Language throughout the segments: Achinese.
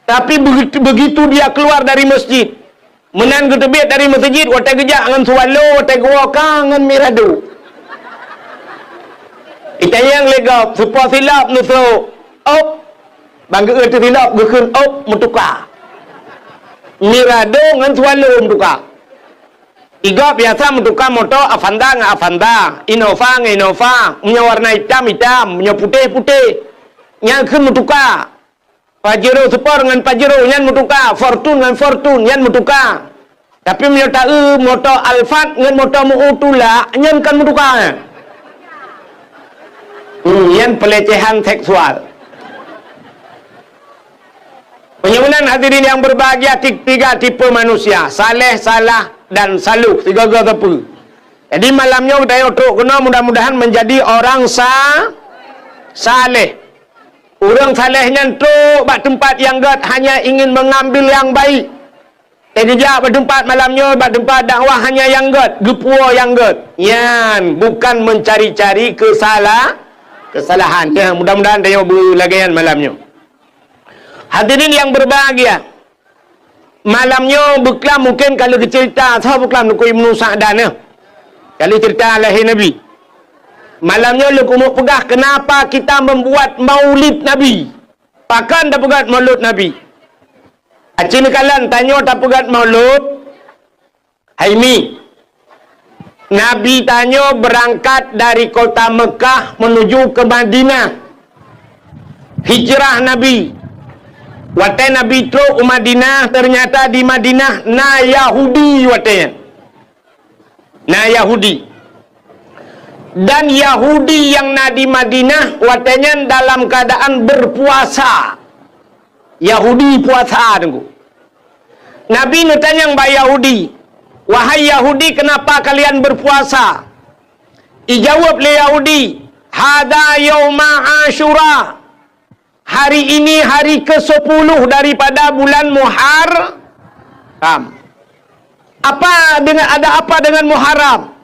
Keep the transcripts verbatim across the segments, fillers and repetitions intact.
Tapi begitu, begitu dia keluar dari masjid, meunan geuteubiet dari masjid, watée geujak ngon swallow, watée geuwoe ka ngon mirado. Itanyong lé gob, seupôt silop neusok, op, ban geu-, teusilop geukheun op meutuka. Mirado ngon swallow meutuka. Igob biasa meutuka moto Avanza ngon Avanza, Innova ngon Innova, meunyoe warna itam, itam, meunyoe putéh, putéh. Nyan kheun meutuka. Pajero Sport ngon Pajero nyan meutuka, Fortune ngon Fortune nyan meutuka. Tapi meunyoe taeu moto Alphard ngon moto meu tulak, nyan kon meutuka. Hmm, nyan pelecehan seksual. Meunyoe meunan hadirin yang berbahagia, ti-, tiga tipe manusia, saleh, salah, dan saluh, sigoe-goe sapeue. Jadi malam nyoe geutanyoe trok keunoe mudah-mudahan menjadi orang sa-, saleh. Ureuëng saleh nyan trok bak teumpat nyang gét hanya ingin mengambil yang baik. Teugeujak bak teumpat malam nyoe, bak teumpat dakwah hanya nyang gét, geupuwoe nyang gét. Nyan bukan mencari-cari kesala-, kesalahan. Ya, mudah-mudahan tanyoe beulagée nyan malam nyoe. Hadirin yang berbahagia, malam nyoe beuklam mungken ka lheueh geuceurita, soe beuklam Teungku Ibnu Sa'dan nyoe. Ka lheueh ceurita lahé Nabi. Malam nyoe lôn keumeung peugah kenapa kita membuat maulid Nabi. Pakon tapeugét maulud Nabi? Aci neukalon tanyoe tapeugét maulud, hai mi. Nabi tanyoe beurangkat dari kota Meukah menuju ke Madinah. Hijrah Nabi. Watée Nabi trok u Madinah, ternyata di Madinah na Yahudi watée nyan. Na Yahudi. Dan Yahudi nyang na di Madinah watée nyan dalam keadaan berpuasa. Yahudi puasa, Teungku. Nabi neutanyong bak Yahudi, "Wahai Yahudi, kenapa kalian berpuasa?" Ijaweueb lé Yahudi, "Hadza yauma Asyura." Hari ini hari kesepuluh daripada bulan Muharram. Apa dengan, ada apa dengan Muharram?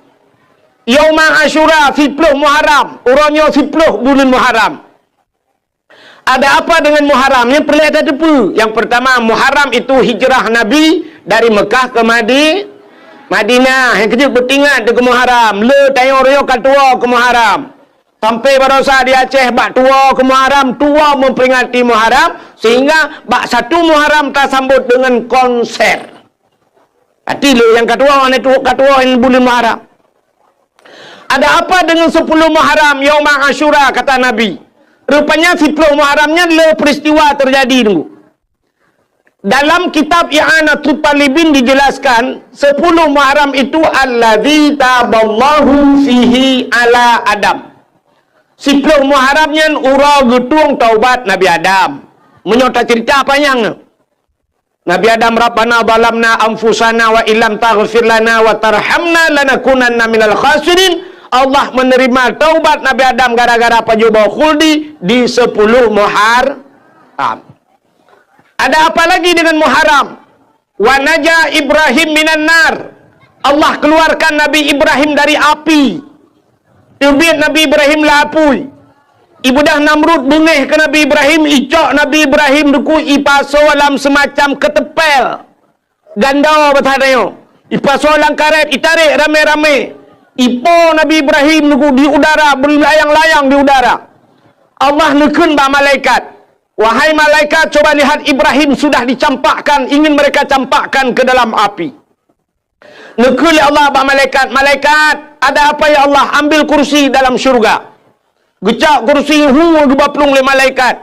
Yauma Asyura, siploh Muharram. Uroe nyoe siploh buleuen Muharram. Ada apa dengan Muharram? Nyan peureulée tateupeue. Yang pertama, Muharram itu hijrah Nabi dari Mekah ke Madi-, Madinah. Nyang keujeuet beutingat keu Muharram. Le tanyoe uroe nyoe ka tuwoe keu Muharram. Sampai barosa di Aceh bak tuwoe keu Muharram, tuwoe memperingati Muharram, sehingga bak satu Muharram tasambot dengan konser. Arti lé nyang ka tuwoe, aneuk tuwoe, ka tuwoe buleuen Muharram. Ada apa dengan sepuluh Muharram, Yauma Asyura, kata Nabi. Rupanya siploh Muharram nyan le peristiwa terjadi, Teungku. Dalam kitab I'anatut Talibin dijelaskan, sepuluh Muharram itu alladzi taballahu fihi ala Adam. Siploh Muharram nyan uroe geutueng taubat Nabi Adam. Meunyoe tacerita panyang, Nabi Adam, "Rabbana zalamna anfusana wa illam taghfir lana wa tarhamna lanakunanna minal khasirin." Allah menerima taubat Nabi Adam gara-gara pajoh boh khuldi di sepuluh Muharram. Ada apa lagi dengan Muharram? "Wa naja Ibrahim minan nar." Allah keluarkan Nabi Ibrahim dari api. Teubiet Nabi Ibrahim lam apui. Ibeudôh Namrud beungéh keu Nabi Ibrahim, icok Nabi Ibrahim, Teungku, ipasoe lam seumacam keutepel. Gandô basa tanyoe. Ipasoe lam karét, itarek ramé-ramé. Ipo Nabi Ibrahim, Teungku, di udara, beulayang-layang di udara. Allah neukheun bak malaikat, "Wahai malaikat, coba lihat, Ibrahim sudah dicampakkan, ingin mereka campakkan ke dalam api." Neukheun lé Allah bak malaikat, "Malaikat, ada apa ya Allah? Ambil kursi dalam syurga." Geucok kursi, hu, geuba plueng lé malaikat.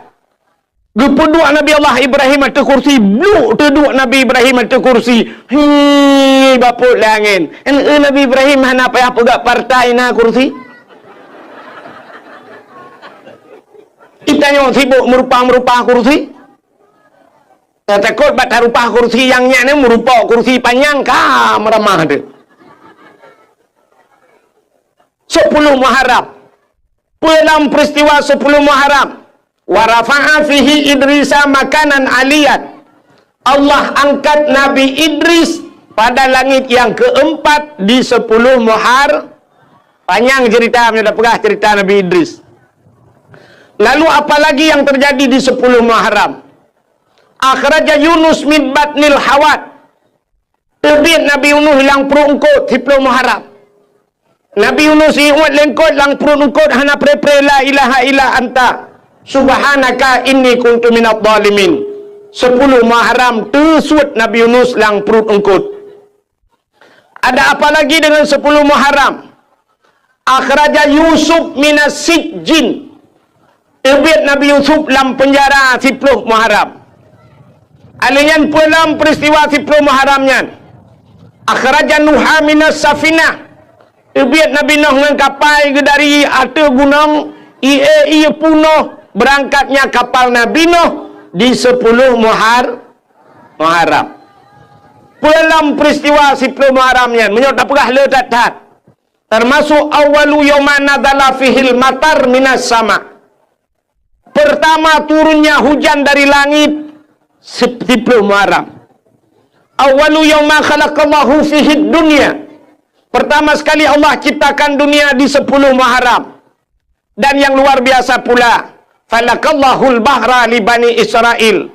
Geupeuduek Nabi Allah Ibrahim ateueh kursi, bluk teuduek Nabi Ibrahim ateueh kursi. Hi, bapot lé angén. Eunteuk Nabi Ibrahim hana payah peugah partai na kursi. Itanyoe sibok meurupah-meurupah kursi. Tatakot bak tarupah kursi nyang nyan, meurupok kursi panyang ka meuramah teuh. Sepuluh Muharram. Peue lam peristiwa sepuluh Muharram? "Wa rafa'a fihi Idrisa makanan aliyan." Allah angkat Nabi Idris pada langit yang keempat di sepuluh Muhar-, panyang cerita, meunyoe tapeugah cerita Nabi Idris. Lalu apa lagi yang terjadi di sepuluh Muharram? Akhraja Yunus min batnil hawat. Teubiet Nabi Yunus lam pruet eungkôt, siplôh Muharram. Nabi Yunus iuet lé eungkôt lam pruet eungkôt hana pre-pre la ilaha illa anta subhanaka inni kuntu minadh dhalimin. Siplôh Muharram teusuet Nabi Yunus lam pruet eungkôt. Ada apa lagi dengan siplôh Muharram? Akhraja Yusuf minas sijjin. Teubiet Nabi Yusuf lam peunjara siplôh Muharram. Alèh nyan peue lom peuristiwa siplôh Muharram nyan? Akhraja Nuha minas safinah. Teubiet Nabi Nuh ngon kapai geuh dari ateueh gunong, ié-ié punoh beurangkatnya kapal Nabi Nuh di siplôh Muhar-, Muharram. Peue lom peuristiwa siplôh Muharram nyan? Meunyoe tapeugah le that-that. Teumasok awwalu yauma nazala fihil matar minas sama. Pertama turunnya hujan dari langit, sip-, siplôh Muharram. Awwalu yauma khalaqallahu fihid dunya. Pertama sekali Allah ciptakan dunia di siplôh Muharram. Dan yang luar biasa pula, falakallahul bahra li Bani Israil.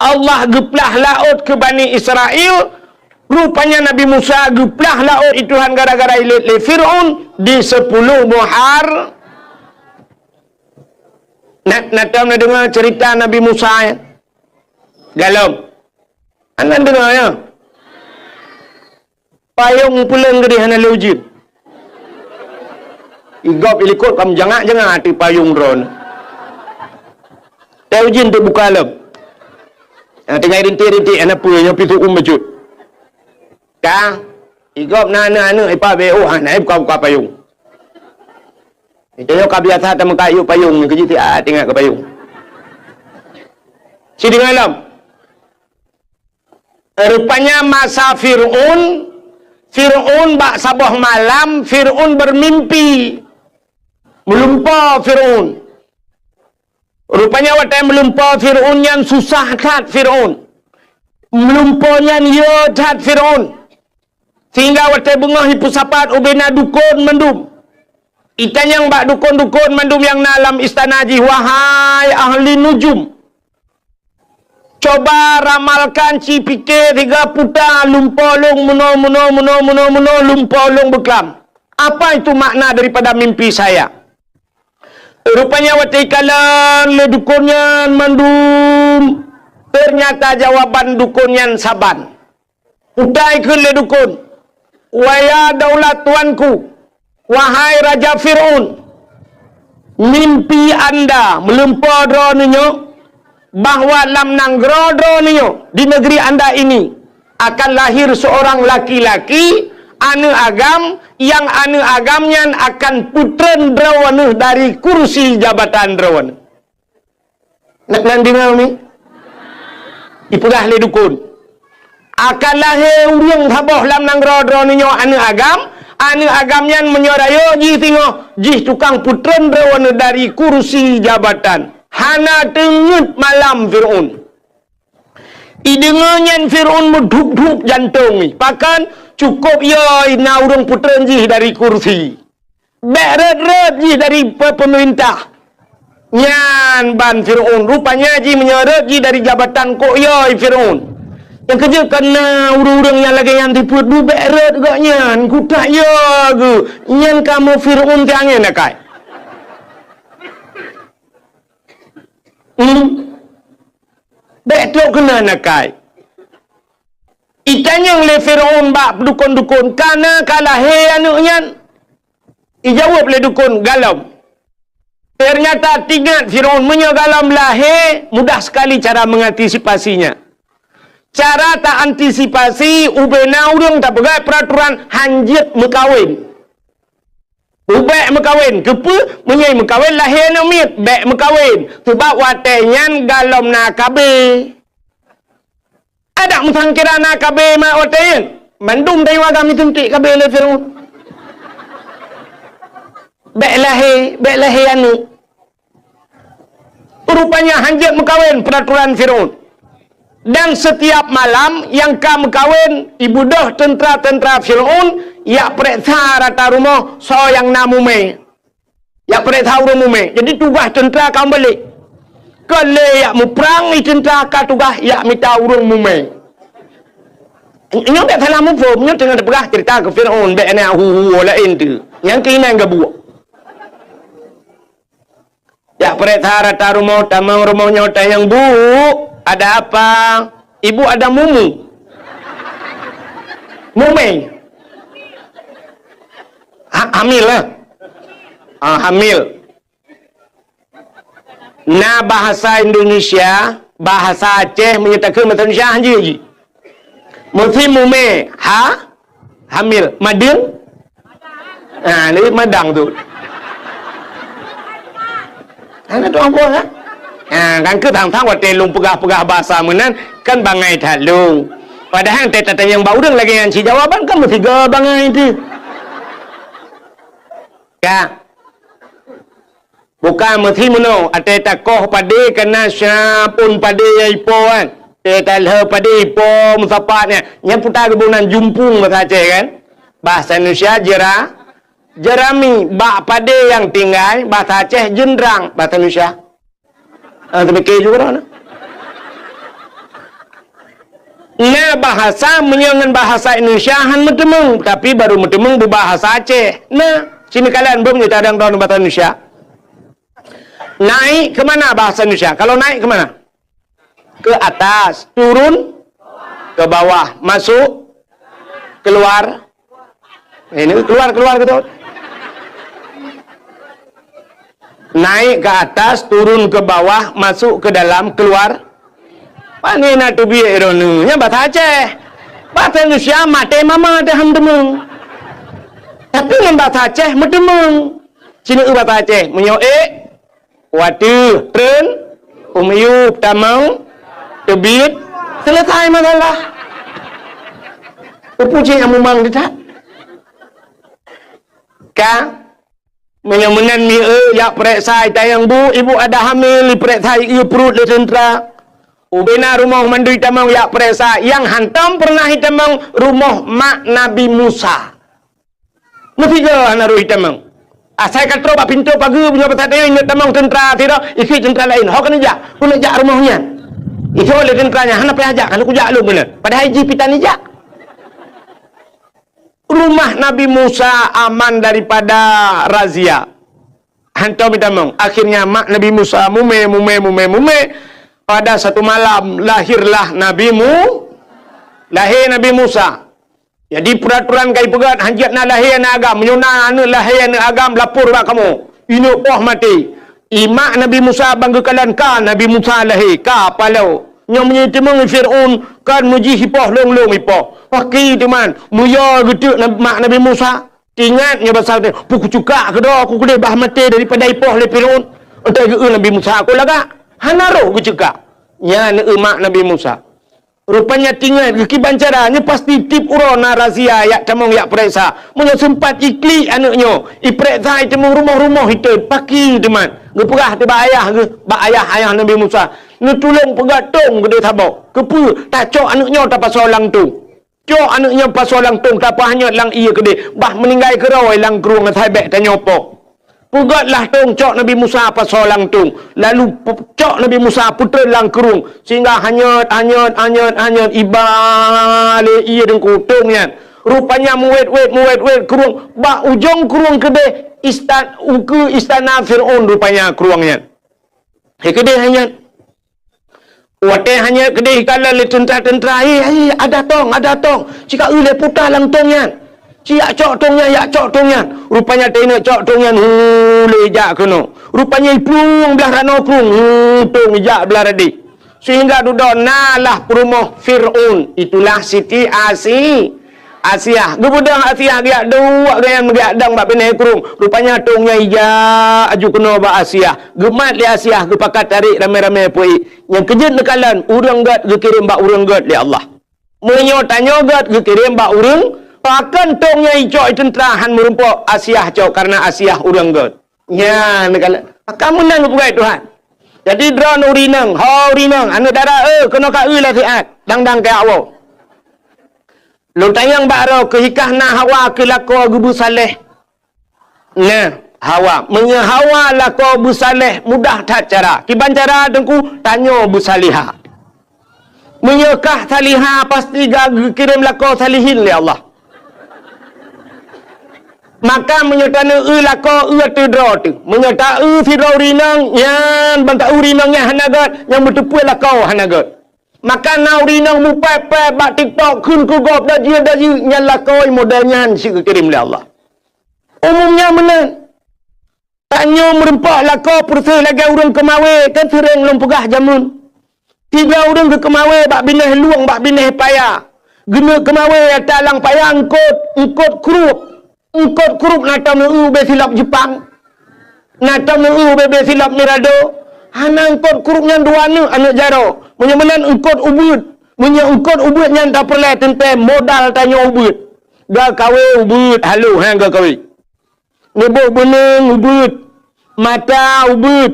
Allah geuplah laôt keu Bani Israil. Rupanya Nabi Musa geuplah laôt i Tuhan gara-gara ilét lé Fir'aun di siplôh Muhar-, na, na tom na deungoe ceurita Nabi Musa, ya? Galom. Hana deungoe, ya? Payong pulang gede hana lé ujeuen. Igop ilikot kam jangak-jangak ati payong droen. Teu ujeuen teubuka lom. Ha, tinggai rintik-rintik, hana peue, nyoe pintoe um bacut. Ka, igop na aneuk-aneuk ipa B O, ha, na buka-buka payong. Itu nyoe ka biasa tameuka yue payong, nyoe keujih ti, ah, tinggai keu payong. Sideungoe lom. Rupanya masa Fir'aun, Fir'aun bak saboh malam, Fir'aun beurmimpi. Meulumpoe Fir'aun. Rupanya watée meulumpoe Fir'aun nyan susah that Fir'aun. Meulumpoe nyan yö that Fir'aun. Sehingga watée beungoh jipeusapat ubena dukon mandum. Itanyong bak dukon-dukon mandum nyang na lam istana jih, "Wahai ahli nujum, coba ramalkan, ci pike siga puta lumpoe lôn meunoe, meunoe, meunoe, meunoe, meunoe, lumpoe lôn beuklam. Apa itu makna daripada mimpi saya?" Rupanya watée ikalon lé dukon nyan mandum, ternyata jawaban dukon nyan saban. Utai kheun lé dukon, "Waya daulat tuanku, wahai Raja Fir'aun, mimpi anda meulumpoe droeneuh nyoe bahwa lam nanggroe droeneuh nyoe, di negeri anda ini, akan lahir seorang laki-laki, aneuk agam, nyang aneuk agam nyan akan peutreun droeneuh dari kursi jabatan droeneuh." Nak nan deungoe mi? Ipeugah lé dukon, "Akan lahé ureuëng saboh lam nanggroe droeneuh nyoe aneuk agam, aneuk agam nyan meunyoe rayeuk jih singoh, jih tukang peutreun droeneuh dari kursi jabatan." Hana teungeut malam Fir'aun. Ideungoe nyan Fir'aun meudhup-dhup jantong jih. Pakon? Cukôp yo na ureuëng peutreun jih dari kursi. Bék rhot-rhot jih dari pe-, peumeurintah. Nyan ban Fir'aun. Rupanya jih meunyoe rhot jih dari jabatan kok yo Fir'aun. Nyang keujeuet keu na ureuëng-ureuëng nyang lagée nyan sifeuet bu bék rhot gobnyan. Kutak yo geuh. Nyan kamoe Fir'aun teuh angén akai. Hmm. Bék trok keunan akai. Itanyong lé Fir'aun bak dukon-dukon, "Kana ka lahé aneuk nyan?" Ijaweueb lé dukon, "Galom." Ternyata teuingat Fir'aun, meunyoe galom lahé, mudah sekali cara mengantisipasinya. Cara ta antisipasi, ubena ureuëng tapeugah peuraturan hanjeuet meukawen. Ubek meukawen, keupeue? Meunyoe meukawen lahé aneuk miet, bék meukawen. Seubab watée nyan galom na K B. Adak meusangkira na K B mak watée nyan. Mandum tanyoe agam jituntik K B lé Fir'aun. Bék lahé, bék lahé aneuk. Rupanya hanjeuet meukawen peuraturan Fir'aun. Dan setiap malam nyang ka meukawen, ibeudôh teuntra-teuntra Fir'aun, jak peureksa rata rumoh soe nyang na mumé. Jak peureksa ureuëng mumé. Jadi tugaih teuntra ka meubalek. Kon lé jak muprang, i teuntra ka tugaih jak mita ureuëng mumè. Nyoe bék salah muphom, nyoe teungoh teupeugah ceurita keu Fir'aun, bék na hu-hu laén teuh. Nyang keuinan gabuek. Jak peuriksa rata rumoh, tamong rumoh nyoe tanyong, "Bu, ada apa?" "Ibu ada mumu." Mumè. Ha, hamil lah. Ah, hamil. Na bahasa Indonesia, bahasa Aceh, meunyoe takheun bahasa Indonesia hanjeuet jih. Musim mumè, ha? Hamil. Madeueng? Ha, ni madang tu. Hana tuan puas, ha? Ha, kan keu thang-thang watèe lôn peugah-peugah bahasa meunan, kan bangai that lôn. Padahai teutatanyong bak ureuëng lagèe nyan cit jawaban kan meusigoe bangai teuh. Ka. Bukan meusi meunoe, watèe takoh padé kana syapon padé nyang ipo kan. Watèe talheueh padé ipo meusapat nyan. Nyan puta geuboh nan jumpung bahasa Aceh kan. Bahasa Indonesia jera-, jerami, bak padé nyang tinggai, bahasa Aceh jeundrang, bahasa Indonesia. Ah, teupike juga dah. Na bahasa meunyoe ngon bahasa Indonesia han meuteumeung, tapi baru meuteumeung beubahasa Aceh. Na, sinoe kalon beuh meunyoe tadong droeneuh bahasa Indonesia. Naik ke mana bahasa Indonesia? Kalau naik ke mana? Ke atas, turun ke bawah, masuk, keluar. Eh, ini keluar, keluar gitu. Naik ke atas, turun ke bawah, masuk ke dalam, keluar. Pane na teubiet droeneuh? Nyan bahasa Aceh. Bahasa Indonesia maté mama dah han teumeung. Tapi ngon bahasa Aceh meuteumeung. Sinoe bahasa Aceh, meunyoe ék, watèe, treun, u miyueb, tamong, teubiet, selesai masalah. Peue cit nyang mumang di that? Ka, meunyoe meunan mieu jak peuriksa, itanyong, "Bu, ibu ada hamil?" Ipeuriksa ié pruet lé teuntra. Ubena rumoh mandum itamong jak peuriksa, nyang hantom peureunah itamong rumoh mak Nabi Musa. Meusigoe hana rôh itamong. Asai ka trok bak pintoe pageue, meunyoe bak saat nyoe inong tamong teuntra sidroe, ikheun teuntra laén, "Ho keuneuk jak, keuneuk jak rumoh nyan." Ijok lé teuntra nyan, "Hana payah jak, ka lheueh kujak lôn keunoe." Padahai jih pih tan ijak. Rumah Nabi Musa aman daripada razia. Hantom itamong. Akhirnya mak Nabi Musa mumè, mumè, mumè, mumè. Pada satu malam lahirlah Nabi Mu-, lahé Nabi Musa. Jadi, peuraturan ka ipeugét, hanjeuet na lahé aneuëk agam. Meunyoe na aneuëk lahé aneuëk agam, lapor bak kamoe. Inong poh maté. Ié mak Nabi Musa ban geukalon ka Nabi Musa lahé, ka paloe. Nyoe meunyoe teumeung Fir'aun, kan meujih ipoh lôn-lôn ipoh. Paki teuman, meuyue geuteuk na-, mak Nabi Musa. Ingat nyoe basa teuh, "Peue kuceukak keudroe, ku keudeh bah maté daripada ipoh lé Fir'aun." Enteuk geu-eu Nabi Musa, "Aku lagak." Hana roh geuceukak. Nyan aneuëk mak Nabi Musa. Rupanya tingat geukiban cara nyoe pasti tiep uroe na razia jak tamong jak peuriksa. Meunyoe seumpat iklik aneuëk nyoe, ipeuriksa iteumeung rumoh-rumoh iteuet paki teumat. Geupeugah teuh bak ayah geuh, bak ayah, ayah Nabi Musa, "Neutulông peugah tông keudeh saboh. Keupeue? Tacok aneuëk nyoe tapasoe lam tông. Cok aneuëk nyoe pasoe lam tông, tapeuhanyot lam ié keudeh. Bah meuninggai keudroe lam krueng asai bék tanyoe poh." Peugét lah tông, cok Nabi Musa pasoe lam tông. Lalu pe-, cok Nabi Musa peutreun lam krueng. Sehingga hanyot, hanyot, hanyot, hanyot, iba lé ié deungku tông nyan. Rupanya meuwét-wét, meuwét-wét krueng. Bak ujong krueng keudeh istan-, ukeue istana Fir'aun rupanya krueng nyan. Hai keudeh hanyot. Watée hanyot keudeh ikalon lé teuntra-teuntra, "Hei, hei, ada tong, ada tong." Cika eu lé puta lam tong nyan. Ci jak cok tong nyan, jak cok tong nyan. Rupanya teuinok cok tong nyan, hu, lé jak keunoe. Rupanya iplueng blah ranoe krueng, hu, tong ijak blah radeh. Sehingga dudoe na lah peurumoh Fir'aun, itulah Siti Asi-, Asiah. Geubeudôh Asiah geujak duek, geuyan meugeujak dong bak binéh krueng. Rupanya tong nyan ijak aju keunoe bak Asiah. Geumat lé Asiah, geupakat tarék ramé-ramé peuék. Nyang keujeuet neukalon, ureuëng gét geukirém bak ureuëng gét lé Allah. Meunyoe tanyoe gét geukirém bak ureuëng, pakon tong nyan icok i teuntra han meurumpok Asiah cok, kareuna Asiah ureuëng gét. Nyan neukalon. Ka meunan geupeugah Tuhan. Jadi droeneuh ureuëng inong, ho ureuëng inong, aneuëk dara, eh, keunoe ka eu lah siat, dang-dang keu awak. Lôn tanyong bak droe, keuhikah na hawa keu lakoe geubeusaléh? Nah, Hawa. Meunyoe hawa lakoe beusaléh, mudah that cara. Kiban cara, Teungku, tanyoe beusalihah. Meunyoe kah salihah, pasti ka geukirém lakoe salihin lé Allah. Maka meunyoe taneu eu lakoe, eu ateueh droe teuh. Meunyoe ta eu sidroe ureueng inong, nyan ban ta eu ureueng inong nyan hana gét, nyang beuteupeue lakoe hana gét. Maka na ureueng inong mupèe-pèe bak TikTok kheun keu gob dajieue-dajieue, nyan lakoe model nyan cit geukirém lé Allah. Umum nyan meunan. Tanyoe meureumpok lakoe peureuseh lagèe ureueng keumawé, kan seuréng lôn peugah jameun. Sidroe ureueng geukeumawé bak binéh lueng, bak binéh paya. Geuneuk keumawé ata lam paya eungkôt, eungkôt krup. Eungkôt krup na tom eu ubé silop Jeupang. Na tom eu ubé-bé silop Mirado. Hana eungkôt krup nyan dua aneuk, aneuk jaroe. Meunyoe meunan eungkôt ubeuet. Meunyoe eungkôt ubeuet nyan tapeureulèe teuntèe modal tanyoe ubeuet. Geukawé ubeuet halo, ha, geukawé. Neuboh beuneung ubeuet, mata ubeuet,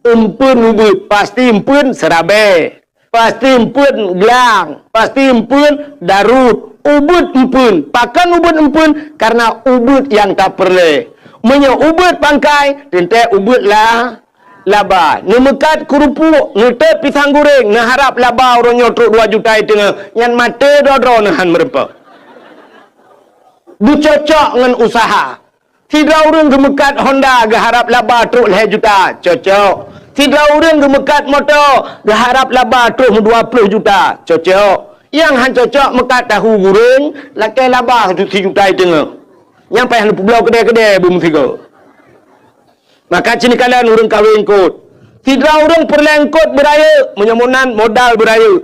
eumpeuen ubeuet, pasti eumpeuen seurabèe, pasti eumpeuen glang, pasti eumpeuen darôt. Ubeuet eumpeuen. Pakon ubeuet eumpeuen? Kareuna ubeuet nyang tapeureulèe. Meunyoe ubeuet pangkai, teuntèe ubeuet la, laba. Neumeukat keurupuk, neutôt pisang goreng, neuharap laba uroe nyoe trok dua juta i teungoh, nyan maté droe-droe neuh han meureumpok. Beucocok ngon useuha. Sidroe ureueng geumeukat Honda geuharap laba trok lhèe juta, cocok. Sidroe ureueng geumeukat moto geuharap laba trok dua ploh juta, cocok. Nyang han cocok meukat tahu goreng lakèe laba sijuta i teungoh. Nyang payah neupeubloe keudè-keudè beumeusigoe. Maka cit neukalon ureueng kawé eungkôt. Sidroe ureueng peureulèe eungkôt beurayeuk, meunyoe meunan modal beurayeuk.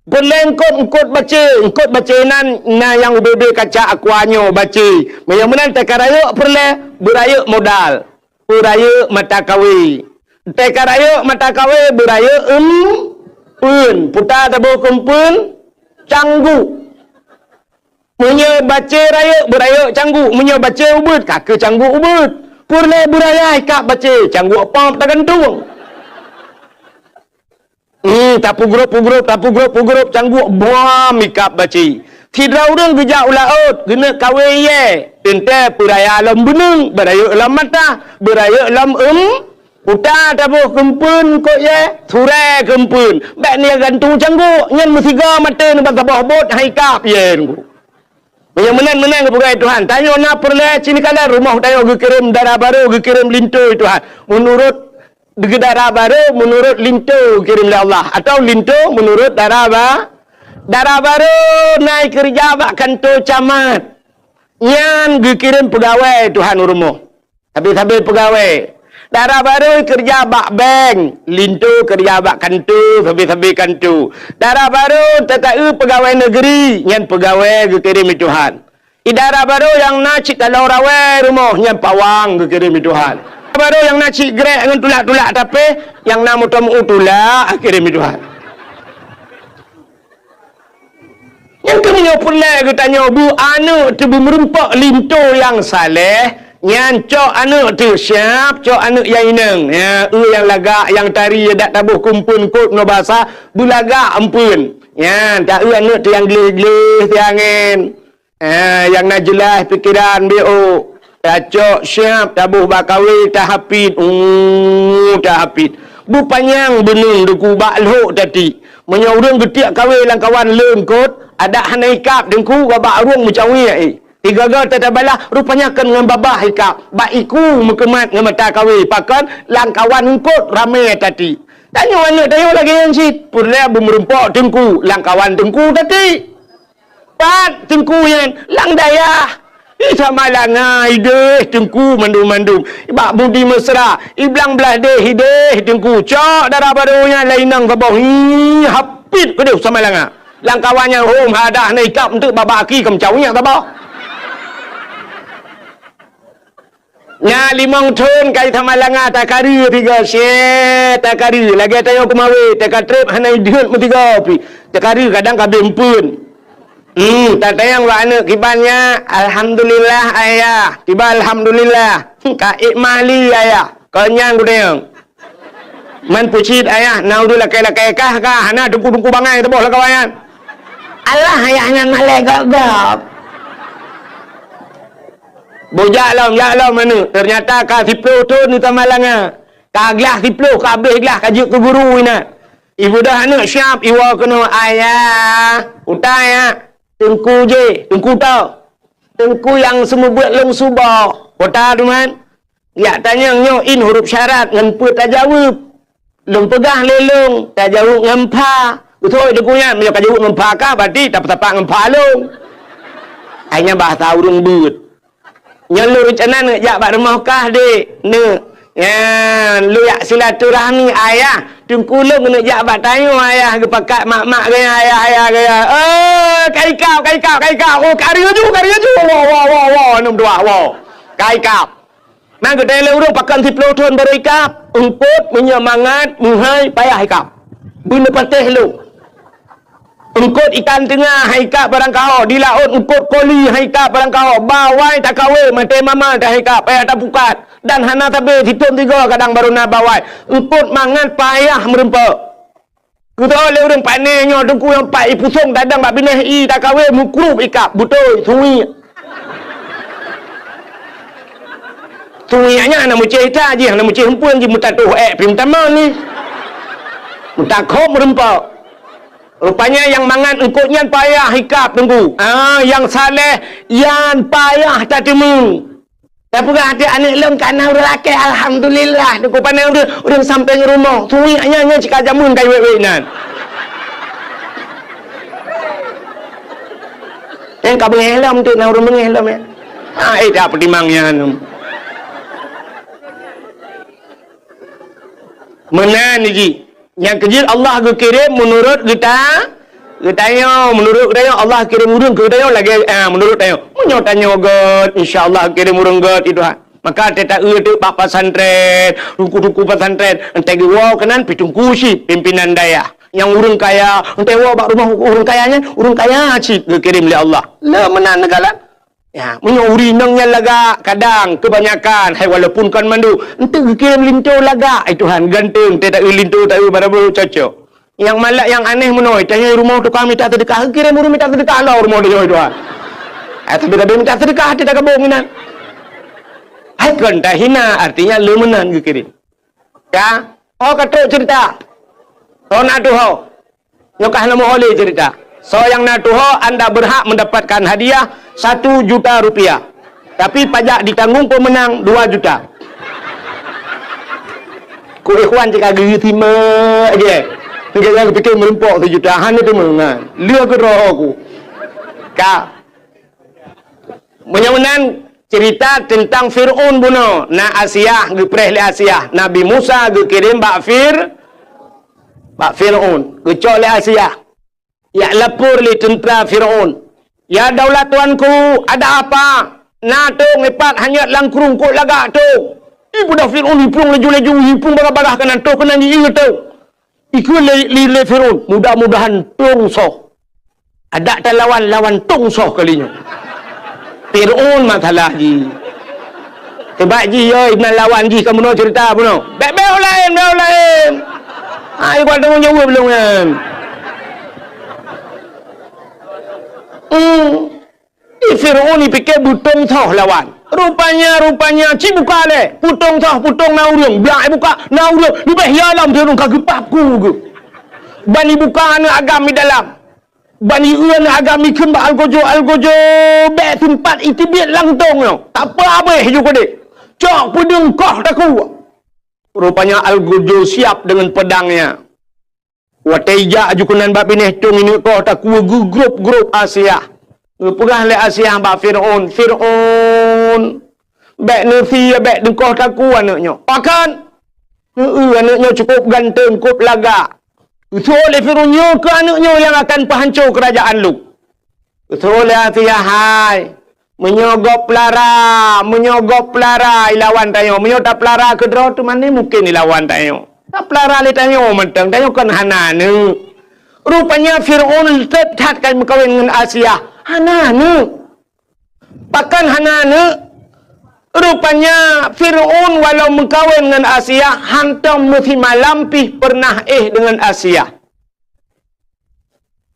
Peureulèe eungkôt, eungkôt bacé. Eungkôt bacé nan na nyang ubé-bé kaca aqua nyoe bacé. Meunyoe meunan teuka rayeuk peureulèe, beurayeuk modal. Beurayeuk mata kawé. Teuka rayeuk mata kawé, beurayeuk eumpeuen. Puta taboh keu eumpeuen, cangguk. Meunyoe bacé rayeuk, beurayeuk cangguk. Meunyoe bacé ubeuet, ka keuh cangguk ubeuet. Peureulèe beuraya ikab bacé, cangguk pop tagantung. Hmm, tapeugrôp-peugrôp, tapeugrôp-peugrôp, cangguk buam ikab bacé. Sidroe ureueng geujak u laôt, geuneuk kawé yèe, teuntèe peuraya lom beuneung, beurayeuk lom mata, beurayeuk lom eum, puta taboh keu eumpeuen eungkôt yèe, surèe keu eumpeuen. Bèk neugantung cangguk, nyan meusigoe maté neuh ban saboh bot han ikab yèe eungkôt. Meunyoe meunan-meunan geupeugah Tuhan, tanyoe na peureulèe cit neukalon rumoh tanyoe geukirém dara barô, geukirém linto Tuhan. Meunurot Dara barô meunurot linto geukirém lé Allah, atawa linto meunurot dara ba-, dara barô na keureuja bak kantô camat, nyan geukirém peugawée Tuhan u rumoh. Sabe-sabe peugawée. Dara barô keureuja bak bank, linto keureuja bak kantô, sabe-sabe kantô. Dara barô teuka eu peugawée negeri, nyan peugawée geukirém lé Tuhan. Idara barô nyang na cit taloe rawée rumoh, nyan pawang geukirém lé Tuhan. Barô nyang na cit grek ngon tulak-tulak tapéh, nyang na moto meu tulak geukirém lé Tuhan. Nyang keuh meunyoe peureulée geutanyoe beu aneuëk teuh beumeureumpok linto nyang saleh, nyan cok aneuëk teuh siab, cok aneuëk nyang inong. Ya, eu nyang lagak, nyang tari, dak taboh keu eumpeuen kot ngon basa, beulagak eumpeuen. Nyan, ta eu aneuëk teuh nyang gleh-gleh, teuh angén. Eh, nyang na jeulaih pikeran B O. Tacok siab, taboh bak kawé, tahapit. Uh, tahapit. Beupanyang beuneueng deukubak lhok tati. Meunyoe ureuëng geutiek kawé lam kawan leuen kot, adak hana ikab deungku, babah arung meucawiek, eh. Tiga-ga tatabalah, rupanya kon ngon babah ikab. Bak iku meukeumat ngon mata kawé, pakon lam kawan eungkot ramé tati. Tanyoe aneuëk tanyoe lagée nyan cit, peureulée beumeureumpok teungku, lam kawan teungku tati. Pat teungku nyan lam dayah. Di Samalanga ideh teungku mandum-mandum. Bak Budi Mesra, i Blang Blahdeh ideh teungku. Cok dara barô nyan lainang gaboh. Hi, hapit keudeh Samalanga. Lam kawan nyan hom hadah na ikab eunteuk babah aki keu meucawiek gaboh. Nya limong thon kai Samalanga takaru tiga, syeh takaru. Lagée tanyoe keumawé, takatreb hana ideuet meusigoe pi. Takaru kadang ka abéh eumpeuen. Hmm, tatanyong bak aneuëk kiban nyan, "Alhamdulillah, Ayah." Tiba, "Alhamdulillah." Hmm, ka ék mah li, Ayah. Kon nyan kutanyong. Man peucit, Ayah, na ureuëng lakée-lakée kah ka, hana teungku-teungku bangai teuboh lam kawan nyan. Alah, Ayah nyan malée gob-gob. Bujak lom, jak lom aneuk. Ternyata ka siploh thon di Tamalanga. Ka glah siploh, ka abéh glah, ka jeuet keu guru inan. Ibeudôh aneuk siab, iwoe keunoe, "Ayah, utai, ya. Teungku jih, teungku toh. Teungku nyang seumeubeuet lôn suboh." Peue teuma? Jak tanyong nyoe in huruf syarat ngon peue tajaweueb. Lôn peugah lé lôn, tajaweueb ngon pha. Beutôi teungku nyan, meunyoe ka jaweueb ngon pha kah, berarti tapeutapak ngon pha lôn. Hai nyan bahasa ureuëng beuet. Nyoe lôn reuncana neuk jak bak rumoh kah, Dek. Neuk. Nyan, lôn jak silaturahmi, Ayah. Teungku lôn keuneuk jak bak tanyoe, Ayah, geupakat mak-mak gaya, Ayah, Ayah gaya. Oh, ka ikab, ka ikab, ka ikab. Oh, ka laju, ka laju. Woe, woe, woe, woe. Aneuk meutuah, woe. Ka ikab. Na geutanyong lé ureuëng pakon siploh thon barô ikab. Eungkôt meunyoe mangat, meuhai payah ikab. Beuneupatéh lôn. Eungkôt ikan teunga hai ikab barangkaho, di laôt eungkôt koli hai ikab barangkaho, bawai takawe maté mama teuh hai ikab payah tapukat, dan hana sabe sithon sigoe kadang barô na bawai. Eungkôt mangat payah meurumpok. Geutanyong lé ureuëng pane nyoe teungku nyang pat ipusong tadong bak binéh i takawe meukrub ikab, beutôi, suwiek. Suwiek nyan hana meucéh ita jih, hana meucéh eumpeuen jih, meutatoh ék pih meutamong ni. Meutakhob meurumpok. Rupanya nyang mangat eungkôt nyan payah ikab teungku. Ah, nyang saleh nyan payah tateumé. Tapeugah até aneuk lôn ka na ureuëng lakée, alhamdulillah. Teungku pane ureuëng, ureuëng sampéng rumoh. Suwiek nyan, nyan cit ka jameun ka iwék-wék nyan. Nyang ka beungéh lom tu, na ureuëng beungéh lom ya. Ah, eh, dak peutimang nyan. Meunan jih. Nyang keujeuet Allah geukirém meunurot geuta-, geutanyoe. Meunurot geutanyoe Allah kirém ureuëng keu geutanyoe lagée, ah, meunurot tanyoe. Meunyoe tanyoe gét, insya Allah kirém ureuëng gét, ya Tuhan. Maka teuta eu teuk bak pesantren, ruku-ruku pesantren, entah geuwoe keunan pi teungku cit, pimpinan dayah. Nyang ureuëng kaya, entah woe bak rumoh ureuëng kaya nyan, ureuëng kaya cit geukirém lé Allah. Le meunan neugalan. Ya, meunyoe ureuëng inong nyan lagak, kadang keubanyakan, hai walaupun kon mandum, enteuk geukirém linto lagak, ai Tuhan, ganteng, teuta eu linto, ta eu barabeu cocok. Nyang malak nyang aneh meunoe, tanyoe rumoh tukang mita seudeukah, geukirém ureuëng mita seudeukah lom rumoh tanyoe Tuhan. Ai tapi-tapi mita seudeukah, teuta kabong inan. Hai kon tahina, artinya le meunan geukirém. Ya, oh ka trok cerita. Oh na tuho. Nyoe ka hana meuho lé cerita. Soe nyang na tuho, anda berhak mendapatkan hadiah satu juta rupiah. Tapi pajak ditanggung pemenang dua juta. Ku ikhwan cit ka geusimak je. Nyoe ka geupike meurumpok sijuta, hana teumeungan. Lheueh keudroe ku. Ka. Meunyoe meunan, cerita teuntang Fir'aun bunoe. Na Asiah, geupreh lé Asiah. Nabi Musa geukirém bak Fir-, bak Fir'aun. Geucok lé Asiah. Jak lapor lé teuntra Fir'aun. "Ya daulat tuanku, ada apa? Na tông ipat hanyot lam krueng, kok lagak tông?" Ibeudôh Fir'aun iplueng laju-laju, iplueng bagah-bagah keunan tông keunan jiié tông. Ikheun lé, lé, lé Fir'aun, "Mudah-mudahan tông soh. Adak talawan, lawan tông soh kali nyoe." Fir'aun masalah jih. Sebab jih yo, inan lawan jih ka bunoe cerita bunoe. Bèk, bèk laén, bèk laén. Ai, kuat tanggung jaweueb lôn nyan. Hmm. Di Fir'aun ipike beutông soh lawan. Rupanya, rupanya, ci buka lé. Peue tông soh, peue tông na ureueng. Blak ibuka, na ureueng. Leubeh ya lom Fir'aun ka geupap ku geuh. Ban ibuka aneuk agam di dalam. Ban ieu aneuk agam ikheun bak algojo, algojo bèk seumpat iteubiet lam tông nyoe. Tapeubabeh ju keudeh. Cok peudeueng koh takue. Rupanya algojo siap deungon peudangnya. Watèe ijak aju keunan bak binéh tông ineuk koh takue geugrôp-grôp Asiah. Geupeugah lé Asiah bak Fir'aun, "Fir'aun, bèk neusie, bèk neukoh takue aneuk nyoe. Pakon? Heu, aneuk nyoe cukup ganteng, cukup lagak." Geuseuôt lé Fir'aun, "Nyoe keuh aneuk nyoe nyang akan peuhanco keurajeuen lôn." Geuseuôt lé Asiah, "Hai, meunyoe gob peulara, meunyoe gob peulara ilawan tanyoe, meunyoe tapeulara keudroe teuma mungken ilawan tanyoe. Tapeulara lé tanyoe mantong, tanyoe kon hana aneuk." Rupanya Fir'aun that-that ka meukawen ngon Asiah, hana aneuk. Pakon hana aneuk? Rupanya Fir'aun walau meukawen ngon Asiah, hantom meusimalam pih peureunah éh deungon Asiah.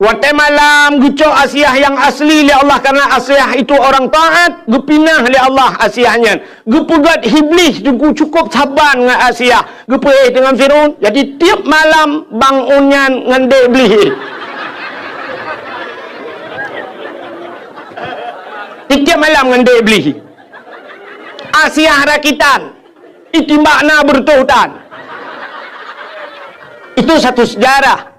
Watée malam geucok Asiah nyang asli lé Allah, karena Asiah itu orang taat, geupinah lé Allah Asiah nyan. Geupeugét Iblih teungku cukup saban ngon Asiah, geupeuéh deungon Fir'aun. Jadi tiep malam bang un nyan ngon dek Iblih. Tiep malam ngon dek Iblih. Asiah rakitan, itimbak na beureutoh tan. Itu satu sejarah.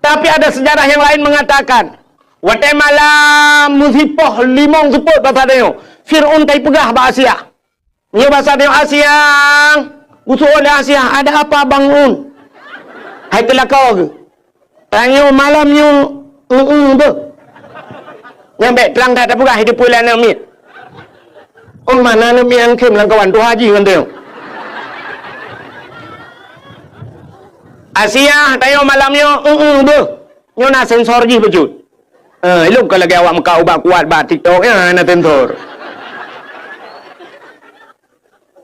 Tapi ada sejarah yang lain mengatakan, watée malam meusipoh limong seupôt basa tanyoe, Fir'aun tai peugah bak Asiah. Nyoe basa tanyoe, "Asiah, geusu'on lé Asiah, ada apa bang un?" Hai teulakau geuh. Tanyoe malam nyoe, eu-eu beuh. Nyang bék trang that tapeugah, hai teupeue lé aneuk miet. Oh, mana aneuk miet nyang khem lam kawan tuha jih ngon tanyoe. Asiah, tanyoe malam nyoe, eu-eu beuh. Nyoe na sensor jih bacut. Eh, ilong ka lagée awak meukat ubat kuat bak TikTok, ya, na sensor.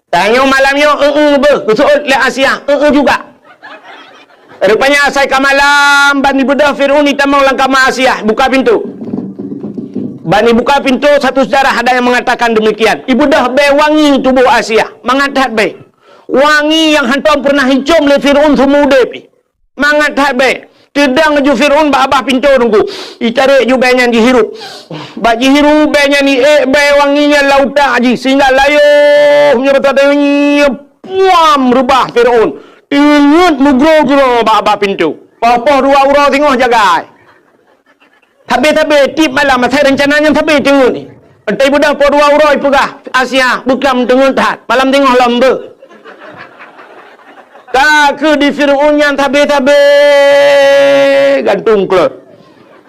Tanyoe malam nyoe, eu-eu beuh, geusu'on lé Asiah, eu-eu juga. Rupanya asai ka malam, ban ibeudôh Fir'aun itamong lam kama Asiah, buka pintu. Ban ibuka pintu, satu sejarah ada yang mengatakan demikian. Ibeudôh bée wangi tuboh Asiah, mangat that bée. Wangi nyang hántom peureunah icôm lé Fir'aun seumeu udeb. Mangat that bée. Teudong laju Fir'aun bak babah pintoe teungku. Itarek ju bée nyan jihirup. Bak jihirup bée nyan, iék bée wangi nyan lam utak jih, sehingga layoh meunyoe basa tanyoe nyoe puam reubah Fir'aun. Teungeut meugroe-groe bak babah pintoe. Poh-poh dua uroe singoh jagai. Sabe-sabe tiep malam asai reuncana nyan sabe teungeut. Entah ibeudôh poh dua uroe ipeugah, "Asiah, beuklam teungeut that. Malam singoh lom beuh." Ka keuh di Fir'aun nyan sabe-sabe gantung klot.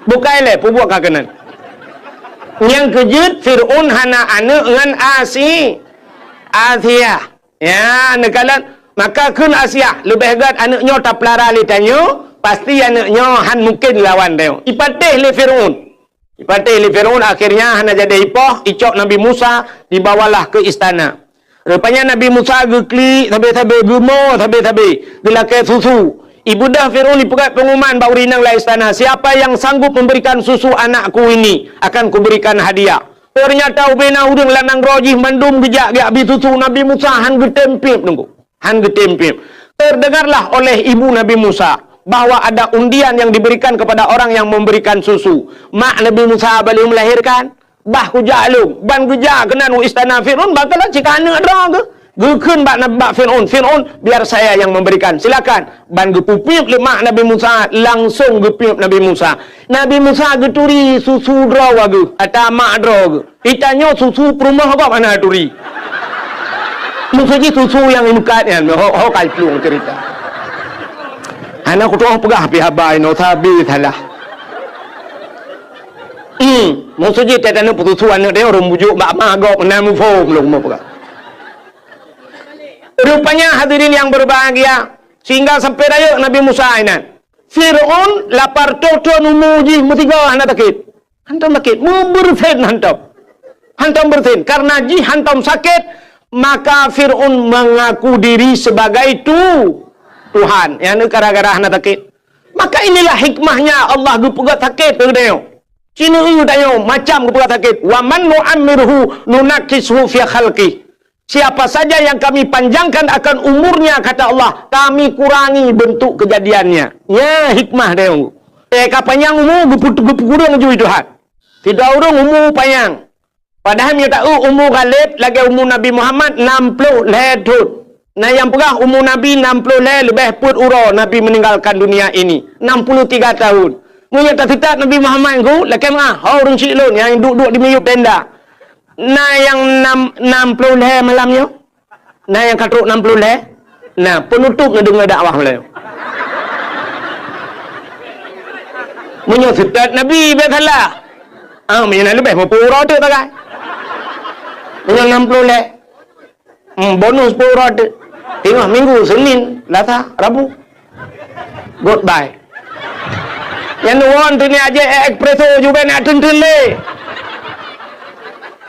Bukai lé peubuet ka keunan. Nyang keujeuet Fir'aun hana aneuk ngon Asi-, Asiah. Ya, neukalon, maka kheun Asiah, leubeh gét aneuk nyoe tapeulara lé tanyoe, pasti aneuk nyoe han mungken lawan tanyoe. Ipatéh lé Fir'aun. Ipatéh lé Fir'aun, akhirnya hana jadi ipoh, icok Nabi Musa, dibawalah ke istana. Rupanya Nabi Musa geuklik sabe-sabe, geumo sabe-sabe, geulakée susu. Ibeudôh Fir'aun ipeugét pengumuman bak ureueng inong lam istana, "Siapa yang sanggup memberikan susu anakku ini, akan kuberikan hadiah." Teunyata ubena ureueng lam nanggroe jih mandum geujak geubri susu, Nabi Musa han geutem piep teungku. Han geutem piep. Terdengarlah oleh ibu Nabi Musa bahwa ada undian yang diberikan kepada orang yang memberikan susu. Mak Nabi Musa bak lheueh melahirkan, bah kujak lom, ban geujak keunan u istana Fir'aun, bah kalon cit ka aneuk droe geuh. Geukheun bak, bak Fir'aun, "Fir'aun, biar saya yang memberikan, silakan." Ban geupeupiep lé mak Nabi Musa, langsong geupiep Nabi Musa. Nabi Musa geuturi susu droe geuh, ata mak droe geuh. Itanyoe susu peurumoh gob hana turi. Maksud jih susu nyang imeukat nyan, ho, ho ka iplueng cerita. Hana kutu'oh peugah pih haba inoe sabe salah. Hmm, maksud jih tiep aneuk peususu aneuk dia ureueng bujuk bak ma gob na muphom lôn peugah. Rupanya hadirin yang berbahagia, sehingga sampai rayeuk Nabi Musa inan. Fir'aun lapar toh thon umu jih meusigoe hana sakét. Hantom sakét, meubeureusen hantom. Hantom beureusen. Karena jih hantom sakét, maka Fir'aun mengaku diri sebagai tu-, Tuhan. Nyang neu gara-gara hana sakét. Maka inilah hikmahnya Allah geupeugét sakét keu tanyoe. Ci neu tanyoe macam geupeugét sakét. "Wa man nu'ammirhu nunakkishu fi khalqih." Siapa saja yang Kami panjangkan akan umurnya, kata Allah, Kami kurangi bentuk kejadiannya. Nya hikmah dia. Eh, ka panyang umu, geupeu-, geupeukureueng ju Tuhan. Sidroe ureueng umu panyang. Padahai meunyoe ta-eu umu Khalid lagèe umu Nabi Muhammad nam ploh lhèe thôn. Na nyang peugah umu Nabi nam ploh lhèe leubèh peuet uroe Nabi meninggalkan dunia ini, enam puluh tiga tahun. Meunyoe taseutat Nabi Muhammad nyan, lakèe meu'ah, ho ureueng chik lôn nyang duek-duek di miyueb tenda. Na nyang nam, nam ploh lhèe malam nyoe? Na nyang ka trok nam ploh lhèe? Na, peunutôp neudeungö dakwah malam nyoe. Meunyoe seutat Nabi, bèk salah. Ah, meunyoe na leubèh, meupeuuroe teuk sagai. Meunyoe nam ploh lhèe. Hmm, bonus peuuroe teuk. Teungoh minggu, Senin, Selasa, Rabu. Goodbye. Nyang nuwon teungoh ajèe espresso juga nak teun-teun lé.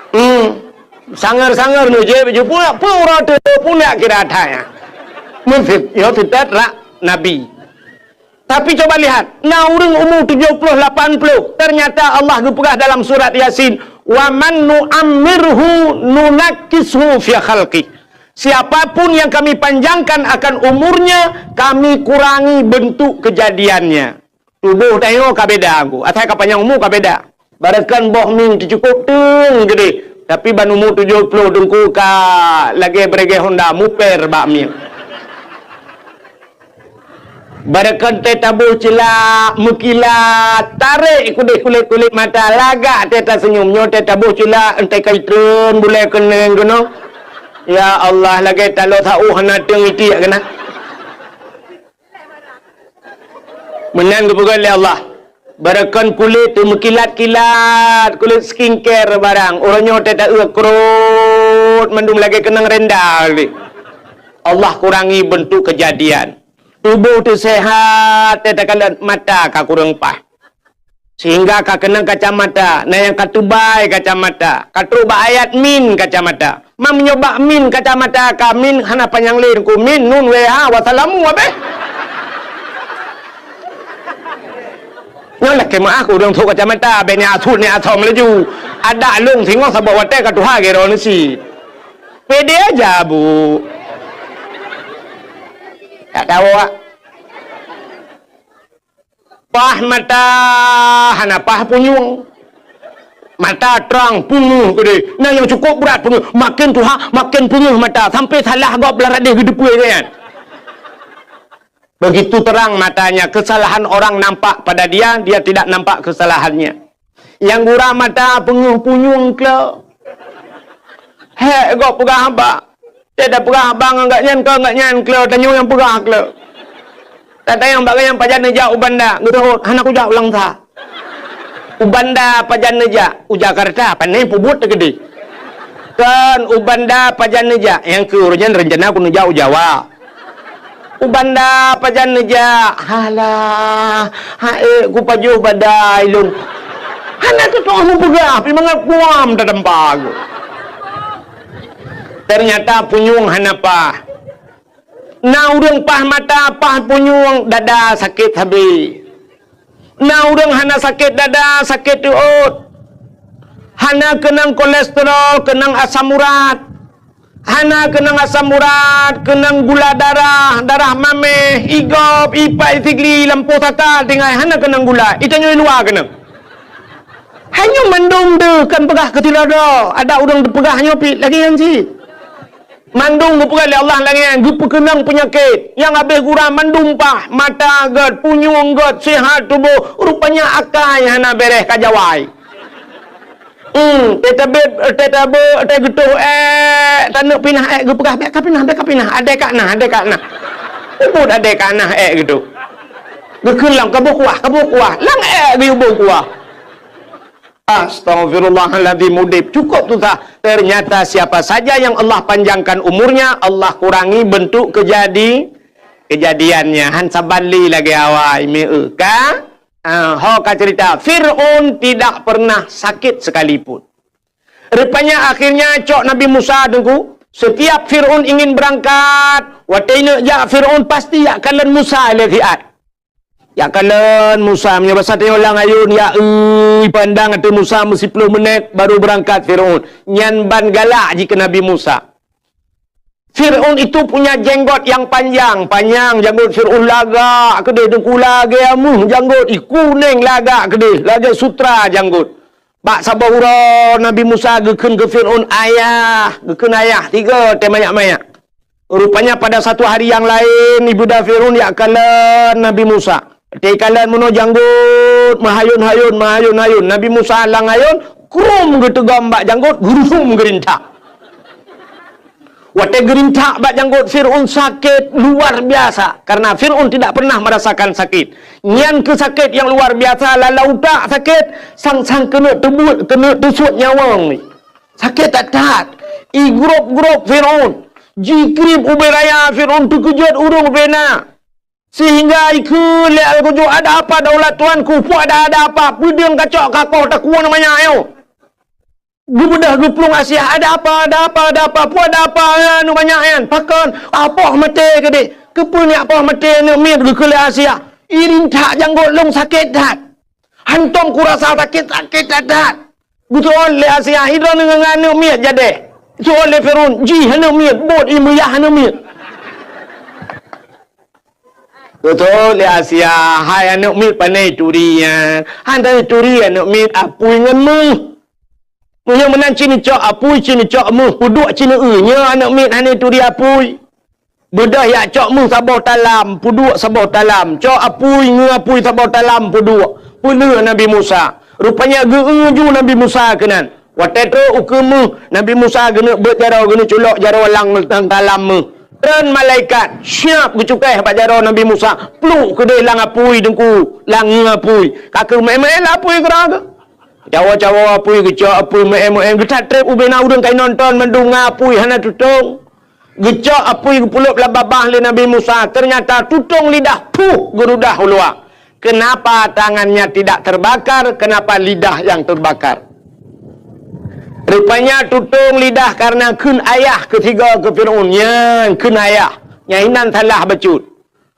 Hmm. Sanger-sanger nujép ju pula, peuuroe teuk pun nak kira that nyan. Meuseutat, nyoe seutat rak Nabi. Tapi coba lihat, na ureuëng umu tujoh ploh lapan ploh, ternyata Allah geupeugah dalam surat Yasin, "Wa man nu'ammirhu nunakkishu fi khalqih." Siapapun yang Kami panjangkan akan umurnya, Kami kurangi bentuk kejadiannya. Tuboh tanyoe ka beda, Teungku. Asai ka panyang umu ka beda. Barakon boh min teucukôp teung keudeh, tapi ban umu tujoh ploh Teungku ka lagée bregeh honda muper bak min. Barakon tée taboh ceulak meukilat, tarek keudeh kulét-kulét mata, lagak tée taseunyum. Nyoe tée taboh ceulak, enteuk ka itreun bulée keuneng keunoe. Ya Allah, lagée taloe saôh hana teung itiek keunan. Meunan geupeugah lé Allah, barakon kulét teumeukilat-kilat, kulét skincare barang. Uroe nyoe tée taeu krot, mandum lagée keunong renda lé. Allah kurangi bentuk kejadian. Tuboh teu sehat, tée takalon mata ka kureueng paih. Sehingga ka keunong kacamata, na nyang ka teubai kacamata, ka trok bak ayat min kacamata. Meunyoe bak min kacamata ka min hana panyang lé Teungku, min, nun, wéha, wasalamu, abéh. Nyoe lakée meuáh keu ureuëng trok kacamata, abéh ni asut ni asom laju. Adak lông singoh saboh watée ka tuha gero neusi. Pede aja, Bu. Tak tahu, Wak. Paih mata hana paih punyueng. Mata trang, peungeuh keudeh. Na nyang cukôp brat peungeuh. Maken tuha, maken peungeuh mata. Sampai salah gob lam radeh geuteupue nyan. Begitu terang matanya, kesalahan orang nampak pada dia, dia tidak nampak kesalahannya. Nyang gura mata peungeuh punyueng klo. Hék gob peugah haba. Tée tapeugah haba ngon gobnyan, kon gobnyan klo, tanyoe nyang peugah klo. Tatanyong bak gobnyan pajan neujak u Banda, geuseuôt, hana kujak u Langsa. U Banda pajan neujak, u Jakarta, pane peubuet teukeudeh. Kon u Banda pajan neujak, nyang keu ureuëng nyan rencana kuneujak u Jawa. U Banda pajan neujak, halah, haék kupajoh badai lôn. Hana teutoh meupeugah, pi mangat kuam tatampa. Ternyata punyueng hana paih. Na ureuëng paih mata, paih punyueng, dada sakét habéh. Na ureuëng hana sakét dada, sakét teuôt. Hana keunong kolesterol, keunong asam urat. Hana keunong asam urat, keunong gula darah, darah maméh, igob, ipai sigli, lampôh saka, tinggai hana keunong gula. Itanyoe luwa keunong. Hanyoe mandum deuh kan peugah keu sidroe-droe. Ada ureuëng teupeugah nyoe pih lagée nyan cit. Mandum geupeugah lé Allah lagée nyan, geupeukeunong peunyakét. Nyang habéh gura mandum paih, mata gét, punyueng gét, sihat tuboh, rupanya akai hana béréh ka jawai. Hmm, teutabét, teutabé, teugeutôh ék, taneuk pinah ék, geupeugah, "Bék ka pinah, bék ka pinah, adé ka na, adé ka na." Ubot adé ka na ék geutôh. Geukheun lam kaboh kuah, kaboh kuah, lam ék geuyue boh kuah. Astaghfirullahaladzim, udeb cukup susah. Ternyata siapa saja yang Allah panjangkan umurnya, Allah kurangi bentuk kejadi-, kejadiannya. Han saban lé lagée awai, meu ka? Ah, ho ka cerita, Fir'aun tidak pernah sakit sekalipun. Rupanya akhirnya cok Nabi Musa Teungku, setiap Fir'aun ingin berangkat, watée neuk jak Fir'aun pasti jak kalon Musa lé siat. Jak kalon Musa, meunyoe basa tanyoe lam ayôn, jak eu, pandang ateueh Musa meusiploh menét baru berangkat Fir'aun. Nyan ban galak jih keu Nabi Musa. Fir'aun itu punya jenggot yang panjang, panjang janggot Fir'aun lagak keudeh, Teungku, lagée amuh janggot, i kuneng lagak keudeh, lagée sutra janggot. Bak saboh uroe Nabi Musa geukheun keu Fir'aun, "Ayah," geukheun ayah, tiga tée manyak-manyak. Rupanya pada satu hari yang lain, ibunda Fir'aun jak kalon Nabi Musa. Teukalon meunoe janggot, meuhayôn-hayôn, meuhayôn-hayôn. Nabi Musa lam ayôn, krum geuteugom bak janggot, geurusum geurintak. Watée geurintak bak janggot Fir'aun sakét luar biasa, karena Fir'aun tidak pernah merasakan sakit. Nyan keuh sakét nyang luar biasa, lam utak sakét, sang-sang keuneuk teubuet, keuneuk teusuet nyawöng. Sakét that-that. I grob-grob Fir'aun, jikrieb ubé raya Fir'aun, teukeujot ureuëng ubé na. Sehingga ikheun lé Al-Ghazali, "Ada apa daulat tuanku? Peue ada, ada apa? Peudeueng kacok kakoh takue nyoe manyak nyoe?" Geubeudôh geuplueng Asia, "Ada apa, ada apa, ada apa? Peue ada apa nyoe manyak nyan? Pakon? Apoh maté keudeh." "Keupeue nyoe apoh maté nyoe miet?" geukheun lé Asia. "Irintak janggot lôn sakét that. Hantom kurasa sakét, sakét that-that." Geuseuôt lé Asia, "Idroe ngon aneuk miet jadeh." Seuôt lé Firaun, "Jih aneuk miet, bot ié meuyah aneuk miet." Geuseuôt lé Asia, "Hai aneuk miet, pane turi nyan?" "Hana turi aneuk miet, apui ngon méuh. Meunyoe meunan cit neucok apui, cit neucok méuh, peuduek cit neueu, nyoe aneuk miet hana turi apui." Beudôh jak cok méuh saboh talam, peuduek saboh talam, cok apui, ngeu apui saboh talam, peuduek, peuleueh Nabi Musa. Rupanya geu-eu ju Nabi Musa keunan. Watée trok ukeue méuh, Nabi Musa geuneuk beuet jaroe, geuneuk culok jaroe lam, lam talam méuh. Treun malaikat, siab geucukéh bak jaroe Nabi Musa, pluek keudeh lam apui teungku, lam ngeu apui. Ka keuh meu'én-meu'én lam apui keudroe geuh. Cawoe-cawoe apui geucok, apui meu'én-meu'én, geuthat treb ubena ureuëng ka inonton mandum ngon apui hana tutong. Geucok apui geupeulop lam babah lé Nabi Musa, teunyata tutong lidah, puh, geurudah u luwa. Kenapa tangannya tidak terbakar? Kenapa lidah yang terbakar? Rupanya tutong lidah karena kheun ayah keusigoe keu Firaun, nyan kheun ayah. Nyan inan salah bacut.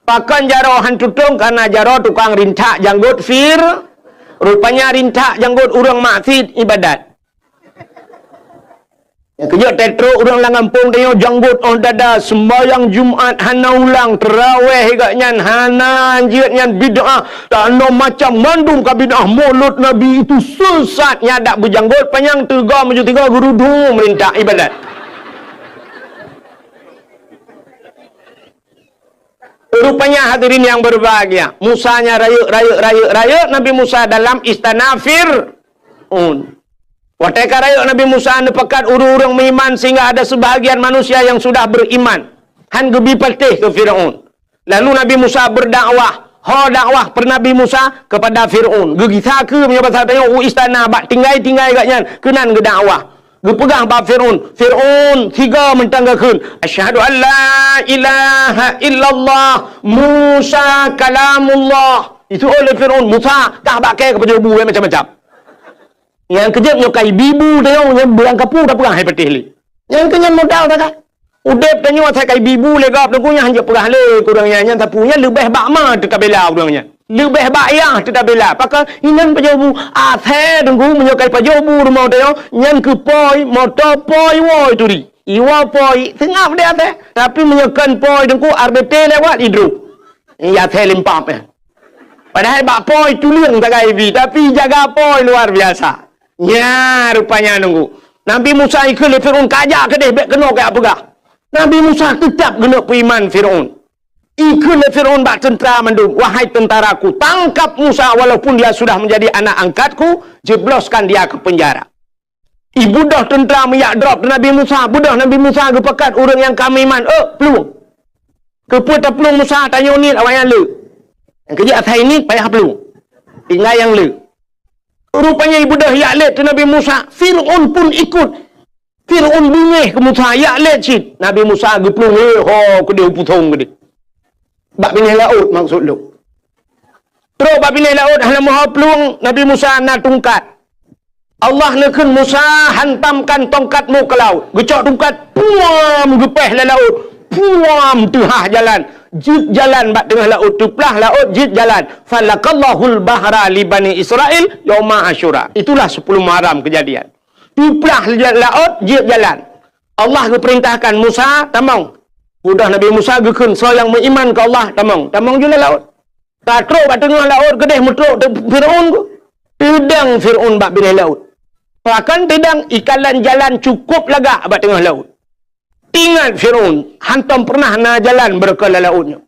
Pakon jaroe han tutong, karena jaroe tukang rintak janggot Fir-, rupanya rintak janggot ureuëng maksiet ibadat. Nyang keujeuet tetrok ureuëng lam gampông tanyoe janggot óh dada, sembahyang Jumat hana ulang, teurawéh gak nyan hana, jeuet nyan bid'ah, tanoh macam mandum ka bid'ah, Maulud Nabi itu sesat, nyan dak beujanggot panyang teuga meujeuet tiga geurudu meurintak ibadat. Rupanya hadirin yang berbahagia, Musa nya rayeuk, rayeuk, rayeuk, rayeuk Nabi Musa dalam istana Fir'aun. Watée ka rayeuk Nabi Musa neupakat ureuëng-ureuëng meuiman sehingga ada sebahagian manusia yang sudah beriman. Han geubi patéh keu Fir'aun. Lalu Nabi Musa berdakwah. Ho dakwah per Nabi Musa kepada Fir'aun. Geugisa keu meunyoe basa tanyoe u istana bak tinggai-tinggai gak nyan keunan geudakwah. Geupeugah bak Fir'aun, "Fir'aun, sigoe mantong geukheun, 'Asyhadu an la ilaha illallah, Musa kalamullah.'" Itu oleh Fir'aun, "Musa, kah bak kée keupajoh bu macam-macam." Nyang keujeuet nyoe kai bibu tanyoe nyang beurangkapu tapeugah hai patéh lé. Nyang keu nyan modal takai. Udeb tanyoe asai kai bibu lé gob teungku nyan hanjeuet peugah lé kureueng nyan, nyan sapeue nyan leubeh bak ma teutabela ureueng nyan. Leubeh bak yah teutabela. Pakon inan pajoh bu asai teungku meunyoe kai pajoh bu rumoh tanyoe nyan keu poi, moto poi, woe turi. Iwoe poi, seungab deh asai. Tapi meunyoe kon poi teungku R B T lewat idrop. Ya asai limpap nyan. Padahai bak poi tuleueng sagai bi, tapi jaga poi luar biasa. Nya rupanya nunggu. Nabi Musa ikheun lé Fir'aun, "Kajak keudeh, bék keunoe kajak peugah." Nabi Musa teutab geuneuk peuiman Fir'aun. Ikheun lé Fir'aun bak teuntra mandum, "Wahai tentaraku, tangkap Musa walaupun dia sudah menjadi anak angkatku, jebloskan dia ke penjara." Ibeudôh teuntra meuyak drob Nabi Musa, beudôh Nabi Musa geupakat ureuëng nyang ka meuiman, "Ôk, plueng." Keupeue taplueng Musa, tanyoe niet awaknyan le. Nyang keujeuet asai niet payah plueng. Tinggai nyang le. Rupanya ibeudôh yak lét teu Nabi Musa, Fir'aun pun ikut. Fir'aun beungéh keu Musa, yak lét cit. Nabi Musa geuplueng, "Hé, ho keudeh u pusong keudeh." Bak binéh laôt maksud lôn. Trok bak binéh laôt hana meuho plueng, Nabi Musa na tungkat. Allah neukheun Musa, "Hantamkan tongkatmu ke laut." Geucok tungkat, puam, geupéh lam laôt. Puam, teuhah jalan. Jeuet jalan bak teungoh laôt, teuplah laôt, jeuet jalan. "Falaqallahul bahra li Bani Israil yauma Asyura." Itulah sepuluh Muharram kejadian. Teuplah laôt, jeuet jalan. Allah geupeurintahkan Musa, "Tamong." Udah Nabi Musa geukheun, "Soe nyang meuiman keu Allah, tamong." Tamong ju lam laôt. Ka trok bak teungoh laôt keudeh meutrok teuk Fir'aun ku. Teudang Fir'aun bak binéh laôt. Pakon teudang, ikalan jalan cukup lagak bak teungoh laôt. Ingat Fir'aun, hantom pernah na jalan beureukat lam laôt nyoe.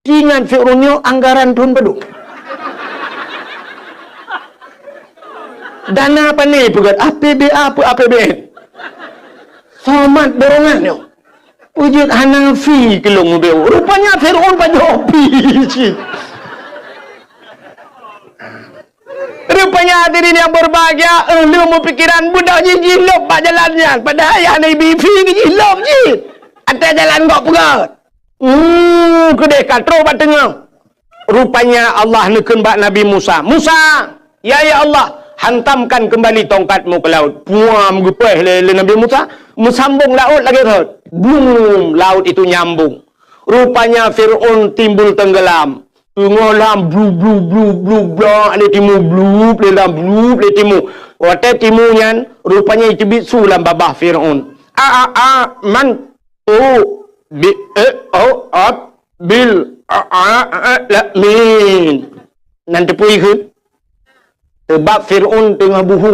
Ingat Fir'aun nyoe anggaran thon padum. Dana pane peugét, A P B A peu A P B N. Somat dorongan nyoe. Peujeuet hana fi keu lôn udeb. Rupanya Fir'aun pajoh pi cit. Rupanya hadirin yang berbahagia, eh, lôn meupikiran budak jih jilop bak jalan nyan. Padahai hana ibi fi jilop jih. Até jalan gok peugét. Hmm, keudeh ka trok bak teungoh. Rupanya Allah neukheun bak Nabi Musa, "Musa, ya, ya Allah, hantamkan kembali tongkatmu ke laut." Puam, geupéh lé, lé Nabi Musa, meusambong laôt lagée rot. Bum, laut itu nyambung. Rupanya Fir'aun timbul tenggelam. Teungoh lam blu, blu, blu, blu, blak lé timu, blu, lé lam blu, lé timu. Watèe timu nyan, rupanya iteubiet su lam babah Fir'aun. A, a, a, man, tu, bi, e, o, ab, bil, a, a, a, la, min. Nan teupeu ikheun. Teubab Fir'aun teungoh buhu.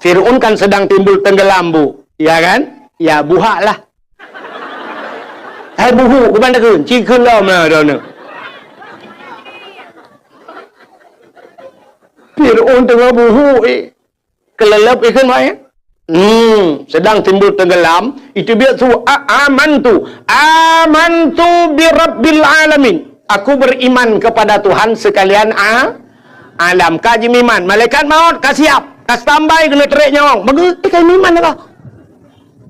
Fir'aun kan sedang timbul tenggelam, Bu. Ya kan? Ya, buhak lah. Hai buhu, keuban takheun, ci kheun lom lah droeneuh. Fir'aun teungoh buhu, eh. Keuleuleub ikheun, Mak, ya? Hmm, sedang timbul tenggelam, iteubiet su, a, amantu. Amantu bi rabbil alamin. Aku beriman kepada Tuhan sekalian a, alam. Ka jimeuiman. Malaikat maut ka siap. Ka standby keuneuk trek nyawöng. Bagus, eh, ka jimeuiman dah.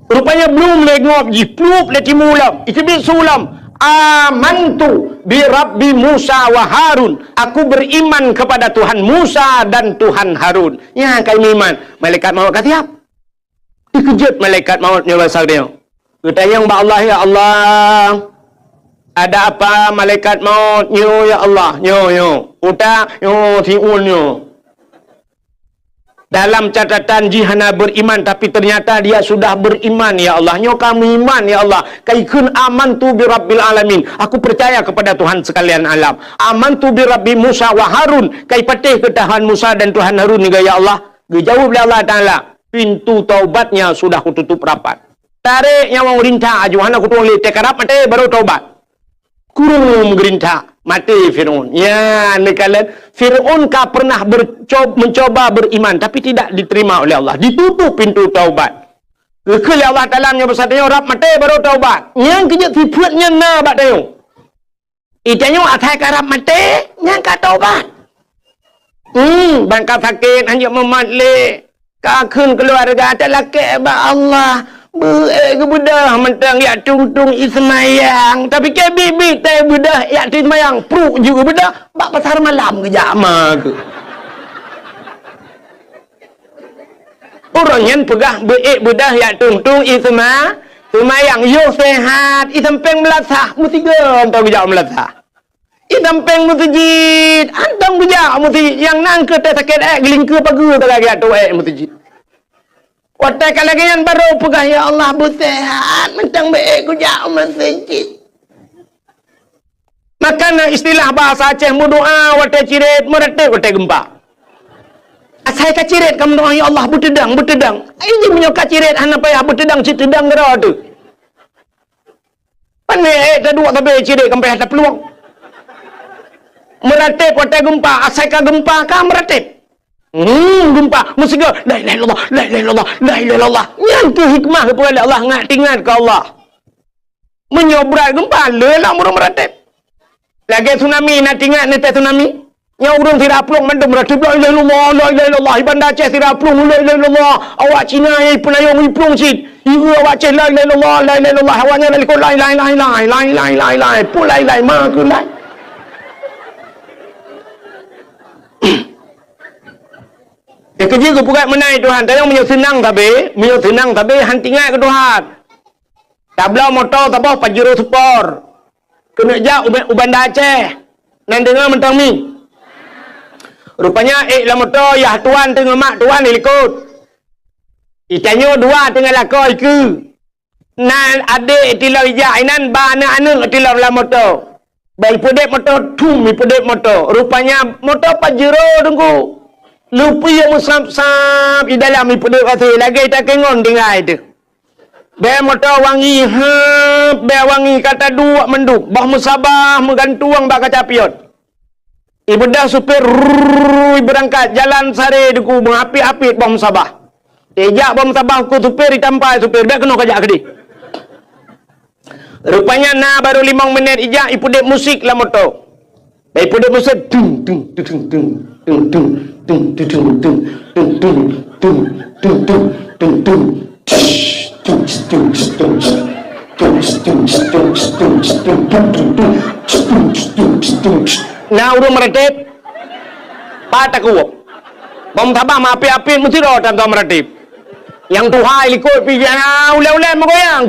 Rupanya blum lé ngop jih, plup lé timu lom. Iteubiet su lom. Amantu bi Rabbi Musa wa Harun. Aku beriman kepada Tuhan Musa dan Tuhan Harun. Nyan ka jimeuiman. Malaikat maut ka siap. Dikeujot malaikat maut nyoe basa geutanyoe. Geutanyong bak Allah, "Ya Allah, ada apa malaikat maut nyoe, ya Allah?" Nyoe, nyoe. Utak, nyoe, siun nyoe. Dalam catatan jih hana beriman, tapi ternyata dia sudah beriman, ya Allah. Nyoe ka meuiman, ya Allah. Ka ikheun amantu bi rabbil alamin. Aku percaya kepada Tuhan sekalian alam. Amantu bi Rabbi Musa wa Harun. Ka ipatéh keu Tuhan Musa dan Tuhan Harun nyoe, ya Allah. Geujaweueb lé Allah Taala, "Pintu taubatnya sudah kututup rapat." Tarek nyawöng rintak aju, hana kutueng lé, teukarab maté baru taubat. Kureueng geurintak, maté Fir'aun. Nyan neukalon, Fir'aun ka pernah berco-, mencoba beriman, tapi tidak diterima oleh Allah. Ditutup pintu taubat. Geukheun lé Allah Taala nyoe basa tanyoe, "Rab maté baru taubat." Nyan keujeuet sifeuet nyan na bak tanyoe. Itanyoe asai karab maté, nyan ka taubat. Hmm, ban ka sakét, hanjeuet mumat lé. Ka kheun keuluwarga, talakèe bak Allah. Beu-ék geubeudôh mantong jak tueng-tueng ie seumayang. Tapi keu biet-biet teubeudôh jak tueng seumayang, pruek jeuet geubeudôh, bak pasar malam geujak ma keuh. Ureueng nyan peugah beu-ék beudôh jak tueng-tueng ie seuma-, seumayang, yoh seuhat, ie sampéng meulasah, meusigoe mantong geujak meulasah. Ie sampéng meuseujid, mantong geujak meuseujid, nyang na keuh teuh sakét ék, geulingkeue pageue sagai geujak tueng ék meuseujid. Watèe ka lagèe nyan barô peugah, "Ya Allah, beuseuhat, mantong beu-ék geujak meuseujid." Maka na istilah bahasa Aceh, meudoa watèe cirét, meuratép watèe geumpa. Asai ka cirét ka meudoa, "Ya Allah, beuteudong, beuteudong." Ai jih meunyoe ka cirét hana payah beuteudong, cit teudong keudroe teuh. Pané ék taduek sabe cirét ka payah taplueng. Meuratép watèe geumpa, asai ka geumpa ka meuratép. Hmm, geumpa, meusigoe, "La ilaha illallah, la ilaha illallah, la ilaha illallah." Nyan keuh hikmah geupeugah lé Allah, ngat teuingat keu Allah. Meunyoe brat geumpa, le lam ureueng meuratép. Lagèe tsunami, na teuingat neuteh tsunami? Nyoe ureueng sira plueng mandum meuratép, "La ilaha illallah, la ilaha illallah." Di Banda Aceh sira plueng, "La ilaha illallah." Awak Cina nyang ipeunayong iplueng cit. Ieu awak Aceh, "La ilaha illallah, la ilaha illallah." Awak nyan lalikot, "Lai, lai, lai, lai, lai, lai, lai, lai." Pun lai, lai, ma keuh lai. Nyang keujeuet geupeugah meunan Tuhan, tanyoe meunyoe seunang sabe, meunyoe seunang sabe, han teuingat keu Tuhan. Tabloe moto saboh Pajero Sport. Keuneuk jak u, u Banda Aceh. Nan deungoe mantong mi. Rupanya ék lam moto, yah tuan teungoh mak tuan di likot. Itanyoe dua teungoh lakoe ikeue. Na adék tilom ijak inan, ba aneuk-aneuk tilom lam moto. Ba ipeudép moto, thum ipeudép moto. Rupanya moto Pajero teungku. Lupi nyang meusab-sab di dalam ipeudép até lagèe takengon tinggai teuh. Bèe moto wangi, heup, bèe wangi ka taduek mandum, boh meusabah meugantueng bak kaca pion. Ibeudôh supir, rrrr, ibeurangkat, jalan sare teungku, meuapit-apit boh meusabah. Ijak boh meusabah keu supir, itampa supir, bèk keunoe kajak keudeh. Rupanya na barô limong minét ijak, ipeudép musik lam moto. Bèk ipeudép musik, tung, tung, tung. Na ureueng meuratép, pat takue. Bom tabah meuapit-apit meusidroe tangga meuratép. Nyang tuha i likot pih ulèe-ulèe meugoyang.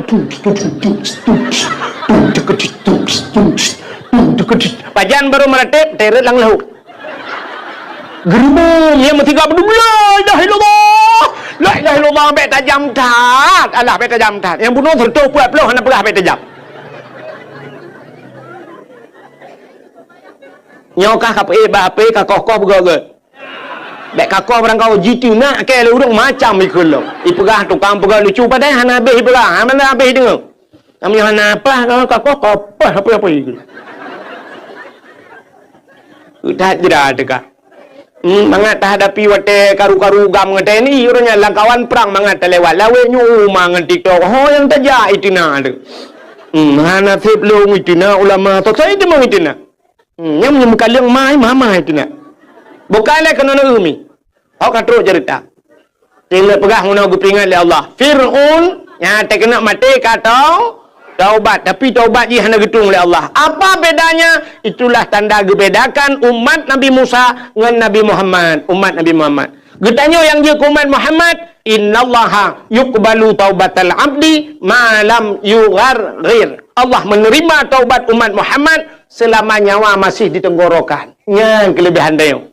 Pajan barô meuratéb, teuret lam laôt. Geureumeung, nyang meusigoe beudôh, "La ilaha illallah! La ilaha illallah!" Bèk tajam that. Alah, bèk tajam that. Nyang bunoe sireutôh peuet ploh hana peugah bèk tajam. Nyoe kah ka peuék bak H P, ka koh-koh beugöt-göt. Bèk ka koh barangkaho jiteunak kèe lé ureueng macam ikheun lom. Ipeugah tukang peugah lucu padahai hana habéh ipeugah, hana habéh ideungö. Meunyoe hana paih, ka koh, ka paih apa-apa ikheun. That jera teuka. Hmm, mangat tahadapi watèe karu-karu GAM ngon T N I, ureueng nyan lam kawan prang mangat talewat lawét nyoe uma ngon TikTok. Ho nyang tajak iteunak teuh. Hmm, hana sép lôn iteunak ulama, sosai teuma iteunak. Hmm, nyan meunyoe meukaleueng mai, mamai teunak. Bukai lé keunoe umi. Hok ka trok ceurita. Teuingat peugah meunoe geupeuingat lé Allah. Fir'aun nyang teukeunok maté ka tau-, taubat, tapi taubat jih hana geutueng lé Allah. Apa bedanya? Itulah tanda geubedakan umat Nabi Musa ngon Nabi Muhammad, umat Nabi Muhammad. Geutanyoe nyang jeuet keu umat Muhammad, "Innallaha yuqbalu taubatal abdi ma lam yugharghir." Allah menerima taubat umat Muhammad selama nyawa masih di tenggorokan. Nyan kelebihan tanyoe.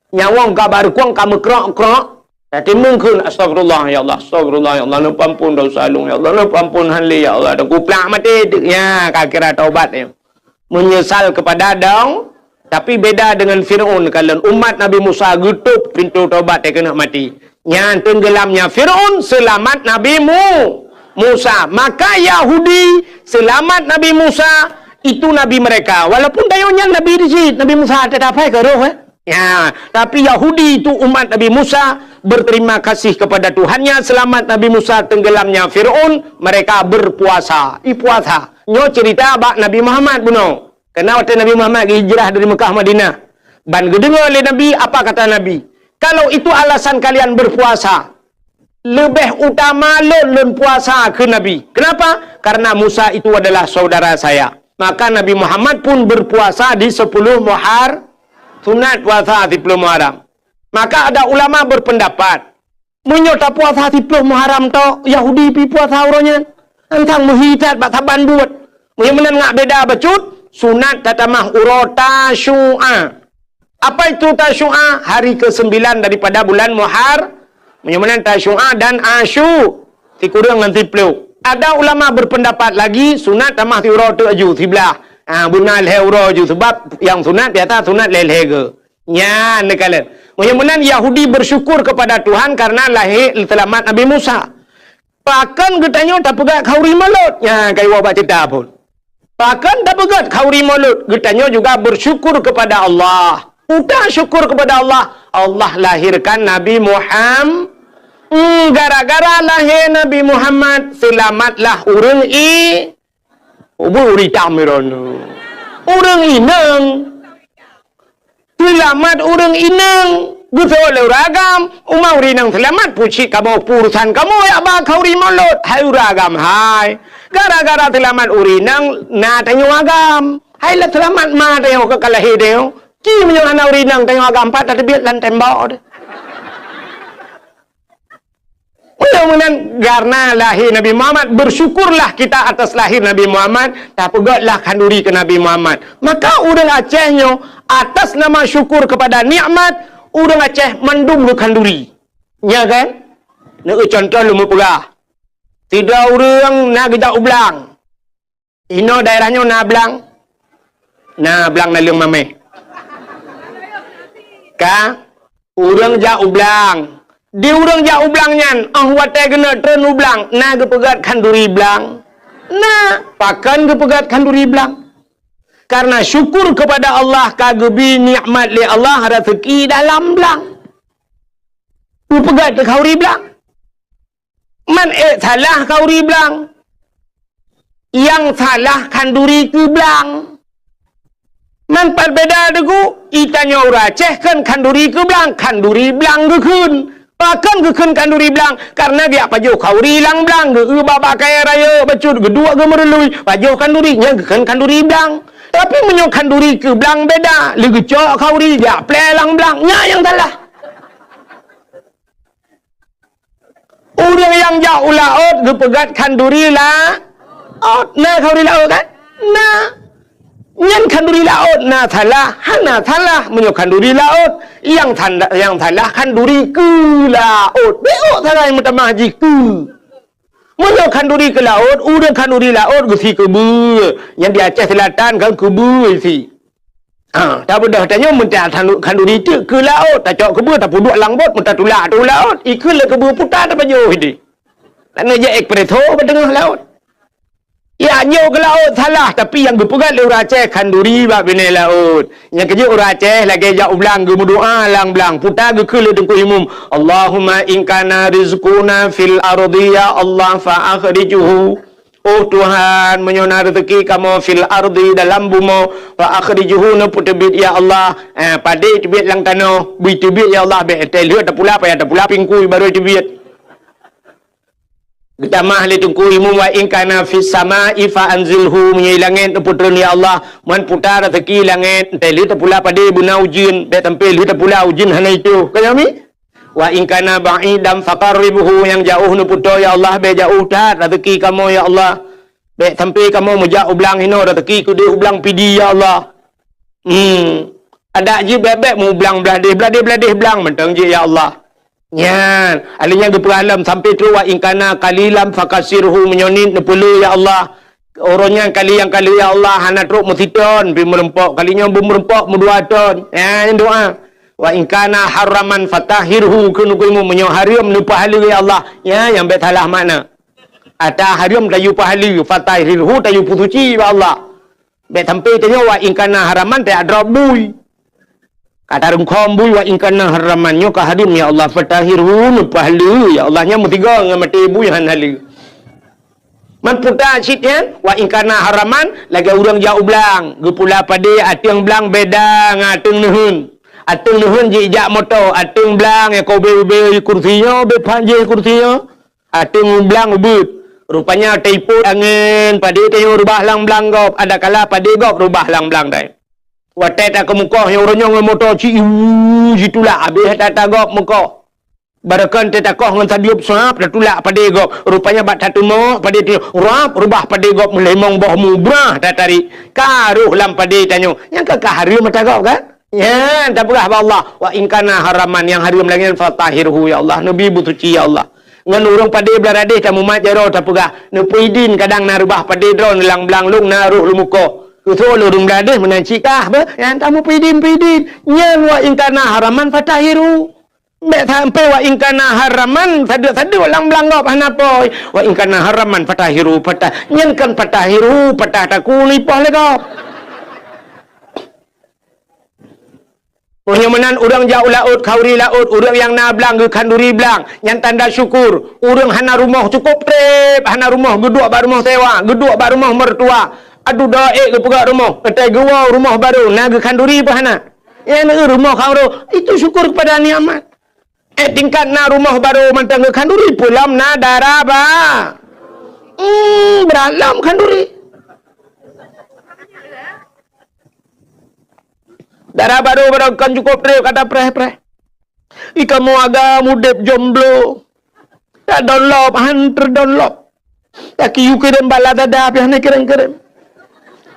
Nyawöng ka barukông ka meukrok-krok, tatimbong kheun, "Astagfirullah, ya Allah, astagfirullah, ya Allah, neupeuampon desya lôn, ya Allah, neupeuampon han lé, ya Allah," dan kuplak maté, ya, ka kira taubat nyoe. Menyesal kepada dong, tapi beda dengan Fir'aun, kalon umat Nabi Musa geutôp pintoe taubat teukeunok maté. Nyan tenggelamnya Fir'aun, selamat Nabi Mu-, Musa. Maka Yahudi, selamat Nabi Musa, itu nabi mereka. Walaupun tanyoe nyan nabi di cit, Nabi Musa tetap hai keu roh, eh. Ya, tapi Yahudi itu umat Nabi Musa berterima kasih kepada Tuhannya, selamat Nabi Musa tenggelamnya Fir'aun, mereka berpuasa. Ipuasa. Nyoe cerita bak Nabi Muhammad bunoe. Karena watèe Nabi Muhammad geuhijrah dari Mekah Madinah, ban geudeungoe lé Nabi, apa kata Nabi? "Kalau itu alasan kalian berpuasa, leubeh utama lôn, lôn puasa," kheun Nabi. Kenapa? "Karena Musa itu adalah saudara saya." Maka Nabi Muhammad pun berpuasa di sepuluh Muhar-, sunat puasa di sepuluh Muharram. Maka ada ulama berpendapat, meunyoe tapuasa siploh Muharram tok, Yahudi pi puasa uroe nyan. Antang meuhi that bak saban buet. Meunyoe meunan ngak beda bacut, sunat tatamah uroe Tasyu'a. Apa itu Tasyu'a? Hari kesembilan daripada bulan Muhar-, meunyoe meunan Tasyu'a dan Asyu, sikureueng ngon siploh. Ada ulama berpendapat lagi, sunat tamah siuroe teuk aju, siblah. Ha, beuna lhèe uroe aju, sebab nyang sunat biasa sunat lhèe-lhèe geu. Nyan neukalon. Meunyoe meunan Yahudi bersyukur kepada Tuhan karena lahé seulamat Nabi Musa. Pakon geutanyoe tapeugöt khauri Maulud? Nyan ka iwoe bak ceurita phon. Pakon tapeugöt khauri Maulud? Geutanyoe juga bersyukur kepada Allah. Peue syukur kepada Allah? Allah lahirkan Nabi Muham-, Hmm, gara-gara lahé Nabi Muhammad, seulamatlah ureueng i-, ubui ureueng itam droeneuh. Ureueng inong. Seulamat ureueng inong. Geuseuôt lé ureueng agam, uma ureueng inong seulamat, peue cit kamoe, peue urusan kamoe jak ba khauri Maulud, hai ureueng agam hai. Gara-gara seulamat ureueng inong na tanyoe agam. Hai lé seulamat ma tanyoe ka lahé tanyoe. Ci meunyoe hana ureueng inong tanyoe agam pat tateubiet lam tembok deh. Meunyoe meunan, karena lahé Nabi Muhammad, bersyukurlah kita atas lahir Nabi Muhammad, tapeugötlah khanduri keu Nabi Muhammad. Maka ureueng Aceh nyoe, atas nama syukur kepada nikmat, ureueng Aceh mandum geukhanduri. Nya kan? Neueu contoh lôn meupeugah. Sidroe ureueng na geujak u blang. Inoe daerah nyoe na blang? Na blang naleueng mamèh. Ka? Ureueng jak u blang. Di ureueng jak u blang nyan, 'oh watèe geuneuk treun u blang, na geupeugöt khanduri blang? Na. Pakon geupeugöt khanduri blang? Karena syukur kepada Allah ka geubri nikmat lé Allah raseuki dalam blang. Geupeugöt keu khanduri blang. Man ék salah khanduri blang. Nyang salah khanduri keu blang. Man pat beda deungon, i tanyoe ureueng Aceh kheun khanduri keu blang, khanduri blang geukheun. Pakon geukheun khanduri blang? Karena geujak pajoh khanduri lam blang, geu-eu bak-bak kayèe rayeuk bacut, geuduek geumeurului, pajoh khanduri, nyan geukheun khanduri blang. Tapi meunyoe khanduri keu blang beda, lé geucok khanduri, jak plè lam blang, nyan nyang salah. Ureueng nyang jak u laôt geupeugöt khanduri laôt. Na khanduri laôt kan? Na. Nyan khanduri laôt na salah, hana salah meunyoe khanduri laôt. Nyang sanda-, nyang salah khanduri keu laôt. Bék salah meutamah jih keu. Meunyoe khanduri keu laôt, ureuëng khanduri laôt geusi keubeue. Nyang di Aceh Selatan kan keubeue isi. Ha, tabeudôh tanyoe meuntah khandu-, khanduri teuk keu laôt, tacok keubeue, tapeuduek lam bot, meutatulak ateueh laôt. Ikheun lé keubeue puta tapajoh ideh. Laneuk jeuet espresso bak teungoh laôt. Ya, nyoe keu laôt salah, tapi nyang geupeugah lé ureuëng Aceh khanduri bak binéh laôt. Nyang keujeuet ureuëng Aceh lagée jak u blang geumeudoá lam blang. Puta geukheun lé Teungku Imum, "Allahumma in kana rizquna fil ardi ya Allah fa akhrijhu." Oh Tuhan, meunyoe na rezeki kamoe fil ardi dalam bumoe, fa akhrijhu neupeuteubiet ya Allah. Eh, padé teubiet lam tanoh, bui teubiet ya Allah, bék teuh lheueh tapula, payah tapula pingkui barô teubiet. Geutamah lé Teungku Imum, "Wa in kana fis sama'i fa anzilhu," meunyoe i langét neupeutreun ya Allah, man puta raseuki langét, teuh lheueh tapula padé beuna ujeuen, bék sampoe lheueh tapula ujeuen hana itoh. Ka nyan mi? "Wa in kana ba'idan faqarribhu," nyang jaoh neupeutoe ya Allah, bék jaoh that raseuki kamoe ya Allah. Bék sampoe kamoe meujak u blang hinoe raseuki keudeh u blang Pidie ya Allah. Hmm. Adak jih bék-bék meublang blah deh, blah deh, blah deh blang mantong jih ya Allah. Nyan, alèh nyan geupeugah lom sampoe trok, "Wa in kana qalilan fakasirhu," meunyoe niet neupeuleueh ya Allah. Uroe nyan kali nyang ka lheueh ya Allah, hana trok meusiton pih meurumpok, kali nyoe beumeureumpok meudua ton. Nyan doa. "Wa in kana haraman fatahhirhu," kheun Teungku Imum, meunyoe hareuem neupeuhaleue ya Allah. Nyan nyang bék salah makna. Ata hareuem tayue peuhaleue, fatahhirhu tayue peusuci bak Allah. Bék sampoe tanyoe wa in kana haraman tajak drob bui. Ka tarungkhom bui wa in kana haraman nyoe ka hareuem ya Allah, fatahhirhu neupeuhaleue ya Allah, nyan meusigoe ngon maté bui han haleue. Man puta cit nyan, wa in kana haraman lagée ureuëng jak u blang, geupula padé ateueng blang beda ngon ateueng neuheun. Ateueng neuheun jijak moto, ateueng blang nyang ka ubé-ubé kursi nyoe, ubé panjéh kursi nyoe. Ateueng u blang ubeuet. Rupanya teupot angén, padé tanyoe reubah lam blang gob, adakala padé gob reubah lam blang dai. Watée takeumukoh nyang uroe nyoe ngon moto ci iwu jitulak habéh that-that gob meukoh. Barokon teuh takoh ngon sadeueb sab tatulak padé gob. Rupanya bak tateumok padé tanyoe rab reubah padé gob meulimong boh mubrah tatarék. Ka roh lam padé tanyoe. Nyang ka, ka hareuem mata gob kan? Nyan tapeugah bak Allah, "Wa in kana haraman," nyang hareuem lagée nyan, "fatahhirhu ya Allah," neubi beusuci ya Allah. Ngon ureuëng padé blah radeh tamumat jaroe tapeugah, "Neupeuidin kadang na reubah padé droeneuh lam blang lôn na roh lôn mukoh." Keusoe lôn ureuëng blah radeh meunan cit kah beuh, nyan tamupeidin-peidin. Nyan wa in kana haraman fatahhirhu. Bék sampoe wa in kana haraman sadeueb-sadeueb lam blang gob hana poi. Wa in kana haraman fatahhirhu patah. Nyan kan fatahhirhu patah takue lipoh lé gob. Meunyoe meunan ureuëng jak u laôt, khanduri laôt, ureuëng nyang na blang geukhanduri blang, nyan tanda syukur. Ureuëng hana rumoh cukôp treb, hana rumoh geuduek bak rumoh sewa, geuduek bak rumoh mertua. Aduh doa ék geupeugah rumoh, watée geuwoe rumoh barô na geukhanduri pih hana. Nyan rumoh khanduri, itu syukur kepada nikmat. Eh, tingkat na rumoh barô mantong geukhanduri, peue lom na dara ba-, hmm, brat lom khanduri. Dara barô, barô kon cukôp treb ka tapreh-preh. Ih kamoe agam udeb jomblo. Tadonlop, han teudonlop. Taki yue kirém bak Lazada pih hana kirém-kirém.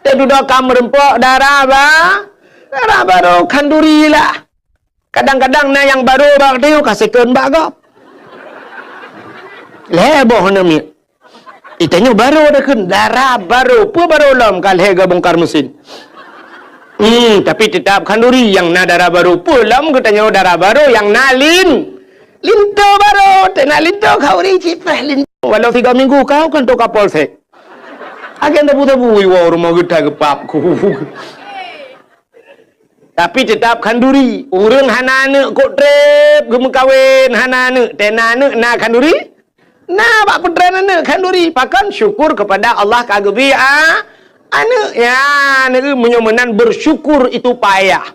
Teududoe ka meurumpok dara ba-, dara barô khanduri lah. Kadang-kadang na nyang barô bak tanyoe ka second bak gob. Lhée boh namiet. Itanyoe barô takheun, dara barô, peue barô lom ka lhée geubongkar mesin. Hmm, tapi teutap khanduri nyang na dara barô, peue lom geutanyoe dara barô nyang na lin-, linto barô, teuh na linto khanduri cit preh linto. Walau tiga minggu kau kan to Kapolsek. Agen tabu-tabu iwoe rumoh geuta geupap ku. Tapi teutap khanduri, ureuëng hana aneuëk kok treb geumeukawen, hana aneuëk, teuh na aneuëk na khanduri. Na bak peutren aneuëk khanduri, pakon syukur kepada Allah ka geubri a-, aneuëk. Ya, aneuëk meunyoe meunan bersyukur itu payah.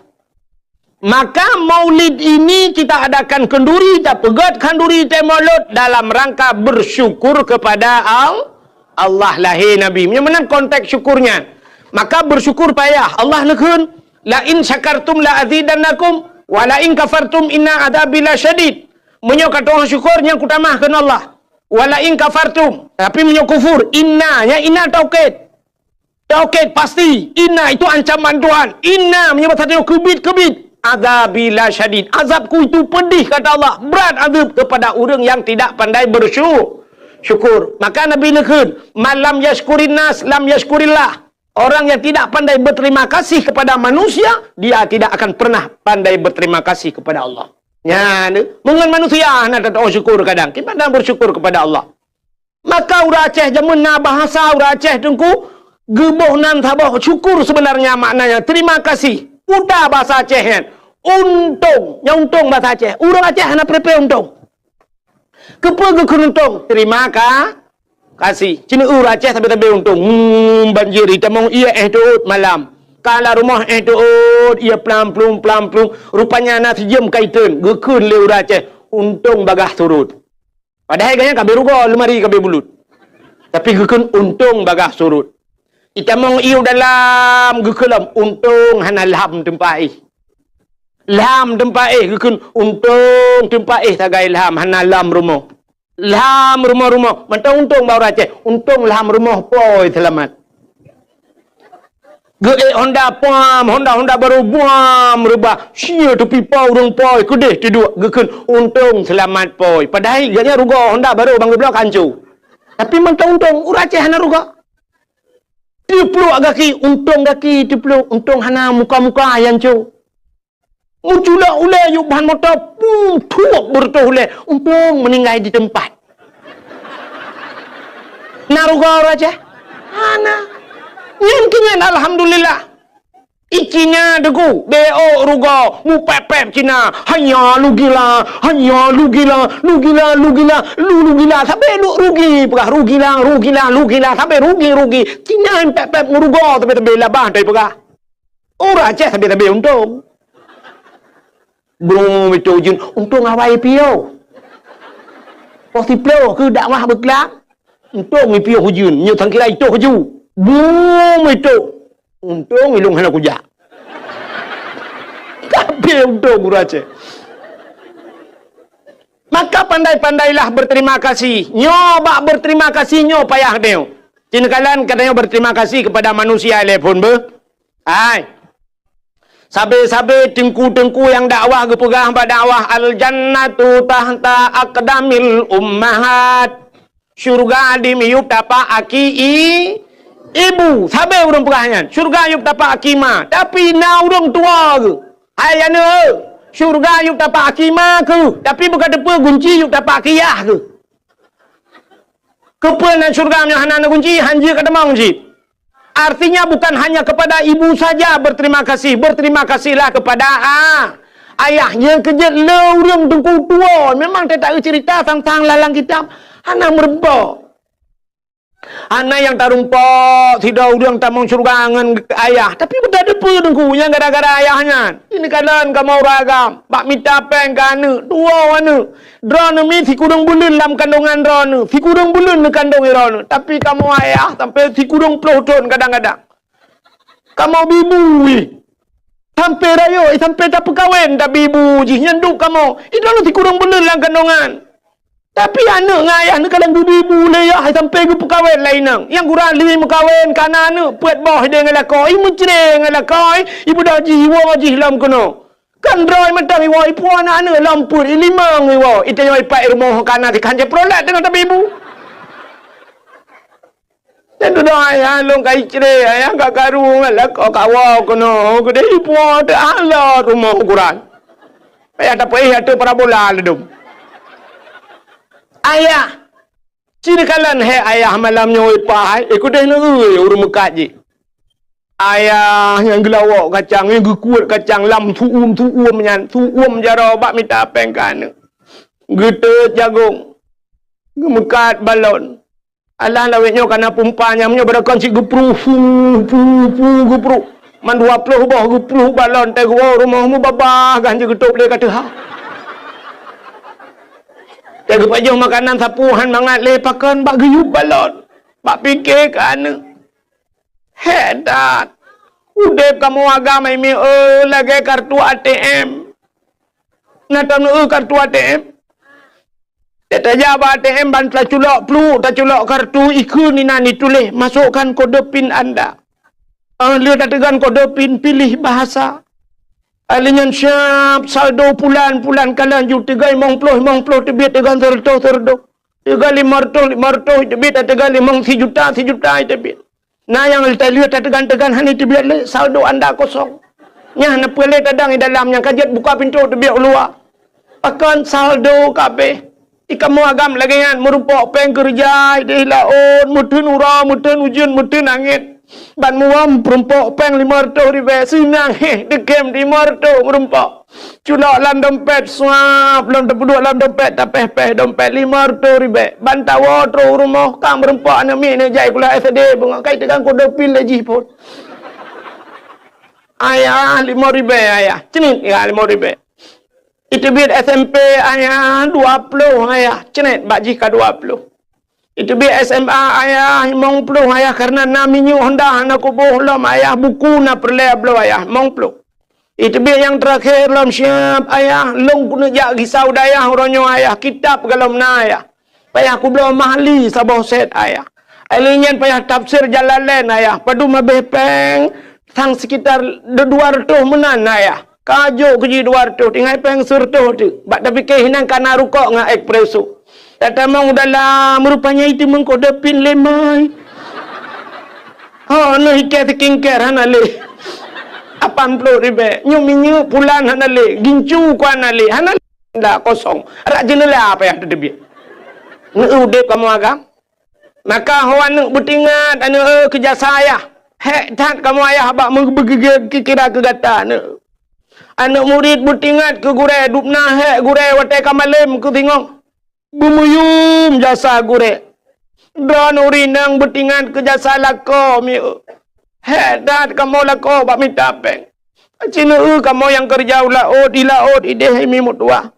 Maka maulid ini kita adakan khanduri, tapeugét khanduri teuh maulud dalam rangka bersyukur kepada Al-, Allah lahé Nabi. Meunyoe meunan konteks syukurnya. Maka bersyukur payah. Allah neukheun, "La in syakartum la azidannakum, wa la in kafartum inna adzabi lasyadid." Meunyoe ka tu'oh syukur, nyan kutamah kheun Allah. "Wa la in kafartum," tapi meunyoe kufur, inna, nyan inna taukid. Taukid pasti, inna itu ancaman Tuhan. Inna meunyoe bahasa tanyoe keubiet-keubiet. Azabi lasyadid. Azabku itu pedih, kata Allah. Berat azab kepada ureuëng yang tidak pandai bersyukur. Syukur. Maka Nabi neukheun, "Man lam yashkurin nas, lam yashkurillah." Orang yang tidak pandai berterima kasih kepada manusia, dia tidak akan pernah pandai berterima kasih kepada Allah. Nyan, meungon manusia hana tatu'oh syukur kadang. Kiban bersyukur kepada Allah. Maka ureuëng Aceh jameun na bahasa ureuëng Aceh teungku, geuboh nan saboh syukur sebenarnya maknanya terima kasih. Peue bahasa Aceh nyan? Untông. Nyang untông bahasa Aceh. Ureuëng Aceh hana peureupe untông. Keupeue geukheun untông? Terima ka-, kasih. Cina ureuëng Aceh sabe-sabe untông. Hmm, banjir, itamong ié éh teuôt malam. Kala rumoh éh teuôt, ié plam plung, plam plung. Rupanya na sijeuem ka iteun. Geukheun lé ureuëng Aceh, untông bagaih surut. Padahai gobnyan ka abéh rugoe, leumari ka abéh bulut. Tapi geukheun untông bagaih surut. Itamong ié u dalam geukheun lom, untông hana lham teumpat éh. Lham teumpat éh geukheun, untông teumpat éh sagai lham, hana lham rumoh. Lham rumoh-rumoh, mantong untông bak ureuëng Aceh, untông lham rumoh pôi seulamat. Geuék honda puam, honda-honda barô buam reubah. Sia teupipa ureuëng pôi keudeh teuduek geukheun untông seulamat pôi. Padahai gobnyan rugoe honda barô ban geubloe ka hanco. Tapi mantong untông, ureuëng Aceh hana rugoe. Teupluek gaki, untông gaki teupluek, untông hana muka-muka nyang hanco. Meuculok ulée yub ban moto, pum, thuok beureutoh ulée, untông meuninggai di teumpat. Na rugoe ureuëng Aceh? Hana. Nyan keuh nyan alhamdulillah. Icina deungon, bék rugoe, mupép-pép Cina, hanya lugila, hanya lugila, lugila, lugila, lu lugila, sabe lu rugi, peugah rugila, rugila, lugila, sabe rugi, rugi. Cina pép-pép ngon rugoe, sabe-sabe labah, tai peugah. Ureuëng Aceh sabe-sabe untông. Brung meucok ujeuen, untông awai piôh. Poh siplôh keuh dakwah beuklam, untông ipiôh ujeuen, nyoe sangkira itoh ju. Brung meucok, untông ilông hana kujak. Tapi untông ureuëng Aceh. Maka pandai-pandailah berterima kasih. Nyoe bak berterima kasih nyoe payah nyoe. Cina kalon katanya berterima kasih kepada manusia lé phon beuh. Hai. Sabe-sabe teungku-teungku nyang dakwah geupeugah bak dakwah, "Al-jannatu tahta aqdamil ummahat." Syurga di miyub tapak aki i-, ibu. Sabe ureuëng peugah nyan, syurga yub tapak aki ma. Tapi na ureuëng tuwoe geuh. Hai aneuk, syurga yub tapak aki ma keuh. Tapi beuka teupeue gunci yub tapak aki yah keuh. Keupeue na syurga meunyoe hana na gunci, hanjeuet ka tamong cit. Artinya bukan hanya kepada ibu saja berterima kasih, berterima kasihlah kepada a-, ayah. Nyang keujeuet le ureuëng teungku tuwoe, memang teutak cerita tentang lalang kitab hana meurumpok. Hana nyang tarumpok sidroe ureuëng tamong syurga ngon ayah, tapi beutateupeue teungku nyang gara-gara ayah nyan. Ini kalon kamoe ureuëng agam, bak mita péng keu aneuk, tuwoe aneuk. Droeneuh mi sikureueng buleuen lam kandongan droeneuh, sikureueng buleuen neukandong droeneuh. Tapi kamoe ayah sampai sikureueng ploh thon kadang-kadang. Kamoe bi bu jih. Sampai rayeuk, sampai tapeukawen tabi bu jih nyan duek kamoe. Droeneuh sikureueng buleuen lam kandongan. Tapi aneuk ngon ayah neukadang geubi bu lé yah sampai geupeukawen lé inong. Nyang gura lé meukawen kana aneuk peuet boh idéh ngon lakoe, i meucre ngon lakoe, i beudoh jih, i woe jih lom keunoe. Kan droe mantong iwoe, ipuwoe aneuk-aneuk lom peuet, ilimong iwoe, itanyoe ipat i rumoh kana dikhan jeuet peurolat deungon tabi bu. Dan dudoe ayah lôn ka icre, ayah ka karu ngon lakoe ka woe keunoe, keudeh ipuwoe teuh halo rumoh ukuran. Payah tapeuéh ateueh parabola ladôm. Ayah, Ci neukalon, "He ayah, malam nyoe ipah, eh, keudeh neueu ureueng meukat jih." Ayah nyang geulawok kacang, nyang geukuet kacang lam su'um-su'um nyan, su'um jaroe bak mita péng keu aneuk. Geuteut jagong, geumeukat balon. Alah lawét nyoe kana pumpa nyang nyoe beureukan cit geupruh, fu, fu, fu, geupruh. Man dua ploh boh geupruh balon, teuh geuwoe rumoh mubabah, gan jeuet geutôb lé ka teuhah. Teuh geupajoh makanan sapeue han mangat lé pakon bak geuyub balon, bak pike keu aneuk. Hék that! Udeb kamoe agam hai mié, lagée kartu A T M. Na taneueu kartu A T M? Tajak bak A T M ban taculok pluek, taculok kartu, ikheun inan ituléh, "Masukkan kode pin Anda." Ah, lheueh tateugan kode pin, piléh bahasa. Alèh nyan siab saldo pulan, pulan kalon ju teuga limong ploh, limong ploh teubiet, teuga sireutôh, sireutôh. Teuga limong reutôh, limong reutôh teubiet, teuga limong sijuta, sijuta teubiet. Na nyang lheueh tateugan-teugan hana teubiet lé, saldo anda kosong. Nyan na peue lé tadang di dalam nyang ka jeuet buka pintoe teubiet u luwa. Pakon saldo ka abéh. Di kamoe agam lagèe nyan, meurumpok péng keureuja, idéh laôt, meuteun uroe, meuteun ujeuen, meuteun angèt. Ban muwöm meurumpok péng limong reutôh ribèe, seunang héh, teukém limong reutôh meurumpok. Culok lam dompet, suap, lom tapeuduek lam dompet, tapéh-péh dompet limong reutôh ribèe. Ban tawoe trôh u rumoh, ka meurumpok aneuk miet neuk jai sikula S D, beungoh kai teugang kode pin lé jih phôn. Ayah, limong ribèe, ayah. Cit, ya, limong ribèe. Iteubiet S M P, ayah, dua ploh, ayah. Cit, bak jih ka dua ploh. Iteubiet S M A, ayah, limong ploh, ayah, karena na minyeuk Honda hana kuboh lom, ayah, buku na peureulèe bloe, ayah, limong ploh. Iteubiet nyang teurakhé lom siab, ayah, lôn keuneuk jak gisa u dayah uroe nyoe, ayah, kitab golom na, ayah. Payah kubloe mahli saboh sét, ayah. Alèh nyan payah tafsir Jalalain, ayah. Padum abéh péng, sang sekitar dua reutôh meunan, ayah. Ka jok keu jih dua reutôh, tinggai péng sireutôh teuk. Bak tapike hinan ka na rukok ngon espresso. Tatamong u dalam, rupanya itu meukodop pin lé mai. Ho, neuh ikèe skincare hana lé. Lapan ploh ribèe. Nyoe minyeuk pulan hana lé. Gincu ku hana lé. Hana lé. Dah kosong. Rak jeuneula payah teuteubiet. Neu udép kamoe agam. Maka ho aneuk beutingat, aneuk, eh, keu jasa ayah. Hék that kamoe ayah bak meubeugeugie kira keu gata, aneuk. Aneuk murit beutingat keu gurèe, dubna hék gurèe watèe ka malém keu singoh. Beumuyum jasa gurèe. Droeneuh ureueng inong beutingat keu jasa lakoe, mieu. Hék that kamoe lakoe bak mita péng. Aci neu kamoe nyang keureuja u laôt, di laôt idéh imi meutuwah.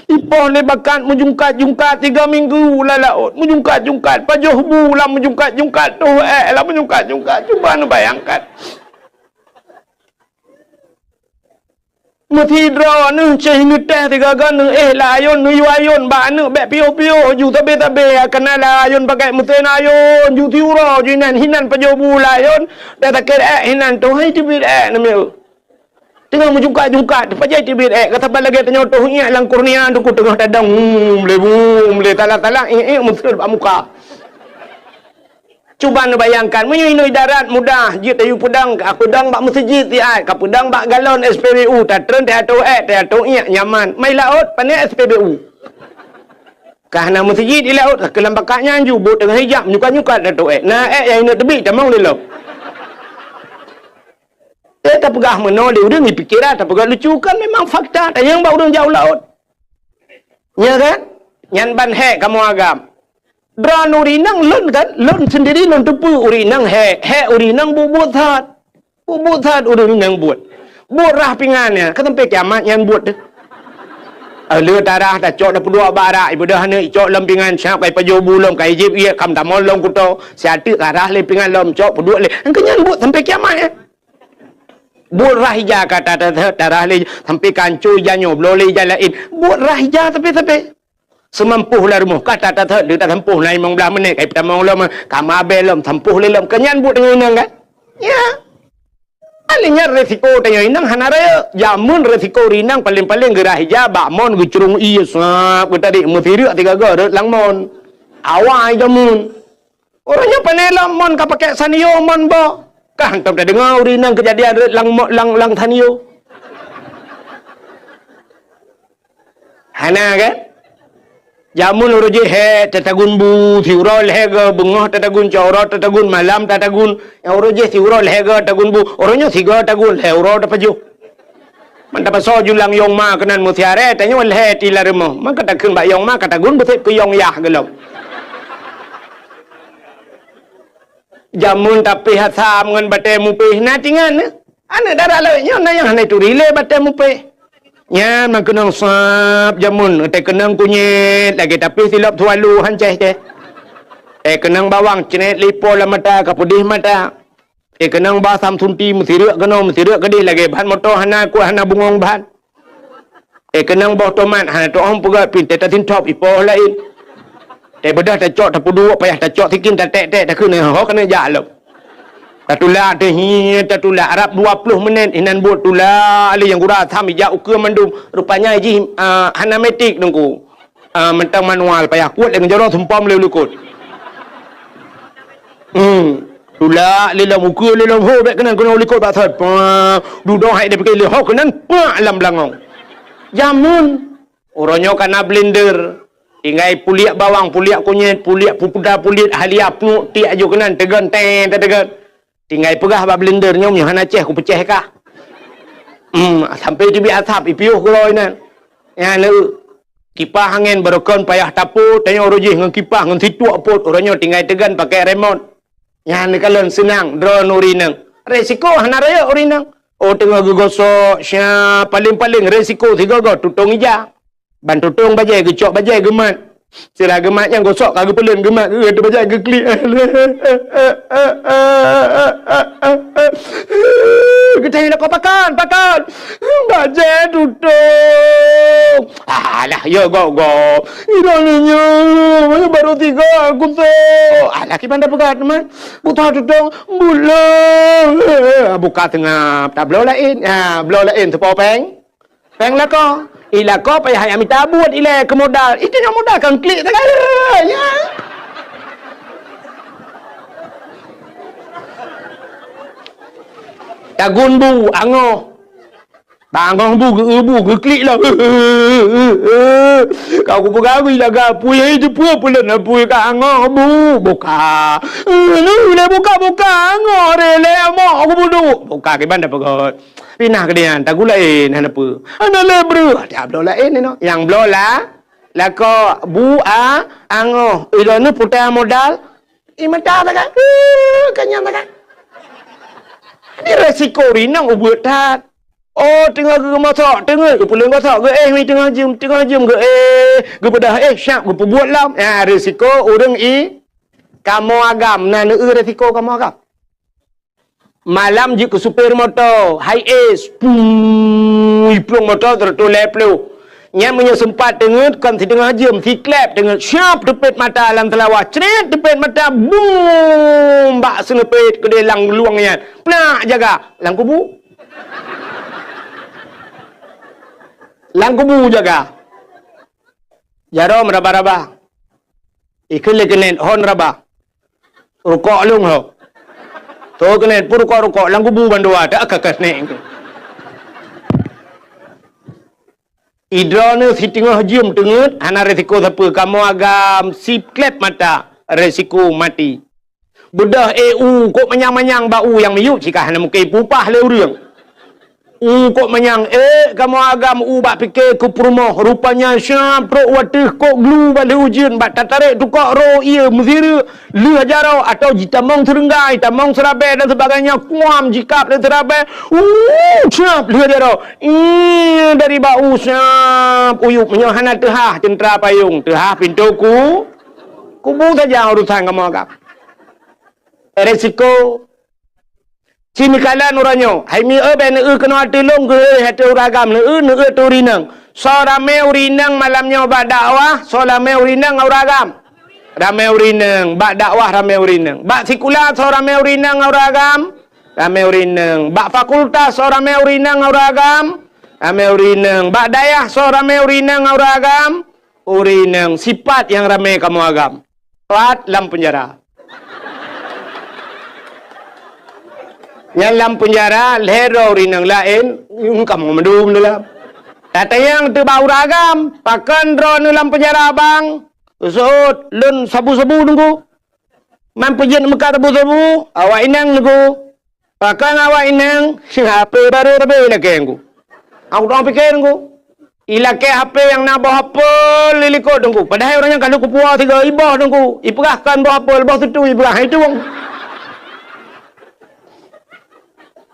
Ipoh lé bakat meujungkat-jungkat tiga minggu lam laôt, meujungkat-jungkat, pajoh bu lam meujungkat-jungkat, toh ék lam meujungkat-jungkat. Cuba neubayangkan. Meusidroe neuh ceh neutéh sigaga neuéh lam ayôn, neuyue ayôn bak aneuk bèk piôh-piôh ju sabé-sabé, kana lam ayôn pakai meusén ayôn ju siuroe ju inan, hinan pajoh bu lam ayôn, dan sakét ék hinan toh hai teubiet ék namiet. Teungoh meujungkat-jungkat, pajoh teubiet ék, ka saban lagèe tanyoe toh iék lam kurnia teungku teungoh tadong, hmm, lé bu, hmm, lé talang-talang, iék-iék meuseuet bak muka. Cuba neubayangkan, meunyoe inoe darat mudah, jeuet tayue peudong, ka peudong bak meuseujid siat, ka peudong bak galon S P B U, tatreun teuatoe ék, teuatoe iék, nyaman. Mai laôt, pané S P B U. Ka hana meuseujid di laôt, ka keulam bakat nyan ju, bot teungoh ijak, menyukat-nyukat teuatoe ék. Na ék nyang ineuk teubiet, tamong lé lom. Eh, tapeugah meunoe lé ureueng, di pikeran tapeugah lucu, kan memang fakta, tanyong bak ureueng jak u laôt. Nya kan? Nyan ban hék kamoe agam. Droeneuh ureueng inong lôn kan, lôn sendiri lôn teupeue ureueng inong hék, hék ureueng inong buet-buet that. Buet-buet that ureueng inong buet. Buet rhah pingan nyan, ka sampai kiamat nyan buet teuh. Eh, lheueh tarhah tacok tapeuduek bak arak, ibeudôh aneuk icok lom pingan, siap kai pajoh bu lom, kai jieb iék, kam tamong lom kuto, siat teuk tarhah lé pingan lom, cok peuduek lé. Engkeu nyan buet sampai kiamat nyan. Buet rhah ija ka ta-, ta-, ta-, tarhah lé, sampai kancô ija nyoe, bloe lé ija laén. Buet rhah ija tapi-tapi. Seumampoh lam rumoh, ka ta-, ta-, ta-, tasampoh na limong blaih menit, kai peutamong lom, ka mabée lom, sampoh lé lom. Keu nyan buet tanyoe inong kan? Ya. Paléng nyan resiko tanyoe inong hana rayeuk. Jameun resiko ureueng inong paléng-paléng geurhah ija bak mon geucrông ié sab geutadi meusireuk sigaga rot lam mon. Awai jameun. Ureueng nyoe pane lom mon ka pakai sanio mon boh. Ka hantom tadeungoe ureueng inong keujadian rot lam mo-, lam, lam sanio. Hana kan? Jameun uroe jih hék tatagun bu, siuroe lhèe goe beungoh tatagun, cot uroe tatagun, malam tatagun. Nyang uroe jih siuroe lhèe goe tagun bu, uroe nyoe sigoe tagun, lhèe uroe tapajoh. Man tapasoe ju lam yong ma keunan meusiaré, tanyoe lhèe ti lam rumoh. Man ka takheun bak yong ma, ka tagun beusép keu yong yah geulom. Jameun tapéh asam ngon batée mupéh na tingan. Aneuk dara lawét nyoe na nyang hana turi lé batée mupéh. Nyan meukeunong sab jameun, teukeunong kunyét lagée tapéh silop sualo hancéh teh. Teukeunong bawang cret lipo lam mata ka peudeh mata. Teukeunong ba samsunti meusireuk keunoe meusireuk keudeh lagée ban moto hana kuat hana bungong ban. Eh, keunong boh tomat, hana tu'oh peugah pih, teuta sintop ipoh laén. Teubeudôh tacok, tapeuduek, payah tacok sikin, tatek-tek, takheun, ho keuneuk jak lom. Tatulak teuh hi, tatulak rab dua ploh menit, inan buet tulak lé nyang gura tham ijak ukeue mandum. Rupanya jih, ah, hana metik Teungku. Ah, mantong manual, payah kuet lé ngon jaroe sumpom lé u likot. Hmm. Tulak lé lom ukeue lé lom ho bèk keunan keunoe u likot bak thot. Pah, dudoe hai dipike lé ho keunan pak lam beulangong. Jameun. Uroe nyoe ka na blender. Tinggai puliek bawang, puliek kunyét, puliek pupuda, puliek halia, pluek tiek aju keunan, teugon, teng, teugon. Tinggai peugah bak blender, "Nyoe, nyoe hana céh, kupeucéh kah." Hmm, sampoe teubiet asap, ipiôh keudroe inan. Nyan lé, kipah angén barokon payah tapot, tanyoe uroe jih ngon kipah, ngon situek pot, uroe nyoe tinggai teugon pakai remote. Nyan neukalon seunang droeneuh ureueng inong. Resiko hana rayeuk ureueng inong. Oh, teungoh geugosok, sya, paléng-paléng resiko sigoe-goe tutong ija. Ban tutong bajèe, geucok bajèe geumat. Sira geumat nyang gosok ka geupeulon geumat, geuh bajèe geuklik. Geutanyoe lakoe pakon, pakon. Bajèe tutong. Alah, ya gob-gob. Idong nyoe, baru tiga aku tu. Alah, kiban dah peugah teuma. Buta tutong, bulo. Buka seungab, tabloe laén. Ha, bloe laén teupo péng. Péng lakoe. I lakoe payah jak mita buet ilèe keu modal. Itu nyang modal kan klik sagai. Ya. Tagun bu, angoh. Bangoh bu, geu-, bu, geuklik lah. Kau kupeugah, "Ui, jaga apui, hai, teupeue peulon apui ka angoh bu." Buka. Lé buka-buka, angoh re, lé amok aku budu. Buka kiban dah peugah. Pinah keu dia, tagun laén, hana peue. Hana lé breuh. Tabloe laén inoe. Nyang bloe la, lakoe bu a, angoh. Ilôn ni putéh modal. I mata sagai. Heuh, kanyang sagai. Ni resiko rinong ubeut that. Oh, teungoh geumosok, teungoh geupuléng gosok, geuéh mi teungoh jeuem, teungoh jeuem geuéh, geupeudah éh, syap geupeubuet lom. Ya, resiko ureueng i kamoe agam, na neueu resiko kamoe agam. Malam jeuet keu supir moto, high ace, pui, plueng moto seratus lhèe ploh. Nyan meunyoe seumpat teungeut, kon siteungoh jeuem, siklep teungeut, syap teupet mata lam seulawah, cret teupet mata, bum, bak seuneupet keudeh lam luwang nyan. Plak jaga, lam kubu. Lam kubu jaga. Jaroe meuraba-raba. Ikheun lé keuneuk hon raba. Rukok lôn ho. Toh keuneuk pun rukok-rukok lam kubu bandua tak ka keuneuk. Idroeneuh siteungoh jeuem teungeut hana resiko sapeue, kamoe agam siklep mata resiko maté. Beudôh éh u kok manyang-manyang bak u nyang miyueb cit ka hana mungken ipupah lé ureueng. U kok manyang ék kamoe agam u bak pike keu peurumoh, rupanya syam trok wateuh kok glu bak lheuh ujeuen bak tatarek tukok ro ié meusireuk lheuh jaroe atau jitamong seureunggai, tamong seurabée dan sebagainya, kuam jikab lé seurabée. Uh, syap lheuh jaroe. Ih, dari bak u syap uyueb meunyoe hana teuhah ceuntra payong, teuhah pintoe ku, kubu saja urusan kamoe agam. Resiko. Ci neukalon uroe nyoe, hai mi eu bèk neueu keunoe ateueh lôn geueu ateueh ureueng agam, neueu, neueu ateueh ureueng inong. Soe ramé ureueng inong malam nyoe bak dakwah, soe ramé ureueng inong ngon ureueng agam. Ramé ureueng inong, bak dakwah ramé ureueng inong. Bak sikula soe ramé ureueng inong ngon ureueng agam, ramé ureueng inong. Bak fakultas soe ramé ureueng inong ngon ureueng agam, ramé ureueng inong. Bak dayah soe ramé ureueng inong ngon ureueng agam, ureueng inong. Sipat nyang ramé kamoe agam. Pat lam peunjara. Nyan lam peunjara lhèe droe ureueng inong laén, nyang kamoe mandum dalam. Tatanyong teuh bak ureueng agam, "Pakon droeneuh lam peunjara, Bang?" Seuôt, "Lôn sabu-sabu Teungku." "Man peue jeuet meukat sabu-sabu?" "Awak inong Teungku." "Pakon awak inong?" "Hapé barô leubeh lakée Teungku." Aku dong pike Teungku. Ilakée hapé nyang na boh apel di likot Teungku. Padahai ureueng nyan ka lheueh kupuwoe sigoe iboh Teungku. Ipeugah kon boh apel, boh sutui ipeugah, hai tueng.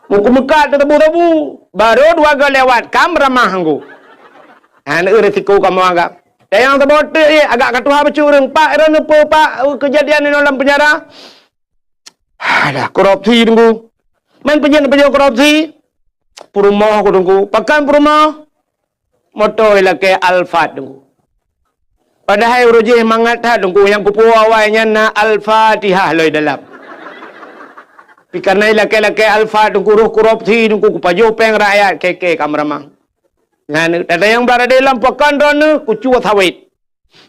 Muku meukat teutabu-tabu. Barô dua goe lewat, kam ramah Teungku. Ha, neueu resiko kamoe agam. Dan nyang saboh teuk, eh, agak ka tuha bacut ureueng. Pak, droeneuh peue, Pak, keujadian inoe lam peunjara? Alah, korupsi Teungku. Man peue jeuet, peue jeuet korupsi? Peurumoh ku Teungku. Pakon peurumoh? Moto ilakée Alphard Teungku. Padahai uroe jih mangat that Teungku, nyang kupuwoe awai nyan na Al-Fatihah lom dalam. Kareuna ilakée-lakée Alfa, teungku roh korupsi, teungku kupajoh péng rakyat, kée-kée ka meuramah. Nyan, tadayang barade lam pakan droeneuh kucue sawét.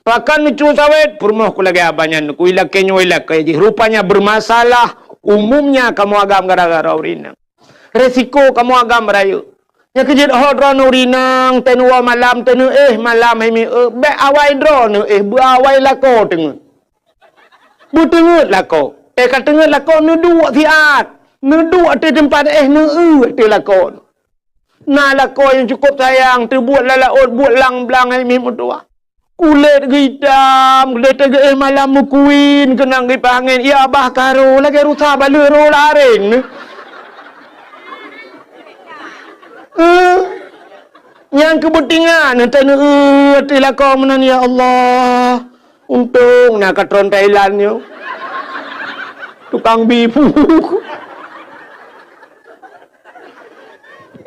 Pakan neucue sawét, peurumoh kulagée abah nyan, kuilakée nyoe ilakée jih. Rupanya bermasalah, umumnya kamoe agam gara-gara ureueng inong. Resiko kamoe agam rayeuk. Nyang keujeuet ho droeneuh ureueng inong, teuh neuwoe malam, teuh neuéh malam, hai mi, eh, bék awai droeneuh éh, beuawai lakoe teungeut. Beuteungeut lakoe. Eh, ka teungeut lakoe, neuduek siat. Neuduek ateueh teumpat éh, neueu ateueh lakoe. Na lakoe nyang cukôp sayang, teubuet lam laôt, buet lam blang, hai mi meutuwah. Kulét geuitam, kulét teugeue malam meukuin, keunong gipangén, ya bah karo, lagée rusa baleuet roh lareng. Eh, nyang keubeutingan, teuh neueu ateueh lakoe meunan, ya Allah. Untông na katron Thailand nyoe. Tukang bi bu.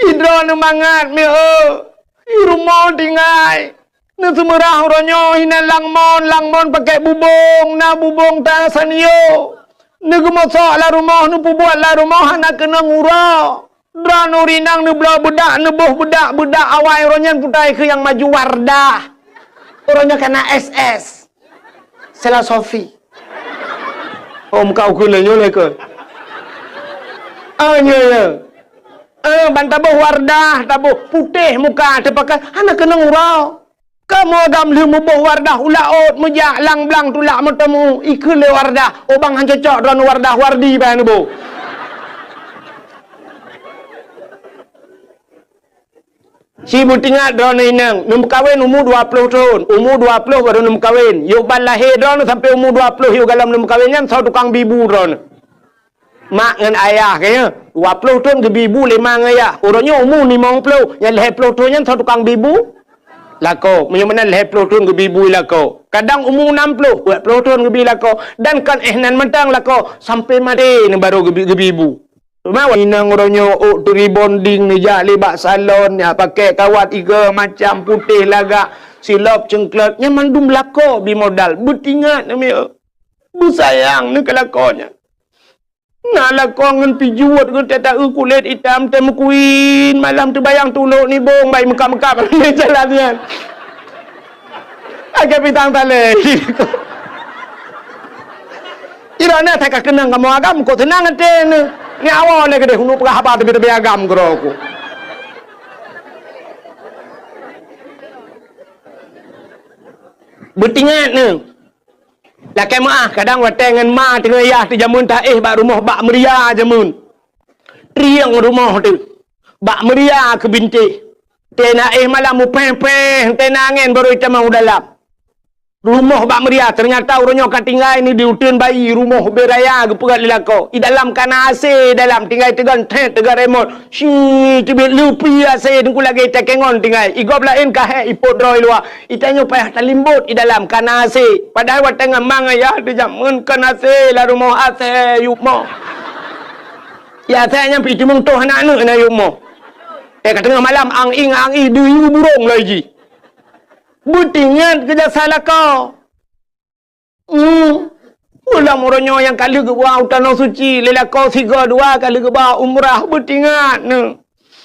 Idroe neumangat, mi eu. I rumoh tinggai. Neuseumeurah uroe nyoe hinan lam mon, lam mon pakèk bubông, na bubông ta sanyo. Neugeumosok lam rumoh, neupeubuet lam rumoh hana keunong uroe. Droeneuh ureueng inong neubloe beudak, neuboh beudak, beudak awai uroe nyan putai keu nyang maju Wardah. Uroe nyoe kana S S. Sela Sofi. Oh, muka ukeue lé nyoe lé keu. Ah, nyoe, nyoe. Eh, ban taboh Wardah, taboh putéh muka teupakai, hana keunong uroe. Kamoe agam lheueh muboh Wardah u laôt, meujak lam blang tulak meuteumèe, ikheun lé Wardah, "Oh bang, han cocok droeneuh Wardah, Wardi bèk neuboh." Ci beutingat droeneuh inong, neumeukawen umu dua ploh thon, umu dua ploh barô neumeukawen. Yôh ban lahé droeneuh sampoe umu dua ploh yôh galom neumeukawen nyan soe tukang bi bu droeneuh. Mak ngon ayah, ka nyoe, dua ploh thon geubi bu lé ma ngon ayah. Uroe nyoe umu limong ploh, nyang lhèe ploh thon nyan soe tukang bi bu? Lakoe. Meunyoe meunan lhèe ploh thon geubi bu lakoe. Kadang umu nam ploh, peuet ploh thon geubi lakoe. Dan kon éh nan mantong lakoe, sampoe maté neuh barô geubi, geubi bu. Teuma inong uroe nyoe ôk teurebonding neujak lé bak salon, nyak pakèk kawat igo macam putéh lagak, silop ceungklot, nyan mandum lakoe bi modal. Beutingat neuh mieu. Beusayang neuh keu lakoe nyan. Na lakoe ngon pijuet geuh teuta-eu kulét itam teuh meukuin, malam teubayang tulok nibong bai meukab-meukab lé jalan nyan. Agak pitang talé. Ira na that ka keunong kamoe agam, kok seunang até neuh. Ni awai lé keudeh, hunu peugah haba teubi-teubi agam keudroe ku. Beutingat neuh. Lakèe meu'ah, kadang watèe ngon ma teungoh yah teuh jameun taéh bak rumoh bak meuria jameun. Trieng rumoh teuh. Bak meuria keu bintéh. Teuh na éh malam mupéh-péh, teuh na angén barô itamong u dalam. Rumoh bak meuria, teunyata uroe nyoe ka tinggai ni di uteuen bayi, rumoh ubé raya geupeugöt lé lakoe. I dalam ka na AC dalam, tinggai teugon thét, teugon remot. Shi, teubiet leupi AC, teungku lagèe itakèe ngon tinggai. I gob laén ka hék ipot droe i luwa. Itanyoe payah talimbot i dalam ka na AC. Padahai watèe ngon ma ngon yah teuh jameun kon AC, lam rumoh AC, yub moh. Ya, AC nyan pih teumeung toh aneuk na yub moh. Eh, ka teungoh malam, ang-ing, ang-ing, deuyue burông lagèe jih. Beutingat keu jasa lakoe. Hmm. Ulôn uroe nyoe nyang ka lheueh geuba u Tanoh Suci, lé lakoe sigoe dua ka lheueh geuba umrah, beutingat neuh.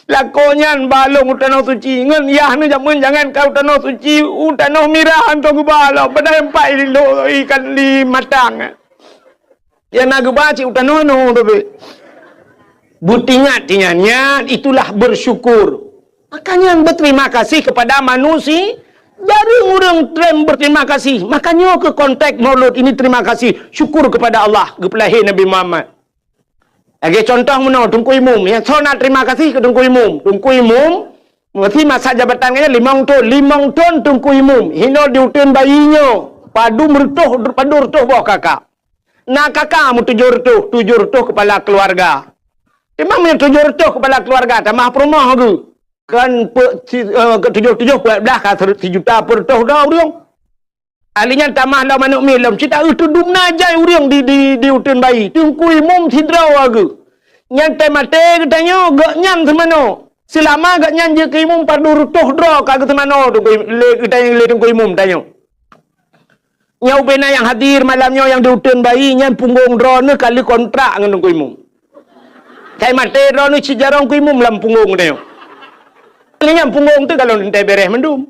Lakoe nyan ba lôn u Tanoh Suci, ngon yah neuh jameun jangankan u Tanoh Suci, u Tanoh Mirah hantom geuba lom, padahai empat i lôn ikan di Matang. Nyang na geuba cit u tanoh nyoe tapi. Beutingat, tingat, nyan itulah bersyukur. Makanya berterima kasih kepada manusia. Jareueng ureueng treb berterima kasih. Makanya ke konteks Maulud ini terima kasih, syukur kepada Allah, geupeulahé Nabi Muhammad. Lagèe contoh meunoe, Teungku Imum. Nyang soe na terima kasih keu Teungku Imum. Teungku Imum, meusi masa jabatan nyan limong thon. Limong thon Teungku Imum. Hino di uteuen bayi nyoe, padum reutôh, padum reutôh boh kakak. Na kakak meutujoh reutôh, tujoh reutôh kepala keluarga. Teuma meunyoe tujoh reutôh kepala keluarga, tamah peurumoh geuh. Kan pe-, si-, eh, ke tujoh-tujoh peuet blah ka sere-, sijuta peureutôh droe ureueng. Ahli nyan tamah lom aneuk miet lom, cit taeu teudum na jai ureueng di, di, di uteuen bayi. Teungku Imum sidroe geuh. Nyan teuh maté geutanyoe, gobnyan seumanoe. Seulama gobnyan jeuet keu imum, padum reutôh droe ka geuseumanoe Teungku Im-, lé geutanyoe, lé Teungku Imum tanyoe. Nyoe ubé na nyang hadir malam nyoe nyang di uteuen bayi nyan punggong droeneuh ka lheueh kontrak ngon Teungku Imum. Sai maté droeneuh cit jaroe Teungku Imum lam punggong tanyoe. Nyan punggong teuh ka lôn teuntèe bèrèh mandum.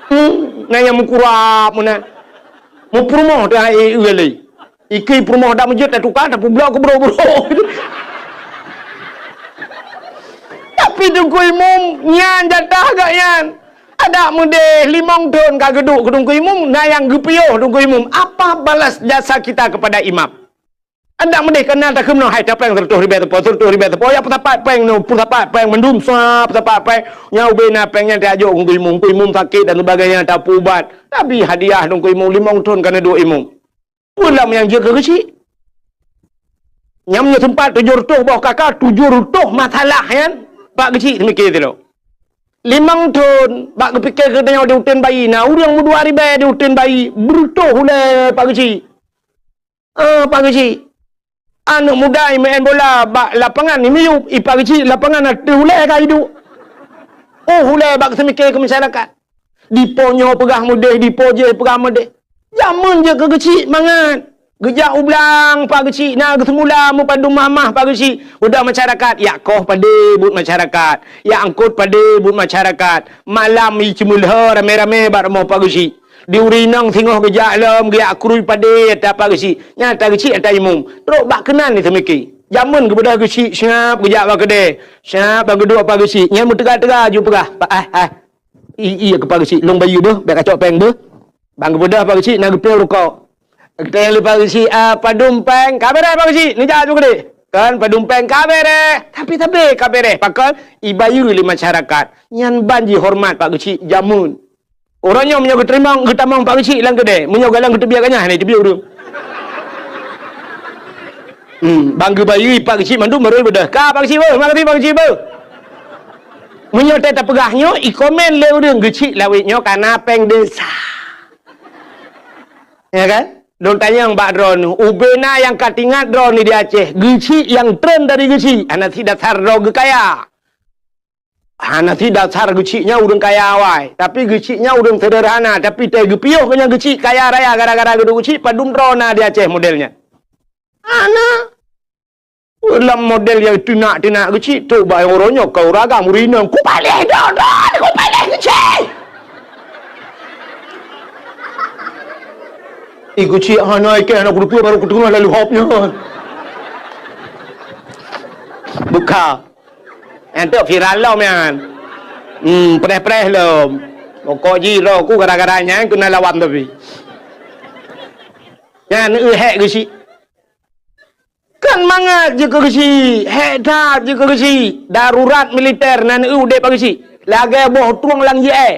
Hmm, na nyang meukurab meunan. Meupeurumoh teuh hai, eh, lé. Ikeu peurumoh dak meujeuet tatuka, tapeublok keu brok-brok. Tapi Teungku Imum, nyan jatah gobnyan. Adak meudeh limong thon ka geuduek keu Teungku Imum, na nyang geupiôh Teungku Imum. Apa balas jasa kita kepada imam? Adak meudeh ka na takheun meunoe, hai tapéng seureutôh ribèe teupeu, seureutôh ribèe teupeu, ya peusapat péng nyoe, peusapat péng mandum sa, peusapat péng. Nyan ubé na péng nyan tajok Teungku Imum, Teungku Imum sakét dan sebagainya, tapeuubat. Tapi hadiah Teungku Imum limong thon ka neuduek Imum. Peue lam nyang jeuet keu geuchik? Nyang meunyoe teumpat tujoh reutôh boh kaka, tujoh reutôh masalah nyan, Pak Geuchik teumikir sidroe. Limong thon, bak geupike keu tanyoe di uteuen bayi, na ureueng meudua ribèe di uteuen bayi, beureutôh ulèe Pak Geuchik. Eh, Pak Geuchik. Aneuk muda meu'en bola bak lapangan, imiyup, i Pak Geuchik lapangan ateueh ulèe ka iduek. Oh, ulèe bak seumike keu masyarakat. Dipo nyoe peugah meudeh, dipo jéh peugah meudeh. Jameun jeuet keu geuchik mangat. Geujak u blang Pak Geuchik, na geuseumula meupadum mahmah Pak Geuchik. Udah masyarakat, yak koh padé buet masyarakat. Yak angkot padé buet masyarakat. Malam i ceumeulhö ramé-ramé bak rumoh Pak Geuchik. Di ureueng inong singoh geujak lom, geujak krui padé ata Pak Geuchik. Nyan ata geuchik ata imum. Trok bak keunan ni seumike. Jameun geubeudôh geuchik, seungab geujak bak keudè. Seungab ban geuduek Pak Geuchik. Nyan meuteuga-teuga ju peugah, "Pak, ah, ah." I, iya keu Pak Geuchik, lôn bayeue beuh, bèk kacok péng beuh. Ban geubeudôh Pak Geuchik na geupeu rukok. Geutanyong lé Pak Geuchik, "Ah, padum péng?" "Ka bèrèh Pak Geuchik, neujak ju keudè." Kan padum péng ka bèrèh, tapi sabé ka bèrèh. Pakon? Ibayeue lé masyarakat. Nyan ban jihoreumat Pak Geuchik jameun. Uroe nyoe meunyoe geuteurimong, geutamong Pak Geuchik lam keudè, meunyoe galeng geuteubiet ganyah, hana iteubiet ureueng. Hmm, ban geubayeue Pak Geuchik mandum baru beudôh. Ka Pak Geuchik beuh, makasih Pak Geuchik beuh. Meunyoe teuh tapeugah nyoe, ikomen lé ureueng Geuchik lawét nyoe kana péng desa. Ya kan? Lôn tanyong bak droeneuh, ubé na nyang ka teuingat droeneuh di Aceh, Geuchik nyang treun dari Geuchik, hana sit dasar droe geukaya. Hana sit dasar Geuchik nyan ureueng kaya awai, tapi Geuchik nyan ureueng seuderhana, tapi teuh geupiôh keu nyan Geuchik kaya raya gara-gara geuduek Geuchik, padum droe na di Aceh model nyan. Hana. Lam model nyang teunak-teunak Geuchik, trok bak nyang uroe nyoe ka ureueng agam ureueng inong, "Kupaléh droe, droe, kupaléh Geuchik!" Ih, Geuchik hana ikeh, hana kuteupeu, baru kuteungoh lalu hop nyan. Buka. Nyan tu viral lom nyan. Hmm, preh-preh lom. Pokok jih roh ku gara-gara nyan keuneuk lawan tapi. Nyan eu hék Geuchik. Kan mangat jeuet keu Geuchik, hék that jeuet keu Geuchik. Darurat militer nan eu udeb bak Geuchik. Lagèe boh trueng lam J I.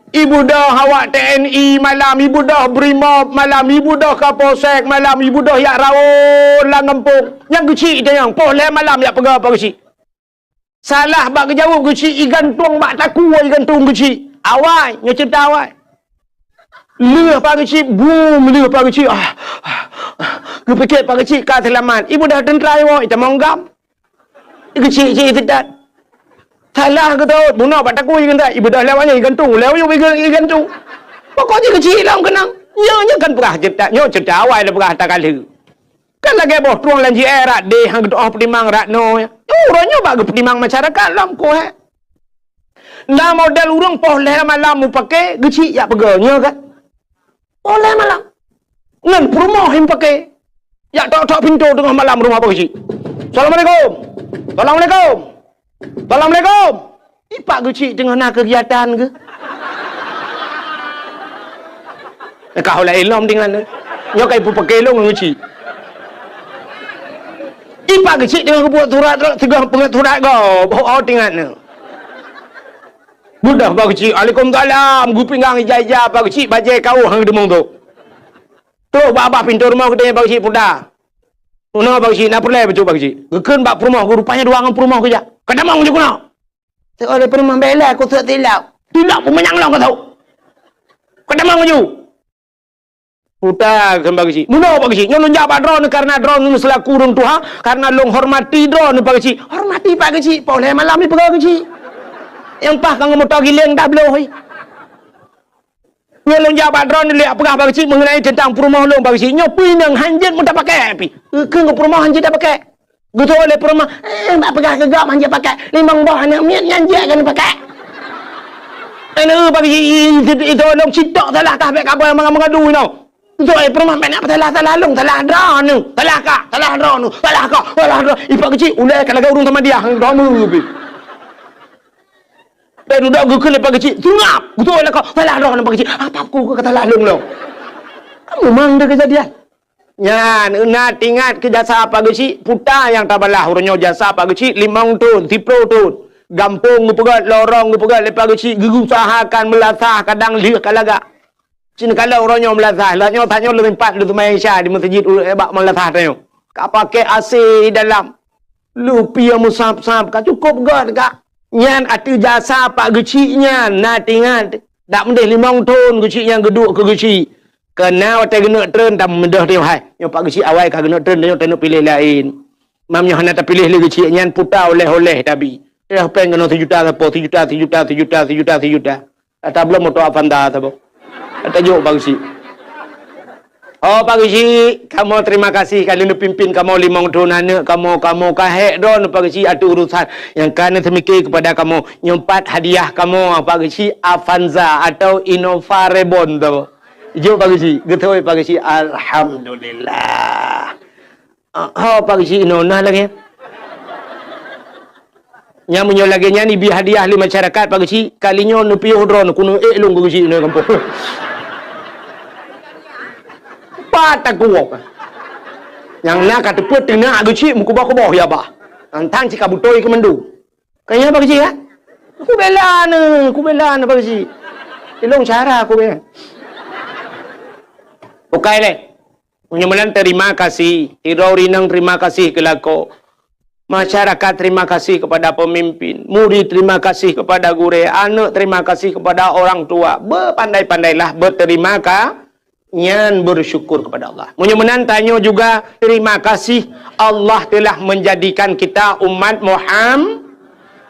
Ibeudôh awak T N I malam, ibeudôh Brimob malam, ibeudôh Kapolsek malam, ibeudôh jak rawon lam gampông. Nyang Geuchik tanyong, poh lhèe malam jak peugah bak Geuchik. Salah bak geujaweueb Geuchik, igantung bak takue igantung Geuchik. Awai, nyoe ceurita awai. Lheueh Pak Geuchik, bum, lheueh Pak Geuchik. Ah, ah, ah. Geupike Pak Geuchik ka seulamat. Ibeudôh teuntra iwoe, itamong gam. Geuchik cit iseutôt. Salah geutot, bunoe bak takue igantung. Ibeudôh lewat nyan igantung, lewat nyan iga-, igantung. Pokok jih Geuchik lom keunong. Nyoe, nyoe kan peugah ceurita, nyoe ceurita awai lôn peugah ata ka lheueh. Kan lagèe boh trueng lam J I rot deh han geutu'oh peutimang rot noe. Uroe nyoe bak geupeutimang masyarakat lom ku hék. Na model ureueng poh lhèe malam mupake Geuchik jak peugah nyoe kan. Poh lhèe malam. Ngon peurumoh nyang pake. Jak tok-tok pintoe teungoh malam rumoh Pak Geuchik. "Assalamualaikum. Assalamualaikum." "Assalamualaikum." Ipak Geuchik teungoh na keugiatan geuh. Ka hula ilom tingan tu. Nyoe ka ipupeuke lôn Geuchik. Ipak Geuchik teungoh geubuet surat, teungoh peungeut surat gob. Oh, oh, tingan tu. Budah Pak Geuchik, "Waalaikumsalam." Geupinggang ija-ija Pak Geuchik, bajèe kawöh han geudeumeung tu. Trok bak babah pintoe rumoh geutanyong Pak Geuchik, "Peue dah?" "Meunoe Pak Geuchik, na peureulèe bacut Pak Geuchik." Geukheun bak peurumoh geuh, rupanya dua ngon peurumoh geujak. "Ka tamong ju keunoe." "Teuh oleh peurumoh bela ku sôk tilap." "Tilap peumanyang lôn ka sôk." "Ka tamong ju." Puta kheun Pak Geuchik. "Meunoe Pak Geuchik, nyoe lôn jak bak droeneuh kareuna droeneuh seulaku ureueng tuha, kareuna lôn hormati droeneuh Pak Geuchik." "Hormati Pak Geuchik, poh lhèe malam ipeugah Geuchik. Nyang paih ka ngon moto giléng dah bloh." Nyoe lôn jak bak droeneuh lé peugah Pak Geuchik mengenai teuntang peurumoh lôn Pak Geuchik. Nyoe pih inong hanjeuet meuta pakai pih. Keu peurumoh hanjeuet ta pakai. Geutôh lé peurumoh, eh, bak peugah keu gob hanjeuet pakai. Limong boh aneuk miet nyan jeuet keu pakai. Aneuk Pak Geuchik, i, i, i, itôh lôn citok salah tah bèk kabai manga-manga dui nyoe. Geutôh lé peurumoh bèk na salah-salah lôn, salah droeneuh, salah kah, salah droeneuh, salah kah, salah droeneuh. I Pak Geuchik ulèe ka lagèe ureueng Samadiyah, droeneuh pih. Bèk dudoe geukheun lé Pak Geuchik, seungab. Geutôh lé kah, salah droeneuh Pak Geuchik. Apa ku ka salah lôn lom? Kamu mang deh keujadian. Nyan, ingat, ingat keu jasa Pak Geuchik, puta nyang tabalah uroe nyoe jasa Pak Geuchik limong thôn, siplôh thôn. Gampông geupeugöt, lorong geupeugöt lé Pak Geuchik, geuusahakan meulasah kadang lheueh ka lagak. Cit neukalon uroe nyoe meulasah, lagak nyoe tanyoe leurimpat leuseumbahyang Isya di meuseujid u-, bak meulasah tanyoe. Ka pakai A C dalam. Lupie meusab-sab, ka cukôp göt ka. Nyan ateueh jasa Pak Geuchik nyan, na teuingat. Dak meudeh limong thôn Geuchik nyan geuduek keu Geuchik. Keu na watèe geuneuk treun, tameudeh teuh hai. Nyoe Pak Geuchik awai ka geuneuk treun, nyoe taneuk piléh laén. Mam nyoe hana tapiléh lé Geuchik nyan puta oleh-oleh tabi. Teuh péng keunoe sijuta sapo, sijuta, sijuta, sijuta, sijuta, sijuta. Ata bloe moto Avanza saboh. Ata jok Pak Geuchik. Oh, Pak Geuchik, kamoe terima kasih ka lheueh neupimpin kamoe limong thôn aneuk kamoe, kamoe ka hék droeneuh Pak Geuchik ateueh urusan nyang ka neuseumiké keupada kamoe. Nyoe pat hadiah kamoe Pak Geuchik Avanza atau Innova Reborn saboh. Jok Pak Geuchik, geutôi Pak Geuchik, alhamdulillah. Ah, ho Pak Geuchik inoe na lagèe. Nyan meunyoe lagèe nyan ibi hadiah lé masyarakat Pak Geuchik, kali nyoe neupiôh droeneuh keuneuk ék lôn keu Geuchik inoe gampông. Pat takuwok. Nyang na ka teupeu teunak Geuchik meukuboh-kuboh ya bah. Nyan tan cit ka beutôi keu mandum. Ka nyan Pak Geuchik ya? Kubela neuh, kubela neuh Pak Geuchik. Ilong cara kubela. Bukai lé. Meunyoe meunan terima kasih, sidroe ureueng inong terima kasih keu lakoe. Masyarakat terima kasih kepada pemimpin, murid terima kasih kepada gurèe, aneuk terima kasih kepada orang tua. Beupandai-pandailah berterima ka-, nyan bersyukur kepada Allah. Meunyoe meunan tanyoe juga terima kasih Allah telah menjadikan kita umat Muham-,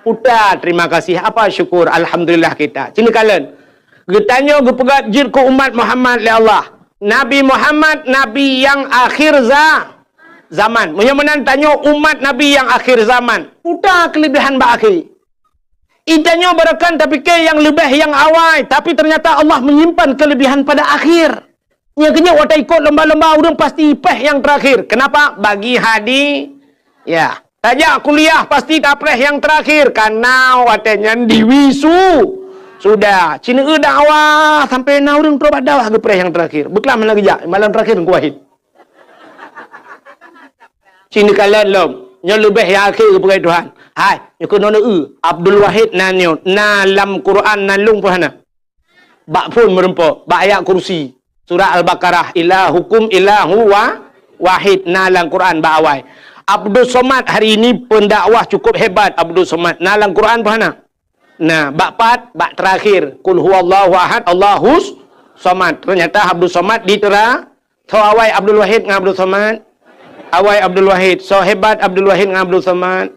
puta terima kasih. Apa syukur? Alhamdulillah kita. Cit neukalon. Geutanyoe geupeugöt jeuet keu umat Muhammad lé Allah. Nabi Muhammad, nabi nyang akhir za-, zaman. Meunyoe meunan tanyoe umat nabi nyang akhir zaman, peue keulebihan bak akhé? Geutanyoe barangkapeue tapike nyang leubeh nyang awai, tapi ternyata Allah menyimpan kelebihan pada akhir. Nyang keujeuet watèe ikot lomba-lomba ureueng pasti péh nyang terakhir. Kenapa? Bagi hadi-, Ya, tajak kuliah pasti tapréh nyang terakhir, karena watèe nyan diwisu-, sudah. Cit neueu dakwah sampai na ureueng trok bak dakwah geupréh nyang terakhir. Beuklam hana geujak, malam terakhir Teungku Wahid. Cit neukalon lom, nyoe leubeh nyang akhé geupeugah Tuhan. Hai, nyoe keunoe neueu, Abdul Wahid na nyoe, na lam Quran na lôn pun hana. Bak phon meureumpok, bak ayat kursi. Surat Al-Baqarah, "Ilahukum ilahu wa-, wahid," na lam Quran bak awai. Abdul Somad hari ini pendakwah cukup hebat Abdul Somad. Na lam Quran pun hana? Na, bak pat, bak terakhir. "Qul huwallahu ahad, Allahus Somad." Ternyata Abdul Somad ditera-, Soe awai Abdul Wahid ngon Abdul Somad? Awai Abdul Wahid. Soe hebat Abdul Wahid ngon Abdul Somad?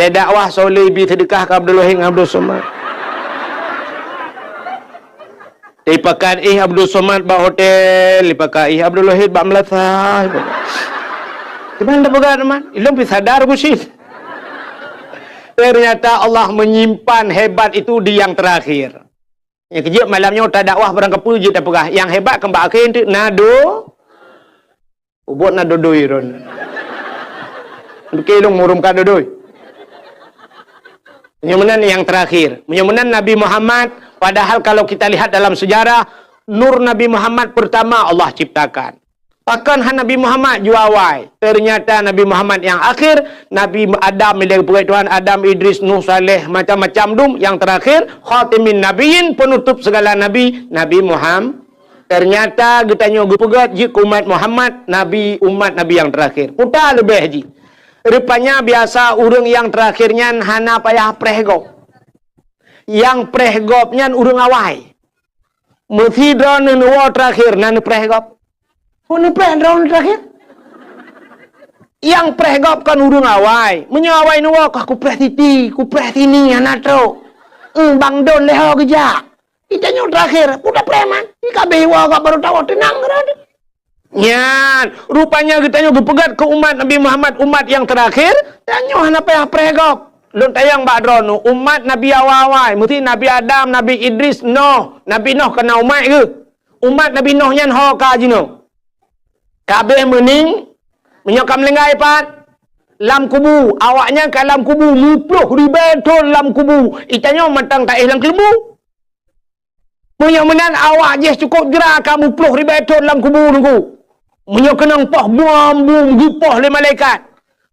Teudakwah soe le ibi seudeukah keu Abdul Wahid ngon Abdul Somad? Ipakat ih Abdul Somad bak hotel, ipakat ih Abdul Wahid bak meulasah. Cuman dah peugah teman, ilong pi sadar ku sih. Ternyata Allah menyimpan hebat itu di yang terakhir. Nyang keujeuet malam nyoe tadakwah barangkapeue jeuet tapeugah, nyang hebat keu bak akhé teuk na do-, ubot na dodoi ron. Bukée lôn murum ka dodoi. Meunyoe meunan nyang terakhir. Meunyoe meunan Nabi Muhammad, padahal kalau kita lihat dalam sejarah, nur Nabi Muhammad pertama Allah ciptakan. Pakon han Nabi Muhammad jua awai? Ternyata Nabi Muhammad nyang akhir, Nabi Adam ilée geupeugét Tuhan, Adam, Idris, Nuh, Saleh, macam-macam dum, nyang terakhir, khatimin nabiyyin, penutup segala nabi, Nabi Muhammad. Ternyata geutanyoe geupeugét jeuet keu umat Muhammad, nabi, umat Nabi nyang terakhir. Peue leubeh jih. Rupanya biasa ureuëng nyang terakhir nyan hana payah preh gob. Nyang preh gob nyan ureuëng awai. Meusidroe neuwoe terakhir na neupreh gob. Peue neupreh droe terakhir? Nyang preh gob kon ureuëng awai. Meunyoe awai neuwoe kah kupreh siti, kupreh sini, hana trok. Eh, bang don lé ho geujak. Geutanyoe terakhir, peue tapreh man. Di ka abéh woe ka barô tawoe teunang keudroe. Nyan, rupanya geutanyoe geupeugét keu umat Nabi Muhammad umat nyang terakhir, tanyoe hana payah preh gob. Lôn tanyong bak droeneuh, umat Nabi awai-awai, meusti Nabi Adam, Nabi Idris, Noh. Nabi Noh ka na umat geuh. Umat Nabi Noh nyan ho ka jinoe. Ka abéh meuning, meunyoe ka meulinggai pat, lam kubu, awaknyan ka lam kubu, muploh ribée thon lam kubu. Geutanyoe mantong taéh lam keuleumbu. Meunyoe meunan awak jih cukôp jra ka muploh ribée thon lam kubu Teungku. Meunyoe keunong poh bom, bom geupoh lé malaikat.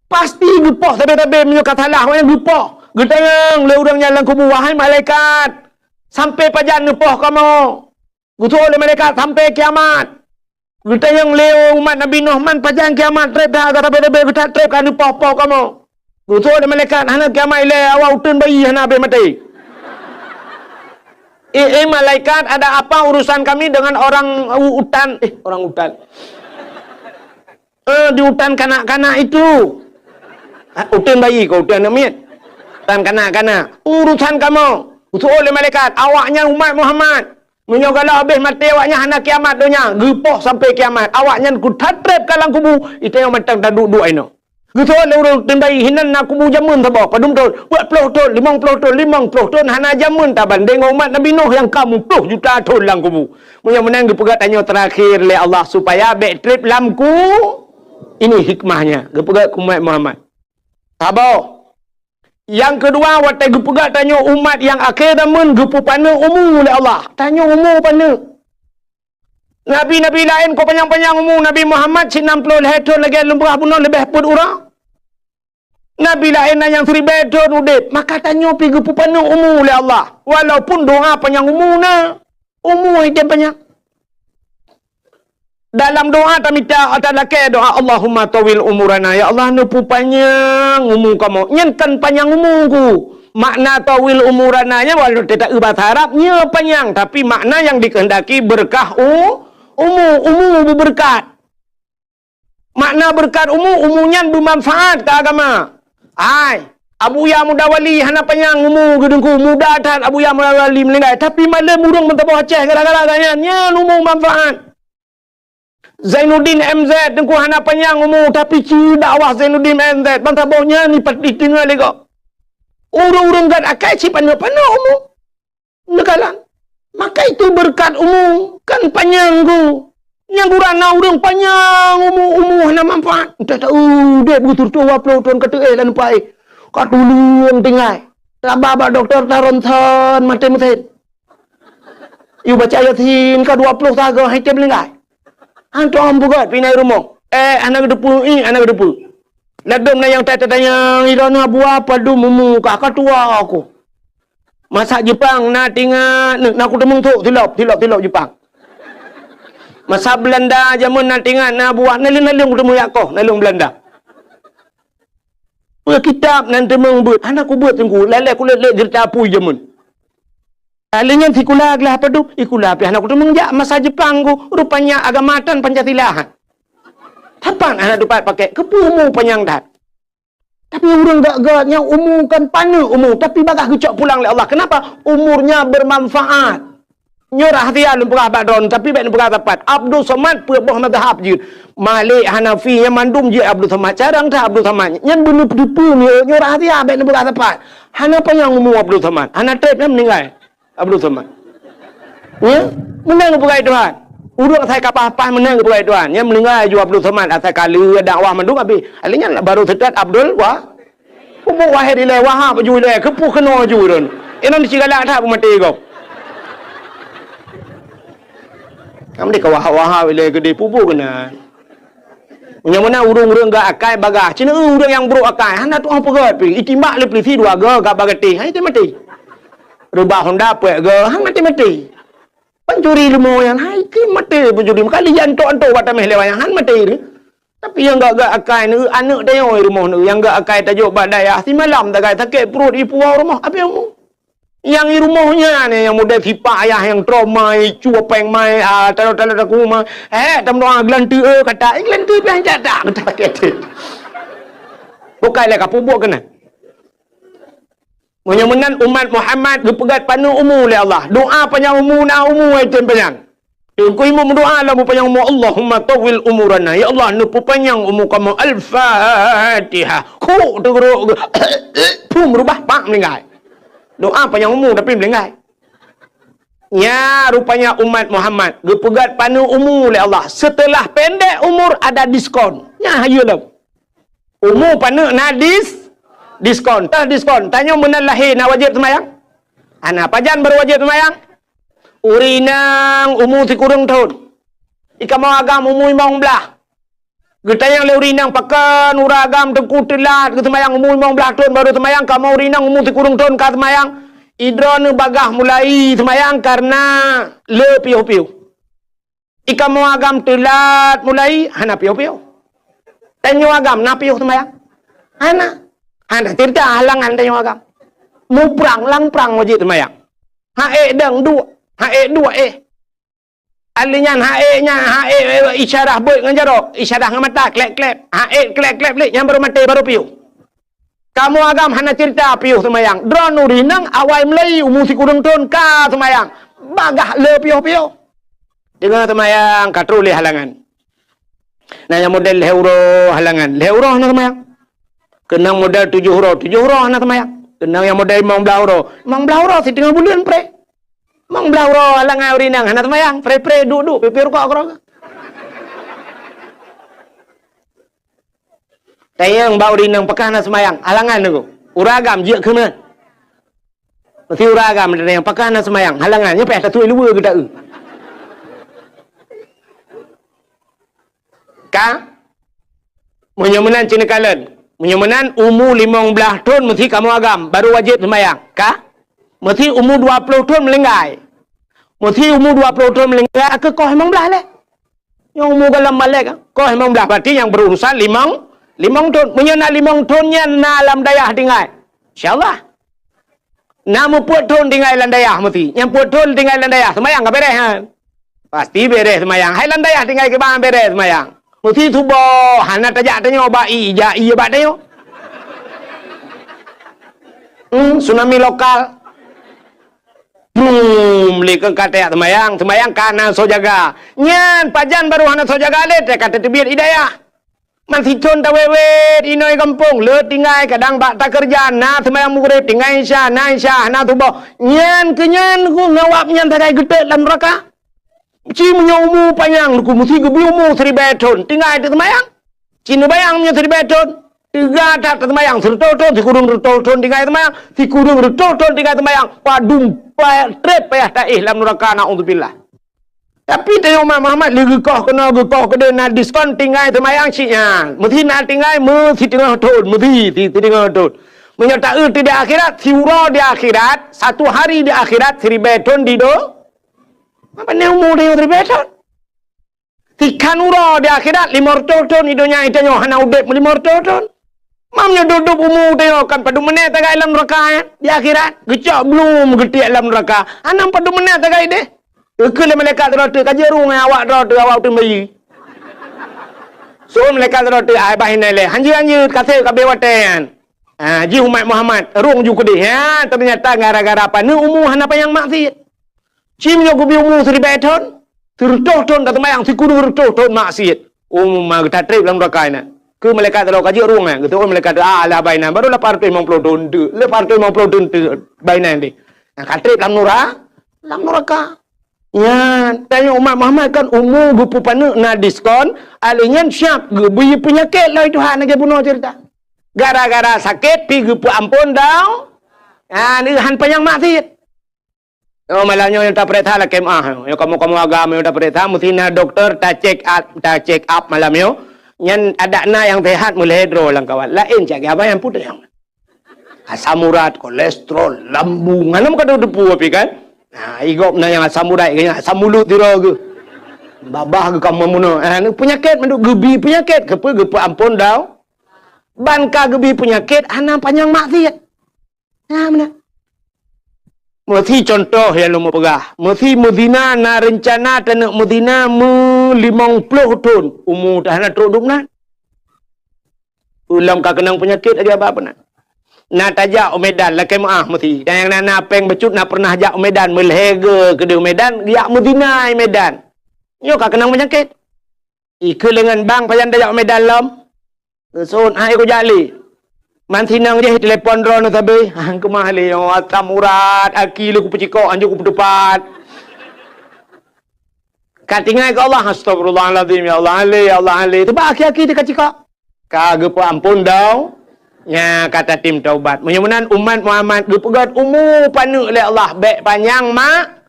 Pasti geupoh sabe-sabe meunyoe ka salah awaknyan geupoh. Geutanyong lé ureuëng nyan lam kubu, "Wahai malaikat, sampai pajan neupoh kamoe?" Geuteuôt lé malaikat, "Sampai kiamat." Geutanyong lé umat Nabi Nuh, "Man pajan kiamat treb that, sabe-sabe geutat treb ka neupoh-poh kamoe?" Geuteuôt lé malaikat, "Hana kiamat ilée, awai uteuen bayi hana abéh maté." "Eh, eh, malaikat, ada apa urusan kami dengan orang u-, utan?" Eh, orang utan. "Eh, di utan kanak-kanak itu." "Ah, uteuen bayi kah, uteuen aneuk miet?" "Utan kanak-kanak." "Urusan kamoe." Geuteuôt lé malaikat, "Awaknyan umat Muhammad. Meunyoe galak abéh maté awaknyan hana kiamat donya, geupoh sampai kiamat. Awaknyan kuthat treb ka lam kubu, geutanyoe mantong taduek-duek inoe." Geuteuôt lé ureuëng uteuen bayi, "Hinan na kubu jameun saboh, padum thon?" "Peuet ploh thon, limong ploh thon." "Limong ploh thon hana jameun tabandéng ngon umat Nabi Nuh nyang ka muploh juta thon lam kubu." Meunyoe meunan geupeugét tanyoe terakhir lé Allah supaya bék treb lam ku-, ini hikmahnya, geupeugét keu umat Muhammad. Saboh. Nyang keudua, watée geupeugét tanyoe umat nyang akhé zaman geupeupaneuk umu lé Allah. Tanyoe umu paneuk. Nabi-nabi laén ka panyang-panyang umu, Nabi Muhammad sinan ploh lhée thon lagée lôn peugah bunoe leubeh peuet uroe. Nabi laén na nyang siribée thon udeb, maka tanyoe pih geupeupaneuk umu lé Allah. Walaupun doa panyang umu na, umu hana panyang. Dalam doa tamita, talakée doa, "Allahumma tawil umurana." Ya Allah, neupupanyang umu kamoe. Nyan kan panyang umu ku. Makna tawil umurana nyan, walau teuta bahasa Arab, nyoe panyang, tapi makna yang dikehendaki berkah u-, umu, umu beubeureukat. Makna beureukat umu, umu nyan beumanfaat keu agama. Hai, Abuya Muda Wali hana panyang umu geuh Teungku, muda that Abuya Muda Wali meuninggai, tapi malem ureuëng meusaboh Aceh gara-gara gobnyan, nyan umu manfaat. Zainuddin M Z Teungku hana panyang umu, tapi ci dakwah Zainuddin M Z, ban saboh nyan dipat-, dideungoe lé gob. Ureuëng-ureuëng gét akai ci paneuk-paneuk umu. Neukalon. Maka itu beureukat umu kan panyang ku. Nyang gura na ureuëng panyang umu, umu hana manfaat. Entah tahu deh beutôi dua ploh thon ka teuéh lam pai. Ka tuleueng tinggai. Taba bak dokto taronton maté meusén. Yue baca Yasin ka dua ploh sagoe hai tem linggai. Hantom peugét pinai rumoh. Eh, hana geuteupeue, ih, hana geuteupeue. Ladôm na nyang tatanyong, "Ilôn na buah padum umu kah, ka tuha ku." Masa Jepang na tingat, na kuteumeung sôk silop, silop, silop Jepang. Masa Belanda jameun na tingat na buah, naleueng-naleueng kuteumeung jak koh, naleueng Belanda. Peue kitab nan teumeung beuet, hana kubeuet Teungku, lé-lé kulét lé jeurita apui jameun. Lheueh nyan sikula glah padum, sikula pih hana kuteumeung jak masa Jepang ku, rupanya agama tan Pancasila. Sapat hana teupat pakai, keupeue umu panyang that. Tapi ureuëng gét-gét nyan umu kan paneuk umu, tapi bagaih geucok pulang lé Allah. Kenapa? Umurnya bermanfaat. Nyoe rahsia lôn peugah bak droeneuh, tapi bék neupeugah sapat. Abdul Somad peuet boh mazhab jeuet. Malik, Hanafi, nyan mandum jeuet Abdul Somad. Carông that Abdul Somad. Nyan beuneupeue-peue nyoe, nyoe rahsia bék neupeugah sapat. Hana panyang umu Abdul Somad. Hana treb nyan meuninggai Abdul Somad. Ya? Meunan geupeugah Tuhan. Ureuëng asai ka paih-paih meunan geupeugah Tuhan. Nyan meuninggai ju Abdul Somad asai ka lheueh dakwah mandum abéh. Lheueh nyan baru seutôt Abdul Wa-, Pupuk Wahid ilée, Wahab ju ilée, keupeue keunoe ju lôn. Inong sigalak that peumaté gob. Kamoe deh ka Wahab-Wahab ilée keudeh pupuk keunan. Nyang meunan ureuëng-ureuëng gét akai bagaih. Cina ureuëng nyang brok akai, hana tuah peugét pih. Itimbak lé peulisi dua goe ka bagatéh, hai maté. Reubah honda peuet goe, han maté-maté. Pencuri leumo nyan, hai keuh maté pencuri. Meuka lé jantok-antok bak taméh lé wayang, han maté deh. Tapi nyang gét-gét akai neu, aneuëk tanyoe i rumoh neu, nyang gét akai tajok bak dayah, simalam tagai sakét pruet i puwoe rumoh, abéh umu. Nyang i rumoh nyan, nyang model sipak ayah nyang trauma, i cue péng mai, ah, talo-talo taku ma. Eh, tameudoa geulanteue, eh, kata, eh, geulanteue piah jak tak, kata sakét. Bukai lé ka peubuet keunan. Meunyoe meunan umat Muhammad geupeugét paneuk umu lé Allah. Doa panyang umu na umu ai tem panyang. Teungku Imum doa lam panyang umu, "Allahumma tawwil umurana." Ya Allah, neupeupanyang umu kamoe. Al-Fatihah. Khuk teugrok geu. Pum rubah pak meuninggai. Doa panyang umu tapi meuninggai. Nya rupanya umat Muhammad geupeugét paneuk umu lé Allah. Setelah pendek umur ada diskon. Nya hayeue lom. Umu paneuk na dis, diskon. Tah diskon. Tanyoe meunan lahé na wajéb seumayang? Hana. Pajan baru wajéb seumayang? Ureueng inong umu sikureueng thon. Di kamoe agam umu limong blaih. Geutanyong lé ureueng inong pakon ureueng agam teungku teulat geuseumayang umu limong blaih thon baru seumayang, kamoe ureueng inong umu sikureueng thon ka seumayang. Idroeneuh bagaih mulai seumayang kareuna le piôh-piôh. Di kamoe agam teulat mulai, hana piôh-piôh. Tanyoe agam na piôh seumayang? Hana. Hana ceurita halangan tanyoe agam. Muprang lam prang wajéb seumayang. Ha'ék dang duek, ha'ék duek éh. Ahli nyan ha'ék nyan, ha'ék, eh, isyarah beuet ngon jaroe, isyarah ngon mata, klep-klep. Ha'ék klep-klep lé, nyan baru maté, baru piôh. Kamoe agam hana ceurita piôh seumayang. Droeneuh ureueng inong awai mulai umu sikureueng thon ka seumayang. Bagaih le piôh-piôh. Teungoh seumayang ka trôh lé halangan. Na nyang model lhèe uroe halangan. Lhèe uroe hana seumayang. Keunong model tujoh uroe, tujoh uroe hana seumayang. Keunong nyang model limong blaih uroe. Limong blaih uroe siteungoh buleuen pré. Limong blaih uroe halangan ureueng inong hana seumayang. Pré-pré duek-duek pipi rukok keudroe. Tanyong bak ureueng inong pakon hana seumayang, halangan nyoe. Ureueng agam jeuet keu meunan. Meusti ureueng agam tanyong pakon hana seumayang, halangan nyoe payah taturi luweue geuta eu. Ka? Meunyoe meunan ci neukalon. Meunyoe meunan umu limong blaih thon meusti kamoe agam, baru wajéb seumayang. Ka? Meusti umu dua ploh thon meuninggai. Meusti umu dua ploh thon meuninggai, keu koh limong blaih lé. Nyang umu goh lam balek, koh limong blaih, berarti nyang berurusan limong, limong thon. Meunyoe na limong thon nyan na lam dayah tinggai. Insya Allah. Na meupeuet thon tinggai lam dayah meusti. Nyang peuet thon tinggai lam dayah, seumayang ka bereh nyan. Pasti bereh seumayang. Hai lam dayah tinggai kiban bereh seumayang. Meusti suboh, hana tajak tanyoe bak ie, jak ie bak tanyoe. Hmm, tsunami lokal. Brum, lé keu ka tajak seumayang, seumayang ka na soe jaga. Nyan pajan baru hana soe jaga lé, teuka teuteubiet i dayah. Man sithon tawét-wét inoe gampông, le tinggai kadang bak takeureuja, na seumayang Maghrib, tinggai Isya, na Isya, hana suboh. Nyan keu nyan ku ngawab nyan sagai geutot lam neuraka. Ci meunyoe umu panyang ku meusti geubri umu siribèe thon, tinggai teuseumayang. Ci neubayang meunyoe siribèe thon, teuga that teuseumayang, sireutoh thon, sikureueng reutôh thon tinggai seumayang, sikureueng reutôh thon tinggai seumayang, padum payah trép payah taéh lam neuraka, naudzubillah. Tapi tanyoe umat Muhammad lé geukoh keunoe, geukoh keudeh, na diskon tinggai seumayang cit nyan. Meusti na tinggai meusiteungoh thon, meusti si-, siteungoh thon. Meunyoe taeu di akhirat, siuroe di akhirat, satu hari di akhirat, siribèe thon di do-, apa ni umu tanyoe siribèe thon? Sikhan uroe di akhirat, limong reutôh thon di donya, tanyoe hana udép limong reutôh thon. Mam nyoe duduk umu tanyoe kan padum menèt tagai lam neuraka, ya? Di akhirat, geucok blum geutiek lam neuraka. Hana padum menèt tagai deh. Geukheun lé malaikat droe teuh, ka jeuet rueng awak droe teuh, awak teuh bayi. Suruh malaikat droe teuh, "Ai, bah inai lé. Hanjeuet-hanjeuet, kaseb ka abéh watèe nyan." Ha, jih umat Muhammad, rueng ju keudeh. Ha, teunyata gara-gara paneuk umu hana panyang maksiet. Ci meunyoe geubri umu siribèe thon, sireutoh thon ka seumayang, sikureueng reutôh thon maksiet. Umu ma geutatrép lam neuraka inan. Keu malaikat droe ka jeuet rueng nyan, geuteu'oh malaikat droe, "Ah, alah bah inan, baru lapan ratus limong puluh thon teuk, lapan ratus limong puluh thon teuk bah inan deh." Nah, ka trép lam nura-, lam neuraka. Nyan, tanyoe umat Muhammad kan umu geupeupaneuk na diskon, alèh nyan siap geubri peunyakét lagèe Tuhan lagèe bunoe ceurita. Gara-gara sakét pi geupeuampôn dau-, ah, han panyang maksiet. Oh, malam nyoe nyang tapeuriksa lakèe meu'ah. Nyoe kamoe-kamoe agam nyoe tapeuriksa, meusti na dokto ta-check up, ta-check up malam nyoe. Nyan adak na nyang seuhat meulhèe droe lam kawan. Laén cit abang nyang putéh. Asam urat, kolesterol, lambung. Hana meukadoe teupeu api kan? Ha, i gob na nyang asam urat, nyang asam mulut sidroe geuh. Babah geuh ka meunoe. Ha, ni peunyakét mandum geubri peunyakét. Keupeue geupeuampôn dau-, ban ka geubri peunyakét hana panyang maksiet. Nah, meunan. Meusi contoh nyang lôn peugah, meusi meuzina na reuncana taneuk meuzina meulimong ploh thon, umu teuh hana trok dum nan. Ulôn ka keunong peunyakét lagèe abah peunan. Na tajak u Medan, lakée meuáh meusi. Dan nyang na, na péng bacut na pernah jak u Medan, meulhèe geu keudeh u Medan, jak meuzina i Medan. Nyoe ka keunong peunyakét. Ikeu leungan bang pajan tajak u Medan lom. Geusôn, hai kujak lé. Man sinong jih telepon droeneuh sabe. Han keumah lé, oh, asam urat, aki lé kupeucikok, hanjeuet kupeuteupat. Ka tinggai keu Allah, "Astagfirullahalazim, ya Allah, han lé, ya Allah, han lé." Teuba aki-aki teuka cikok. Ka geupeuamphon dau, nya ka tatem taubat. Meunyoe meunan umat Muhammad geupeugét umu paneuk lé Allah, bék panyang mak-,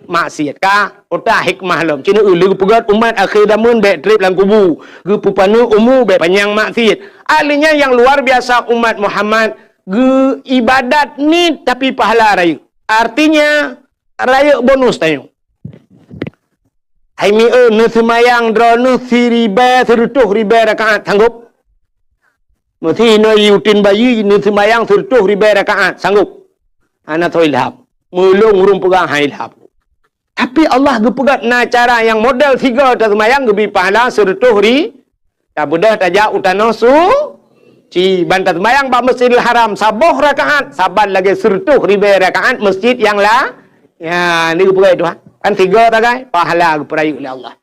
maksiat. Ka utak hikmah lom. Cina eu lé geupeugét umat akhé zaman bék treb lam kubu. Geupeupaneuk umu bék panyang maksiat. Ahlinya yang luar biasa umat Muhammad geu ibadat niet tapi pahala rayeuk. Artinya, rayeuk bonus tanyoe. Hai mi eu, neuseumayang droeneuh siribée seureutôh ribée rakaat, sanggob? Meusi inoe yutin bayi neuseumayang seureutôh ribée rakaat, sanggob? Hana soe ilham. Meulông ureuëng peugah han ilham. Tapi Allah geupeugah na cara nyang model sigoe taseumayang geubi pahala seureutôh ri-, Tabeudôh tajak u tanoh suci, ban taseumayang bak Masjidil Haram saboh rakaat, saban lagée seureutôh ribée rakaat masjid nyang la-, ya, ni geupeugah Tuhan. Kan tiga tagai, pahala geupeurayeuk lé Allah.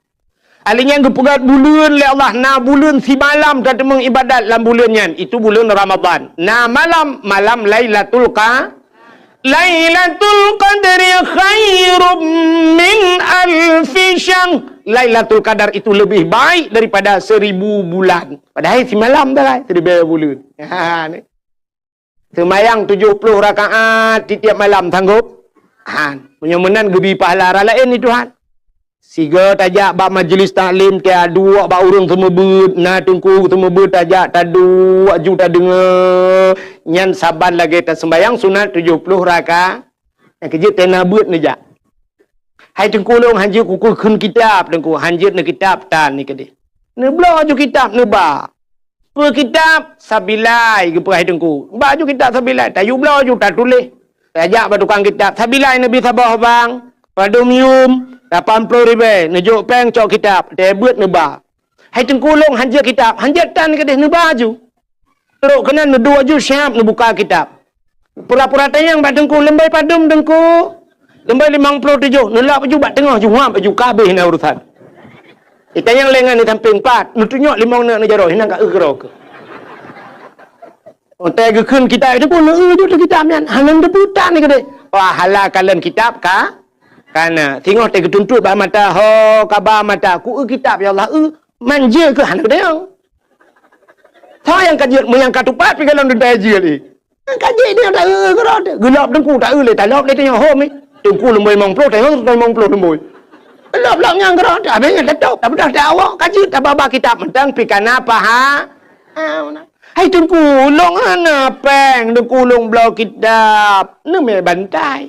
Ahli nyan geupeugah buleuen lé Allah, na buleuen simalam tateumeung ibadat lam buleuen nyan, itu buleuen Ramadhan. Na malam, malam Lailatul Qa-, Lailatul Qadri khairum min alfi syahr. Lailatul Qadar itu lebih baik daripada seribu bulan. Padahai simalam dah lah, seribu bulan. Ha, ni. Seumayang tujuh puluh rakaat tiep-tiep malam, sanggob? Han. Meunyoe meunan geubi pahala rara laén ni Tuhan. Sigoe tajak bak majlis taklim, taduek bak ureuëng seumeubeuet, na teungku seumeubeuet tajak, taduek ju tadeungoe, nyan saban lagée taseumayang sunat tujoh ploh raka-, nyang keujeuet tena beuet neujak. Hai teungku lôn, hanjeuet kukheun kitab, teungku, hanjeuet neukitab tan ni keudeh. Neubloe ju kitab neuba. Peue kitab? Sabilai, geupeugah hai teungku. Ba ju kitab Sabilai, tayue bloe ju tatuléh. Tajak bak tukang kitab, Sabilai neubi saboh bang, padum yum, lapan ploh ribée, neujok péng cok kitab, teuh beuet neuba. Hai teungku lôn hanjeuet kitab, hanjeuet tan keudeh neuba ju. Trok keunan neuduek ju siab neubuka kitab. Pura-pura tanyong bak teungku, leumbai padum teungku? Leumbai limong ploh tujoh, neulak ju bak teungoh ju huab ju kabeh na urusan. Itanyong lé ngon di sampéng pat, neutunyok limong neuk neujaroe, hinan ka eu keudroe keuh. Watée geukheun kitab itu pun, eu ju teuh kitab nyan, hana teupeue tan ni keudeh. Pahala kalon kitab ka, kana. Singoh teuh geutuntot bak mata, ho, kaba mata, ku eu kitab, ya Allah, eu, manjeuet keuh hana keudeh. Soe nyang ka jeuet, meunyo ka tupat pih kalon dudai jeuet lé. Ka jeuet dia ta eu keudroe teuh. Geulop teungku ta eu lé, talop lé tanyoe hom ni. Teungku lumboi limong ploh, tanyoe limong ploh lumboi. Lop-lop nyang keudroe teuh, habéh nyan tatôb, tabeudôh ta awak, ka jeuet tababa kitab mantong pih kana paha. Ah, hai teungku, lôn hana péng, teungku lôn bloe kitab. Neumé bantai.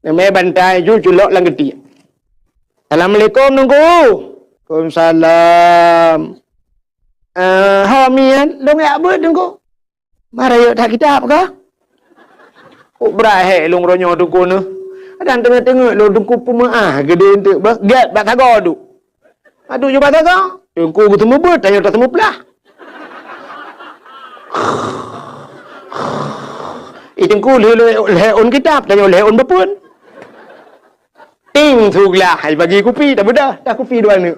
Neumé bantai ju culok lam geutiek. Assalamualaikum, teungku. Waalaikumsalam. Eh, ho miet, lôn jak beuet, teungku. Mara yuk that kitab kah? Kok brat hék lôn ronyoe teungku neuh. Kadang teungeut-teungeut lôn teungku peumeuáh geude eunteuk beuh, gét bak sagoe duek. Aduh ju bak sagoe, teungku geuteumeubeuet, tanyoe tateumeuplah. Ih, teungku lheueh, lheueh, lheueh ôn kitab, tanyoe lheueh ôn beupeuen. Ting su glah, hai bagi kupi, dah bedah, dah kupi dua neuk.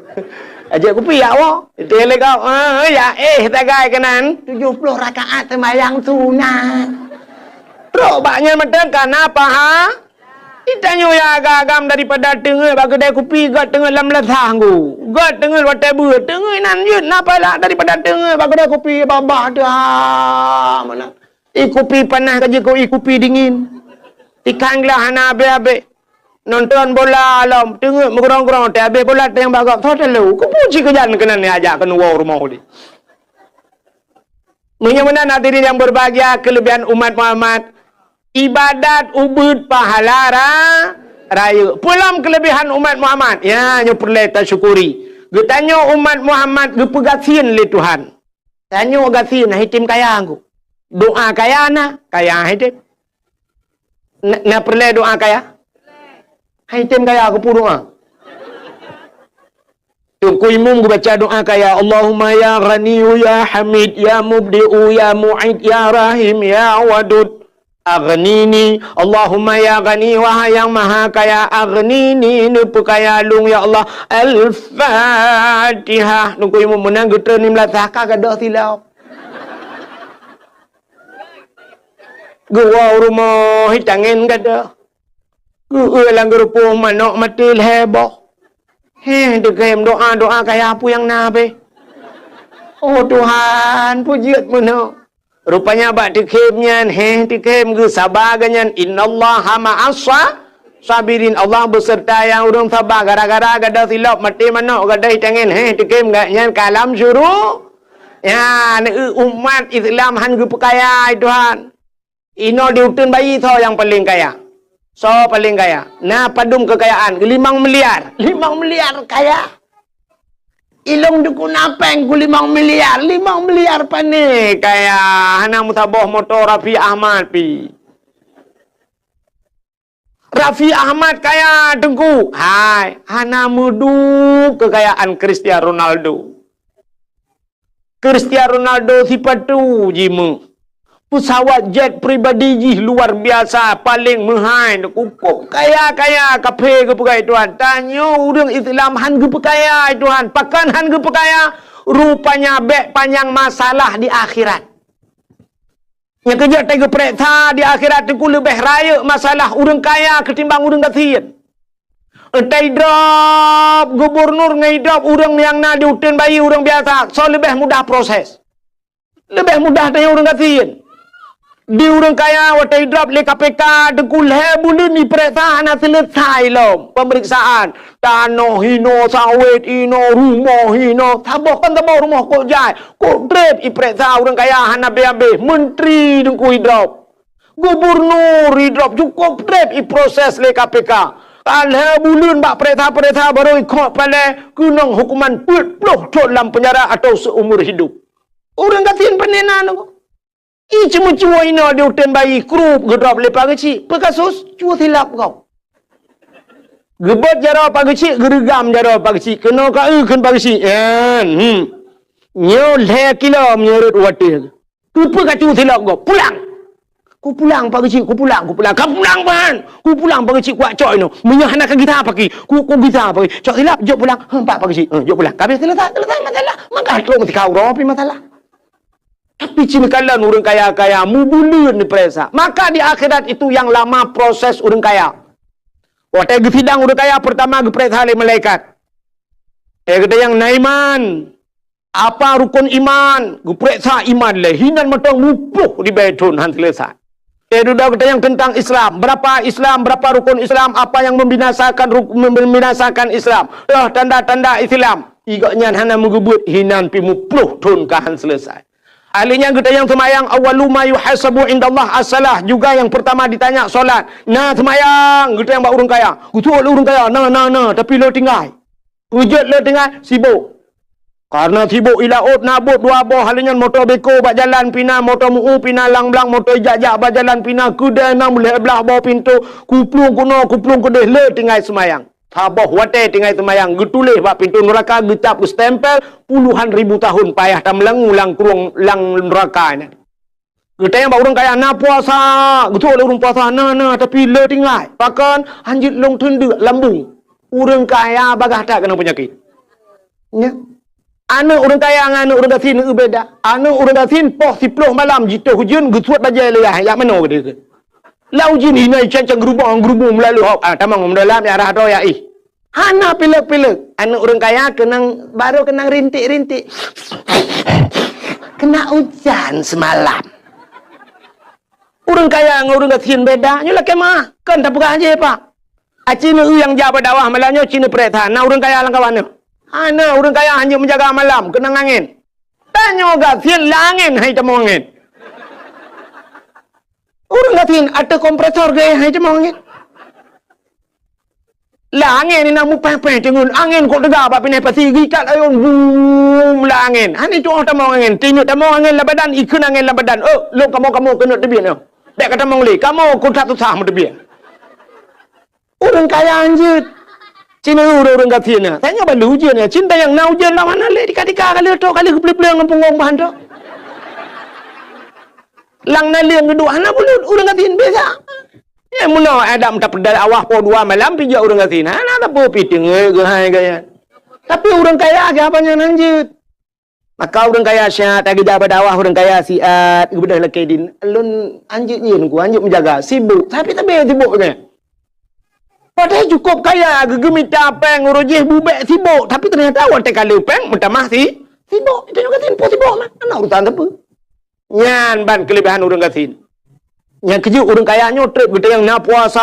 Ajak kupi ya Allah. Itu yang lekau, ah, ya, eh, tagai keunan. Tujuh puluh rakaat sembahyang sunat. Trok bak nyan mantong kana paha. Itanyoe ya agam-agam daripada teungeut bak keudai kupi, gét teungeut lam lasah ngku. Gét teungeut watée beuet, teungeut nan jeuet na pahala daripada teungeut bak keudai kupi babah teuh. Ah, mana? Ih kupi panas ka jeuet keu ih kupi dingin. Ikan glah hana habéh-habéh. Nonton bola lom, teungeut meugrong-grong, teuh habéh bola teuh nyang bagok, soe talo. Kupuji keujan keunan ni ajak keunoe woe rumoh di. Meunyoe meunan hadirin yang berbahagia, kelebihan umat Muhammad, ibadat ubeuet pahala ra-, rayeuk. Peue lom kelebihan umat Muhammad? Ya, nyoe peureulée tasyukuri. Geutanyoe umat Muhammad geupeugasien lé Tuhan. Tanyoe gasien, hai tem kaya ngku. Doa kaya na, kaya hai tem. Na, na peureulée doa kaya? Hai tem kaya keupeue doa? Teungku Imum geubaca doa kaya, "Allahumma ya Ghaniyyu ya Hamid, ya Mubdi'u ya Mu'id, ya Rahim ya Wadud, aghnini." Allahumma ya Ghani, wahai Nyang Maha Kaya, aghnini, neupeukaya lôn, ya Allah. Al-Fatihah. Teungku Imum meunan geutreun lim lasah ka gadôh silop. Geuwoe u rumoh, hi tangen gadôh. Geueu lam geurupoh manok maté lhèe boh. Heh, teukhém doa-doa kaya peue nyang na beh. Oh Tuhan, peue jeuet meunoe. Rupanya bak teukhém nyan, heh, teukhém geusaba geuh nyan, "Innallaha ma'as sa-, sabirin." Allah beuseurta nyang ureueng saba. Gara-gara gadôh silop maté manok, gadôh hi tangen, heh, teukhém geuh nyan ka lam syuru-, ya, neu umat Islam han geupeukaya, hai Tuhan. Inoe di uteuen bayi soe nyang paleng kaya? Soe paleng kaya? Na padum keukayaan? Limong miliar. Limong miliar kaya. Ilong dukun apeng ku limong miliar. Limong miliar pane kaya? Hana meusaboh moto Raffi Ahmad pi. Raffi Ahmad kaya, Teungku. Hai, hana meudub keukayaan Cristiano Ronaldo. Cristiano Ronaldo sipatu jimeuh. Peusawat jet pribadi jih luar biasa, paleng meuhai, cukup kaya-kaya, kaphé geupeugah, "Tuhan, tanyoe ureueng Islam han geupeukaya, Tuhan." Pakon han geupeukaya? Rupanya bèk panyang masalah di akhirat. Nyang keujeuet tageupeureksa di akhirat teungku leubeh rayeuk masalah ureueng kaya keutimbang ureueng gasien. Entai idrop gubernur ngon idrop ureueng nyang na di uteuen bayi ureueng biasa, soe leubeh mudah proses? Leubeh mudah tanyoe ureueng gasien. Di ureueng kaya watèe idrop lé K P K teungku lhèe buleuen ipeureksa hana seuleusoe lom peumeriksaan. Tanoh hinoe, sawét hinoe, rumoh hinoe, saboh kon saboh rumoh kok jai. Kok trép ipeureksa ureueng kaya hana abéh-abéh, menteri teungku idrop. Gubernur idrop cukup trép iproses lé K P K. Ka lhèe buleuen bak peureksa-peureksa barô ikhok palèe keunong hukuman peuet ploh thon lam peunjara atau seumur hidup. Ureueng gasien pane na teungku. Ih, ceumeucue inoe di uteuen bayi krup geudrop lé Pak Geuchik. Peue kasus? Cue silap gob. Geubeuet jaroe Pak Geuchik, geureugam jaroe Pak Geuchik. Keunoe ka eu kheun Pak Geuchik. Nyan, hmm. Nyoe lhèe kilo meunyoe rhot u ateueh. Keupeue kacue silap gob? Pulang! Kupulang Pak Geuchik, kupulang, kupulang. Ka pulang, Pak! Kupulang Pak Geuchik, kucok inoe. Meunyoe hana kagisa paki, ku, kugisa paki. Cok silap, jok pulang. Heuh, Pak, Pak Geuchik. Heuh, jok pulang. Ka abéh seuleusoe, seuleusoe masalah. Maka trok meutika uroe pih masalah. Tapi ci neukalon ureueng kaya-kaya mubuleuen neupareksa. Maka di akhirat itu yang lama proses ureueng kaya. Watèe geusidang ureueng kaya, peurtama geupareksa lé malaikat. Eh, geutanyoe na iman. Apa rukon iman? Geupareksa iman lé. Hinan mantong muplôh ribèe thon han seuleusoe. Eh, dudoe geutanyoe teuntang Islam. Berapa Islam? Berapa rukon Islam? Apa yang membinasakan ruk-, membinasakan Islam? Toh tanda-tanda Islam. Igok nyan hana meugeubeuet hinan pih muplôh thon ka han seuleusoe. Ahli nyan geutanyoe seumayang, "Awwalu ma yuhasabu indallah as-salah." Juga yang pertama ditanya salat. Na seumayang, geutanyoe bak ureueng kaya. Geutuwok lé ureueng kaya, "Na, na, na," tapi lé tinggai. Peujeuet lé tinggai, sibok. Karena sibok i laôt na bot dua boh, ahli nyan moto beko bak jalan pih na, moto meu pih na, lang blang moto ijak-jak bak jalan pih na, keudè na meulhèe blah boh pintoe, kuplueng keunoe, kuplueng keudeh, lé tinggai seumayang. Saboh watèe tinggai seumayang, geutuléh bak pintoe nuraka, geucap, geustempel, puluhan ribu tahun payah tameulangue lam krueng lam nuraka nyan. Geutanyoe bak ureueng kaya na puasa, geutuwok lé ureueng puasa na, na, tapi lé tinggai. Pakon? Hanjeuet lôn teundeuk lambung. Ureueng kaya bagaih that keunong peunyakét. Nyan. Aneuk ureueng kaya ngon aneuk ureueng gasien na beda. Aneuk ureueng gasien poh siplôh malam jitoh ujeuen geusuet bajèe lé yah, jak manoe geuh. Lam ujeuen hinoe icang-cang geurubong-geurubong meulalu hok, ah, tamong dalam ya rhah droe ya ih. Hana pilek-pilek. Aneuk ureueng kaya keunong, barô keunong rintik-rintik. Kena ujan semalam. Ureueng kaya ngon ureueng gasien beda, nyoe lakèe meu'ah. Kon tapeugah jih, Pak. Aci neu nyang jak bak dakwah malam nyoe ci neupareksa, na ureueng kaya lam kawan nyoe. Hana, ureueng kaya hanjeuet meujaga malam, keunong angén. Tanyoe gasien lam angén hai tamong angén. Ureueng gasien ateueh kompresor geuéh hai tamong angén. Lam angén inan mupéh-péh teungeut, angén kok teuga bak pinèh pasi, gikat ayôn, bum, lam angén. Hana tu'oh tamong angén, tineuk tamong angén lam badan, ikheun angén lam badan. Oh, lôn kamoe-kamoe keuneuk teubiet nyoe. Bèk ka tamong lé, kamoe kok that susah meuteubiet. Ureueng kaya hanjeuet. Cina ureuëng-ureuëng gasien na. Tanyoe ban lheueh ujeuen nyan. Cina nyang na ujeuen lam hana lé tika-tika ka lheueh trok, ka lheueh geupleueng-pleueng lam punggong bah trok. Lam naleueng geuduek hana bulut ureuëng gasien biasa. Eh, meunoe Adam tapeudal awah poh dua malam pijak ureuëng gasien. Hana sapeue pi teungeut geuhai gaya. Tapi ureuëng kaya siapa nyan hanjeuet. Maka ureuëng kaya siat, lagée jak bak dakwah ureuëng kaya siat, geubeudôh lakée din. Lôn hanjeuet nyan ku, hanjeuet meujaga, sibuk. Tapi tabe sibuk nyan. Padahai cukup kaya, geugeumita péng, uroe jih bubek sibuk. Tapi ternyata watée ka le péng, meutamah si, sibuk. Itu juga simple sibuk mah. Hana urusan sapeue. Nyan ban keulebihan ureuëng gasien. Nyang keujeuet ureuëng kaya nyoe treb geutanyoe na puasa.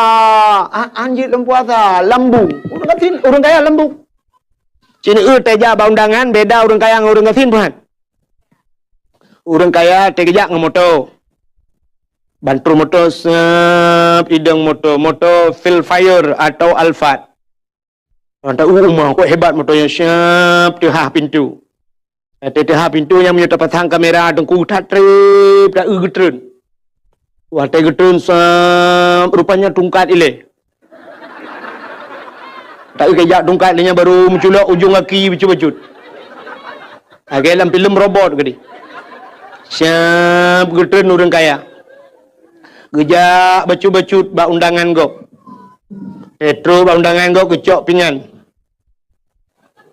Ah, hanjeuet lom puasa, lambung. Ureuëng gasien, ureuëng kaya lambung. Cina eu teujak bak undangan, beda ureuëng kaya ngon ureuëng gasien, Tuhan. Ureuëng kaya teujak ngon moto. Bantul moto, sep, idong moto, moto Vellfire atau Alphard. Mantap, uh, uma, kok hebat moto nyan, siap teuhah pintu. Watée teuhah pintu nyan meunyoe tapasang kamera teungku that treb, ta eu geutreun. Watée geutreun, siap, rupanya tungkat ilée. Ta eu kejak tungkat lé nyan baru meuculok ujong gaki bacut-bacut. Lagée lam filem robot geude. Siap geutreun ureuëng kaya. Geujak bacut-bacut bak undangan gob. Eh, trok bak undangan gob geucok pingan.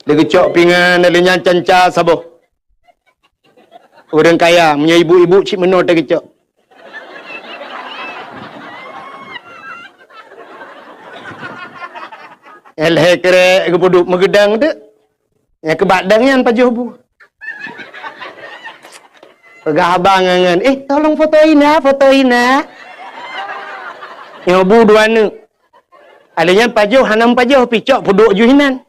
Lé geucok pingan, lé nyan canca saboh. Ureuëng kaya, meunyoe ibu-ibu cit meunoe teuh geucok. Lhée krek geupeuduek meugeudang teuk. Nyang keubak dang nyan pajoh bu. Peugah abang ngon, "Eh, tolong foto ina, foto ina." Nyoe bu dua neuk. Alé nyan pajoh hana pajoh picok peuduek ju hinan.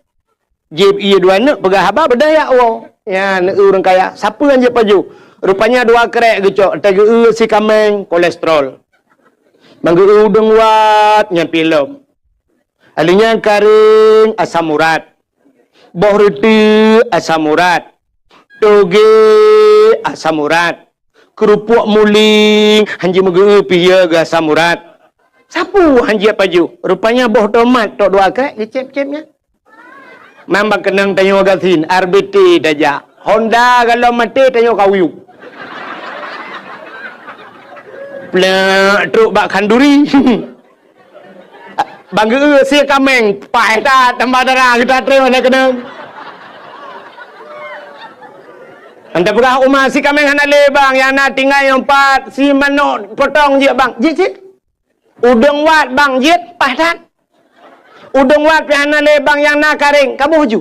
Jieb ié dua neuk peugah haba beudaya woe. Nyan ureuëng kaya, sapeue nyang jieb pajoh? Rupanya dua krek geucok, teugeue si kaméng kolesterol. Bang geu udeueng wat nyan pilom. Alé nyan karéng asam urat. Boh reuteuek asam urat. Toge asam urat. Keurupuk muling hanjeuet meugeu pih ya geu asam urat. Sapeue hanjeuet pajoh? Rupanya boh tomat tok dua krek geucép-cép nyan. Mamba keunong tanyoe gasien, R B T tajak. Honda galom maté tanyoe kawiyup. Plek trok bak khanduri. Bang geu sie kaméng, paih that tambah dara geuta treun hana keunong. Anta peugah uma si kaméng hana lé bang, nyang na tinggai nyoe pat si manok potong jeuet bang. Jeuet cit. Udeueng wat bang jeuet paih that. Udeueng wat pih hana lé bang nyang na karéng, kaboh ju.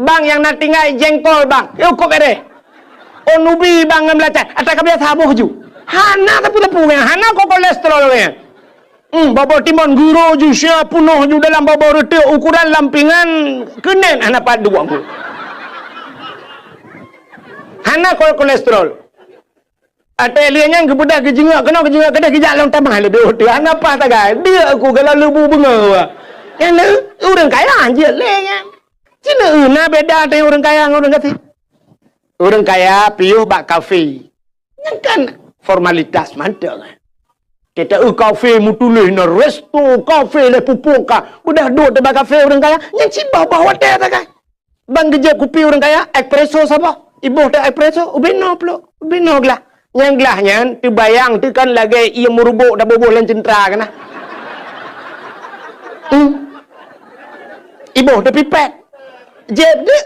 Bang nyang na tinggai jengkol bang, yue kop édeh. Oh nubi bang ngon beulacan, ata ka biasa boh ju. Hana teupeu-teupeu nyan, hana ko kolesterol nyan. Hmm, bobo timon guro ju sia punoh ju dalam bobo reuteuek ukuran lampingan keunen hana pat dua. Hana ko kolesterol. Até lheueh nyan geubeudôh geujeungok keunoe geujeungok keudeh geujak lom tamah leubeh teuh hana paih tagai. Diek ku gala leubu beungoh. Nyan lé ureuëng kaya jeuet lé nyan. Cina eu na beda teuh ureuëng kaya ngon ureuëng gasien. Ureuëng kaya piôh bak kafe. Nyan kan formalitas mantong. Kita eu kafe meutuléh na resto kafe lé pupuk ka. Udah duek teuh bak kafe ureuëng kaya. Nyan cit bah-bah watée tagai. Bang geujak kupi ureuëng kaya, espresso saboh. Iboh teuh espresso, ubé noe plôk, ubé noe glah. Nyang glah nyan teubayang teuh kan lagée ié meurubok taboboh lam ceuntra keunan. Hmm. Iboh teuh pipet. Jép deuek.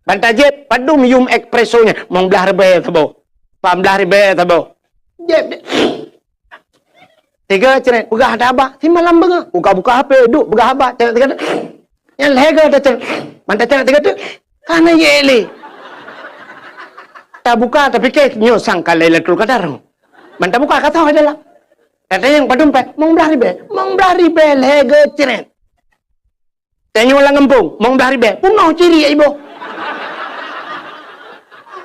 Ban tajép padum yum espresso nyan, mong blaih ribée saboh. Pah blaih ribée saboh. Jép deuek. Tiga ceret, peugah haba. Simalam beungoh, buka-buka H P, duek peugah haba. Ceret tiga teuk. Nyan lhée goe taceret. Ban taceret tiga teuk. Ka na yé lé. Tabuka, tapike nyoe sang ka Lailatul Qadar. Ban tabuka ka soe dalam. Tatanyong padum péng, mong blaih ribée. Mong blaih ribée lhée goe ceret. Tanyoe lam gampông, mong blaih ribée, peunoh ciri iboh.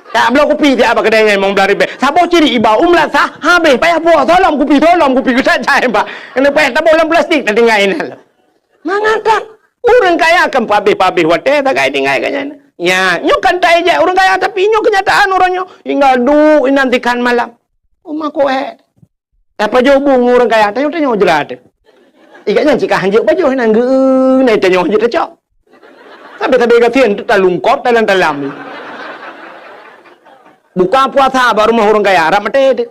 Tak bloe kupi siat bak keudai nyan mong blaih ribée. Saboh ciri iba, u meulasah, habéh, payah puwoe, solom kupi, solom kupi, geutat jai bak. Keuneuk payah taboh lam plastik, tatinggai inan. Mangat that, ureuëng kaya kan pabéh-pabéh watée tagai tinggai ka nyan. Nya, nyoe kan taijak ureuëng kaya, tapi nyoe keunyataan uroe nyoe. Hingga duek inan tikan malam. Uma koe. Tapajoh bu ngon ureuëng kaya, tanyoe-tanyoe jeurat. Ikat nyan cit ka hanjeuet pajoh nan geu-, na tanyoe hanjeuet tacok. Sabe-sabe gasien teutalungkot talam-talam. Buka puasa bak rumoh ureueng kaya, rab maté teuh.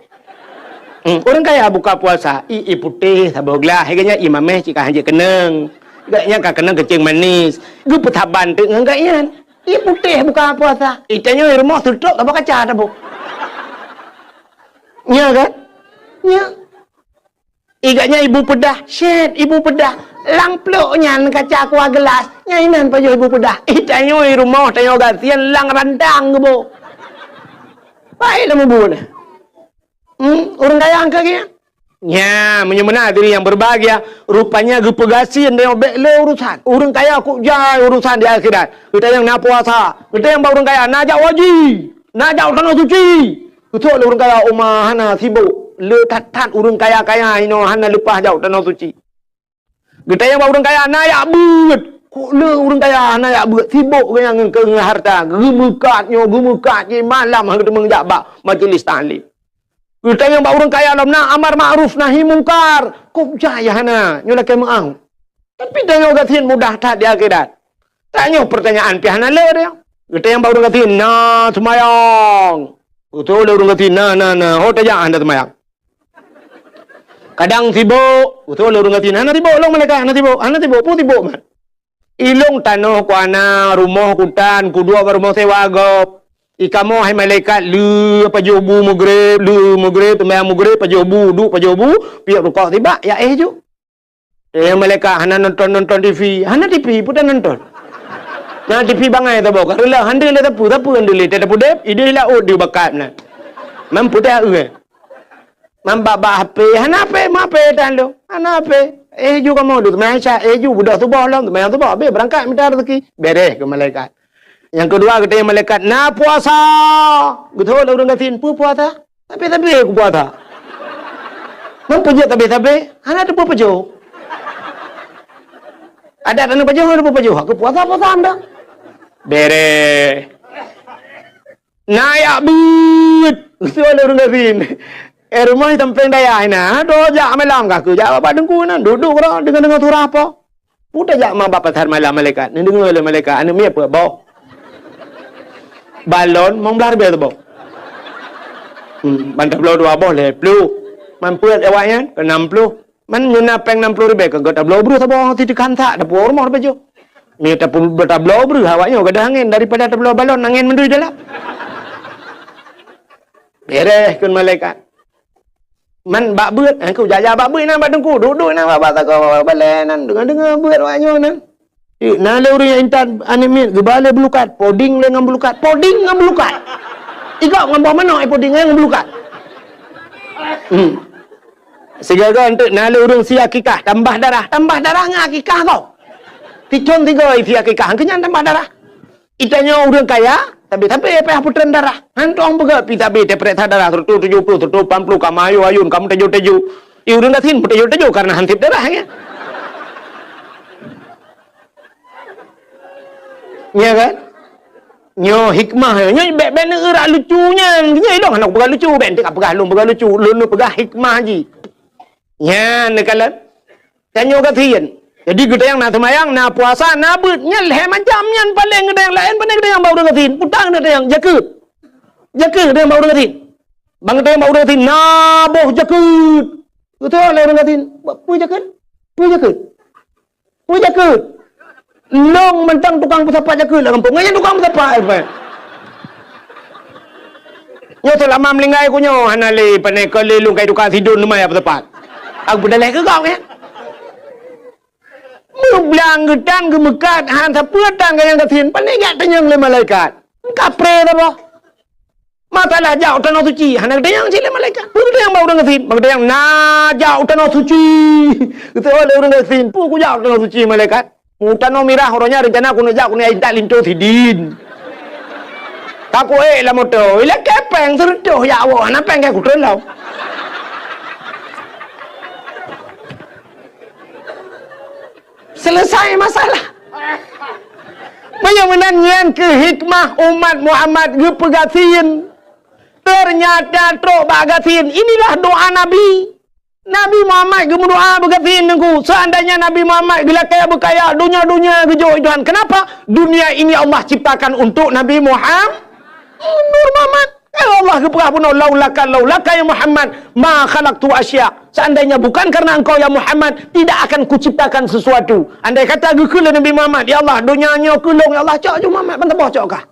Hmm, ureueng kaya buka puasa, ie, ie putéh saboh glah, lagèe nyan ie mamèh cit ka hanjeuet keunong. Gobnyan ka keunong keucing manis. Geupeusaban teuk ngon gobnyan. Ie putéh buka puasa. Itanyoe rumoh seutrok saboh kaca taboh. Nya kan? Nya. Ikat nyan ibu peudah, syèt ibu peudah. Lam plôk nyan kaca kuah geulas, nyan inan pajoh ibu peudah. Itanyoe rumoh tanyoe gasien lam rantang geuboh. Baik lam bubuet. Hmm, ureueng kaya angka geuh. Nya, meunyoe meunan hadirin yang berbahagia, rupanya geupeugasien tanyoe bèk le urusan. Ureueng kaya kok jai urusan di akhirat. Geutanyoe na puasa, geutanyoe bak ureueng kaya na jak haji, na jak tanoh suci. Keutok lé ureueng kaya uma hana sibok, le that-that ureueng kaya-kaya inoe hana leupah jak tanoh suci. Geutanyoe bak ureueng kaya na jak beuet, kok le ureueng kaya hana jak beuet, sibok geuh nyan ngon, ngon hareuta, geumeukat nyoe, geumeukat jih, malam han geuteumeung jak bak majlis taklim. Geutanyoe bak ureueng kaya lom na amar makruf nahi mungkar, kok jai hana, nyoe lakèe meu'ah. Tapi tanyoe gasien mudah that di akhirat. Tanyoe peurtanyaan pih hana le deh. Geutanyoe bak ureueng gasien na seumayang. Beutôi lé ureueng gasien na, na, na. Ho tajak hana seumayang. Kadang sibok, beutôi lé ureueng gasien na, hana sibok lôn malaikat, hana sibok, hana sibok, peue sibok mat. Ilôn tanoh ku hana, rumoh ku tan, kuduek bak rumoh sewa gob. Ikamoe hai malaikat le pajoh bu meugreb, le meugreb, seumayang meugreb, pajoh bu, duek pajoh bu, piep rukok sibak, ya éh ju. Eh, malaikat hana nonton-nonton T V. Hana T V, peue tanonton. Na T V bangai saboh. Ka reulah, hana lé sapeue, sapeue hana lé. Teuh tapudeb, idéh laôt di bakat na. Mam peue teuh, eh. Mam bak-bak H P, hana H P, ma H P tan lôn. Hana H P. Eh, ju kamoe duek, seumayang Isya, eh, ju beudôh suboh lom, seumayang suboh. Habéh beurangkat mita raseuki. Bereh keu malaikat. Nyang keudua, geutanyoe malaikat na puasa. Geutanyoe lé ureueng gasien, peue puasa? Sabe-sabe ku puasa. Meunyoe jeuet sabe-sabe, hana teupeu pajoh. Adak hana pajoh, hana teupeu pajoh. Aku puasa, puasa anda. Bereh. Na jak beuet. Geutanyoe lé ureueng gasien. Eh, rumoh di sampéng dayah inan. Dua jak malam ka keu jak bak teungku nan. Duek-duek keudroe deungoe-deungoe surah apa. Peue tajak ma bak pasar malam malaikat. Neudeungoe lé malaikat, aneuk miet peuet boh. Balon, limong blaih ribèe saboh. Hmm, ban tabloe dua boh, lhèe plôh. Man peuet awaknyan, keu nam plôh. Man nyoe na péng nam plôh ribèe, keu tabloe breuh saboh, siteukhan sak, tapuwoe rumoh tapajoh. Nyoe tapu-, tabloe breuh, awaknyoe gadôh angèn daripada tabloe balon, angèn mandum dalam. Bereh kheun malaikat. Man bak beuet, eh, ku jaja bak beuet inan bak teungku, duek-duek inan bak, bak sagoe balèe nan, deungoe-deungoe beuet awaknyoe nan. Eh, na lé ureueng nyang intat aneuk miet, geuba lé beulukat, poding lé ngon beulukat, poding ngon beulukat. Igob ngon boh manok, eh, poding ngon beulukat. Hmm. Sigoe-goe enteuk na lé ureueng sie akikah, tambah darah, tambah darah ngon akikah gob. Sithôn sigoe sie akikah, keu nyan tambah darah. Itanyoe ureueng kaya, tapi-tapi payah putreun darah. Han tueng peugah pi sabe teupeuriksa darah seratus tujuh puluh, seratus lapan puluh, ka meuayôn-ayôn, ka meuteujô-teujô. I ureueng gasien meuteujô-teujô kareuna han sép darah, ya. Ya kan? Nyoe hikmah, nyoe bèk, bèk neueurak lucu nyan. Nyoe ilôn hana kupeugah lucu, bèk enteuk kapeugah lôn peugah lucu. Lôn neupeugah hikmah jih. Nyan neukalon. Tanyoe gasien. Jadi geutanyoe na seumayang, na puasa, na beuet. Nyan lhèe macam nyan paleng geutanyoe laén pane geutanyoe bak ureueng gasien. Peue tan geutanyoe jakeuet. Jakeuet geutanyoe bak ureueng gasien. Ban geutanyoe bak ureueng gasien na boh jakeuet. Beutôi lé ureueng gasien. Peue jakeuet? Peue jakeuet? Peue jakeuet? Lôn mantong tukang peusapat jakeuet lam gampông. Nyan tukang peusapat, eh, Pak. Nyoe seulama meuninggai ku nyoe hana lé pane keu lé lôn kai tukang sidon teuma nyang peusapat. Aku peudaléh keu gob, ya. Meublang geutan geumeukat, han sapeue tan ganyang gasien, pane jak tanyong lé malaikat. Kapré saboh. Masalah jak u tanoh suci, hana geutanyong cit lé malaikat. Peue geutanyong bak ureueng gasien? Bak geutanyong na jak u tanoh suci. Geutanyong lé ureueng gasien, peue kujak u tanoh suci malaikat? U tanoh mirah uroe nyan reuncana keuneuk jak keuneuk intat linto sidin. Ka kuék lam moto, ilakèe péng seureutôh jak woe, hana péng keu kutreun lom. Selesai masalah. Meunyoe meunan nyan keuh hikmah umat Muhammad geupeugasien. Ternyata trok bak gasien, inilah doa Nabi. Nabi Muhammad geumeudoa beugasin Teungku. Seandainya Nabi Muhammad geulakée beukaya, dunia-dunia geujok Tuhan. Kenapa? Dunia ini Allah ciptakan untuk Nabi Muhammad. Nur Muhammad. Eh, Allah geupeugah bunoe, "Laulaka, laulaka ya Muhammad, ma khalaqtu asya." Seandainya bukan karena engkau ya Muhammad, tidak akan kuciptakan sesuatu. Andai kata geukheun lé Nabi Muhammad, "Ya Allah, dunia nyoe keu lôn, ya Allah, cok ju Muhammad, ban saboh cok kah."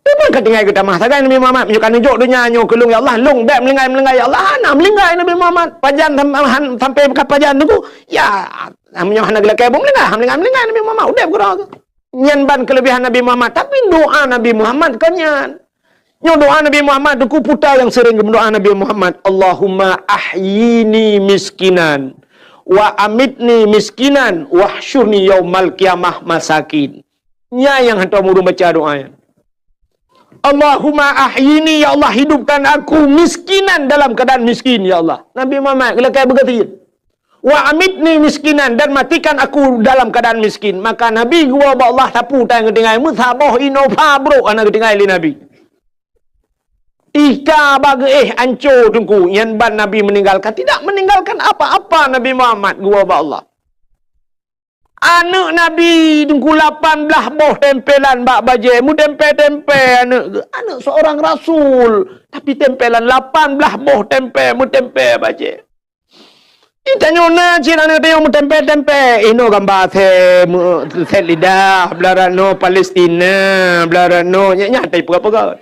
Teuma ka tinggai geutamah sagai Nabi Muhammad, "Meunyoe ka neujok dunia nyoe keu lôn, ya Allah, lôn bék meulinggai-meulinggai, ya Allah." Hana meulinggai Nabi Muhammad. Pajan sam-, han-, sampai ka pajan Teungku, ya, meunyoe hana geulakée buet meulinggai, hana meulinggai-meulinggai Nabi Muhammad, udeb keudroe. Nyan ban keuleubehan Nabi Muhammad, tapi doa Nabi Muhammad kon nyan. Nyoe doa Nabi Muhammad, Teungku, peue nyang sering geumeudoa Nabi Muhammad, "Allahumma ahyini miskinan, wa amitni miskinan, wahsyurni yaumal qiyamah masakin." Nyan nyang hantom ureuëng baca doa nyan. "Allahumma ahyini, ya Allah, hidupkan aku miskinan, dalam keadaan miskin, ya Allah." Nabi Muhammad geulakée beugasin. "Wa amitni miskinan, dan matikan aku dalam keadaan miskin." Maka Nabi geuwoe bak Allah sapeue tan geutinggai, meusaboh inoe pha brok hana geutinggai lé Nabi. Tika bak geuéh anco Teungku, nyan ban Nabi meninggalkan, tidak meninggalkan apa-apa Nabi Muhammad geuwoe bak Allah. Aneuëk Nabi Teungku lapan blaih boh tempelan bak bajée, meutempé-tempé aneuëk geuh. Aneuëk seorang rasul, tapi tempelan lapan blaih boh tempé, meutempé bajée. Di tanyoe na cit aneuëk tanyoe meutempé-tempé. Inoe gamba sét, meu-, sét lidah, blah rot noe Palestina, blah rot noe, nyan, nyan tai peugah-peugah.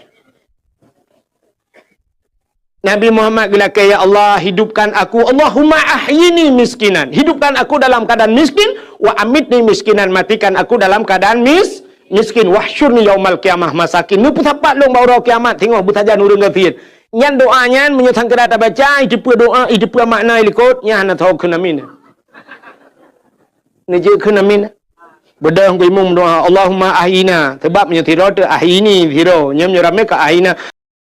Nabi Muhammad geulakée, "Ya Allah, hidupkan aku, Allahumma ahyini miskinan." Hidupkan aku dalam keadaan miskin, "wa amitni miskinan," matikan aku dalam keadaan mis-, miskin, "wahsyurni yaumal qiyamah masakin." Neupeusapat lôn bak uroe kiamat, singoh beusajan ureuëng gasien. Nyan doa nyan, meunyoe sangkira tabaca, iteupeue doa, iteupeue makna ilikot, nyan hana tho kheun amin. Neujeuet kheun amin. Beudôh geuimum doa, "Allahumma ahyina." Sebab meunyoe sidroe teuh ahyini sidroe, nyan meunyoe ramé ka ahyina.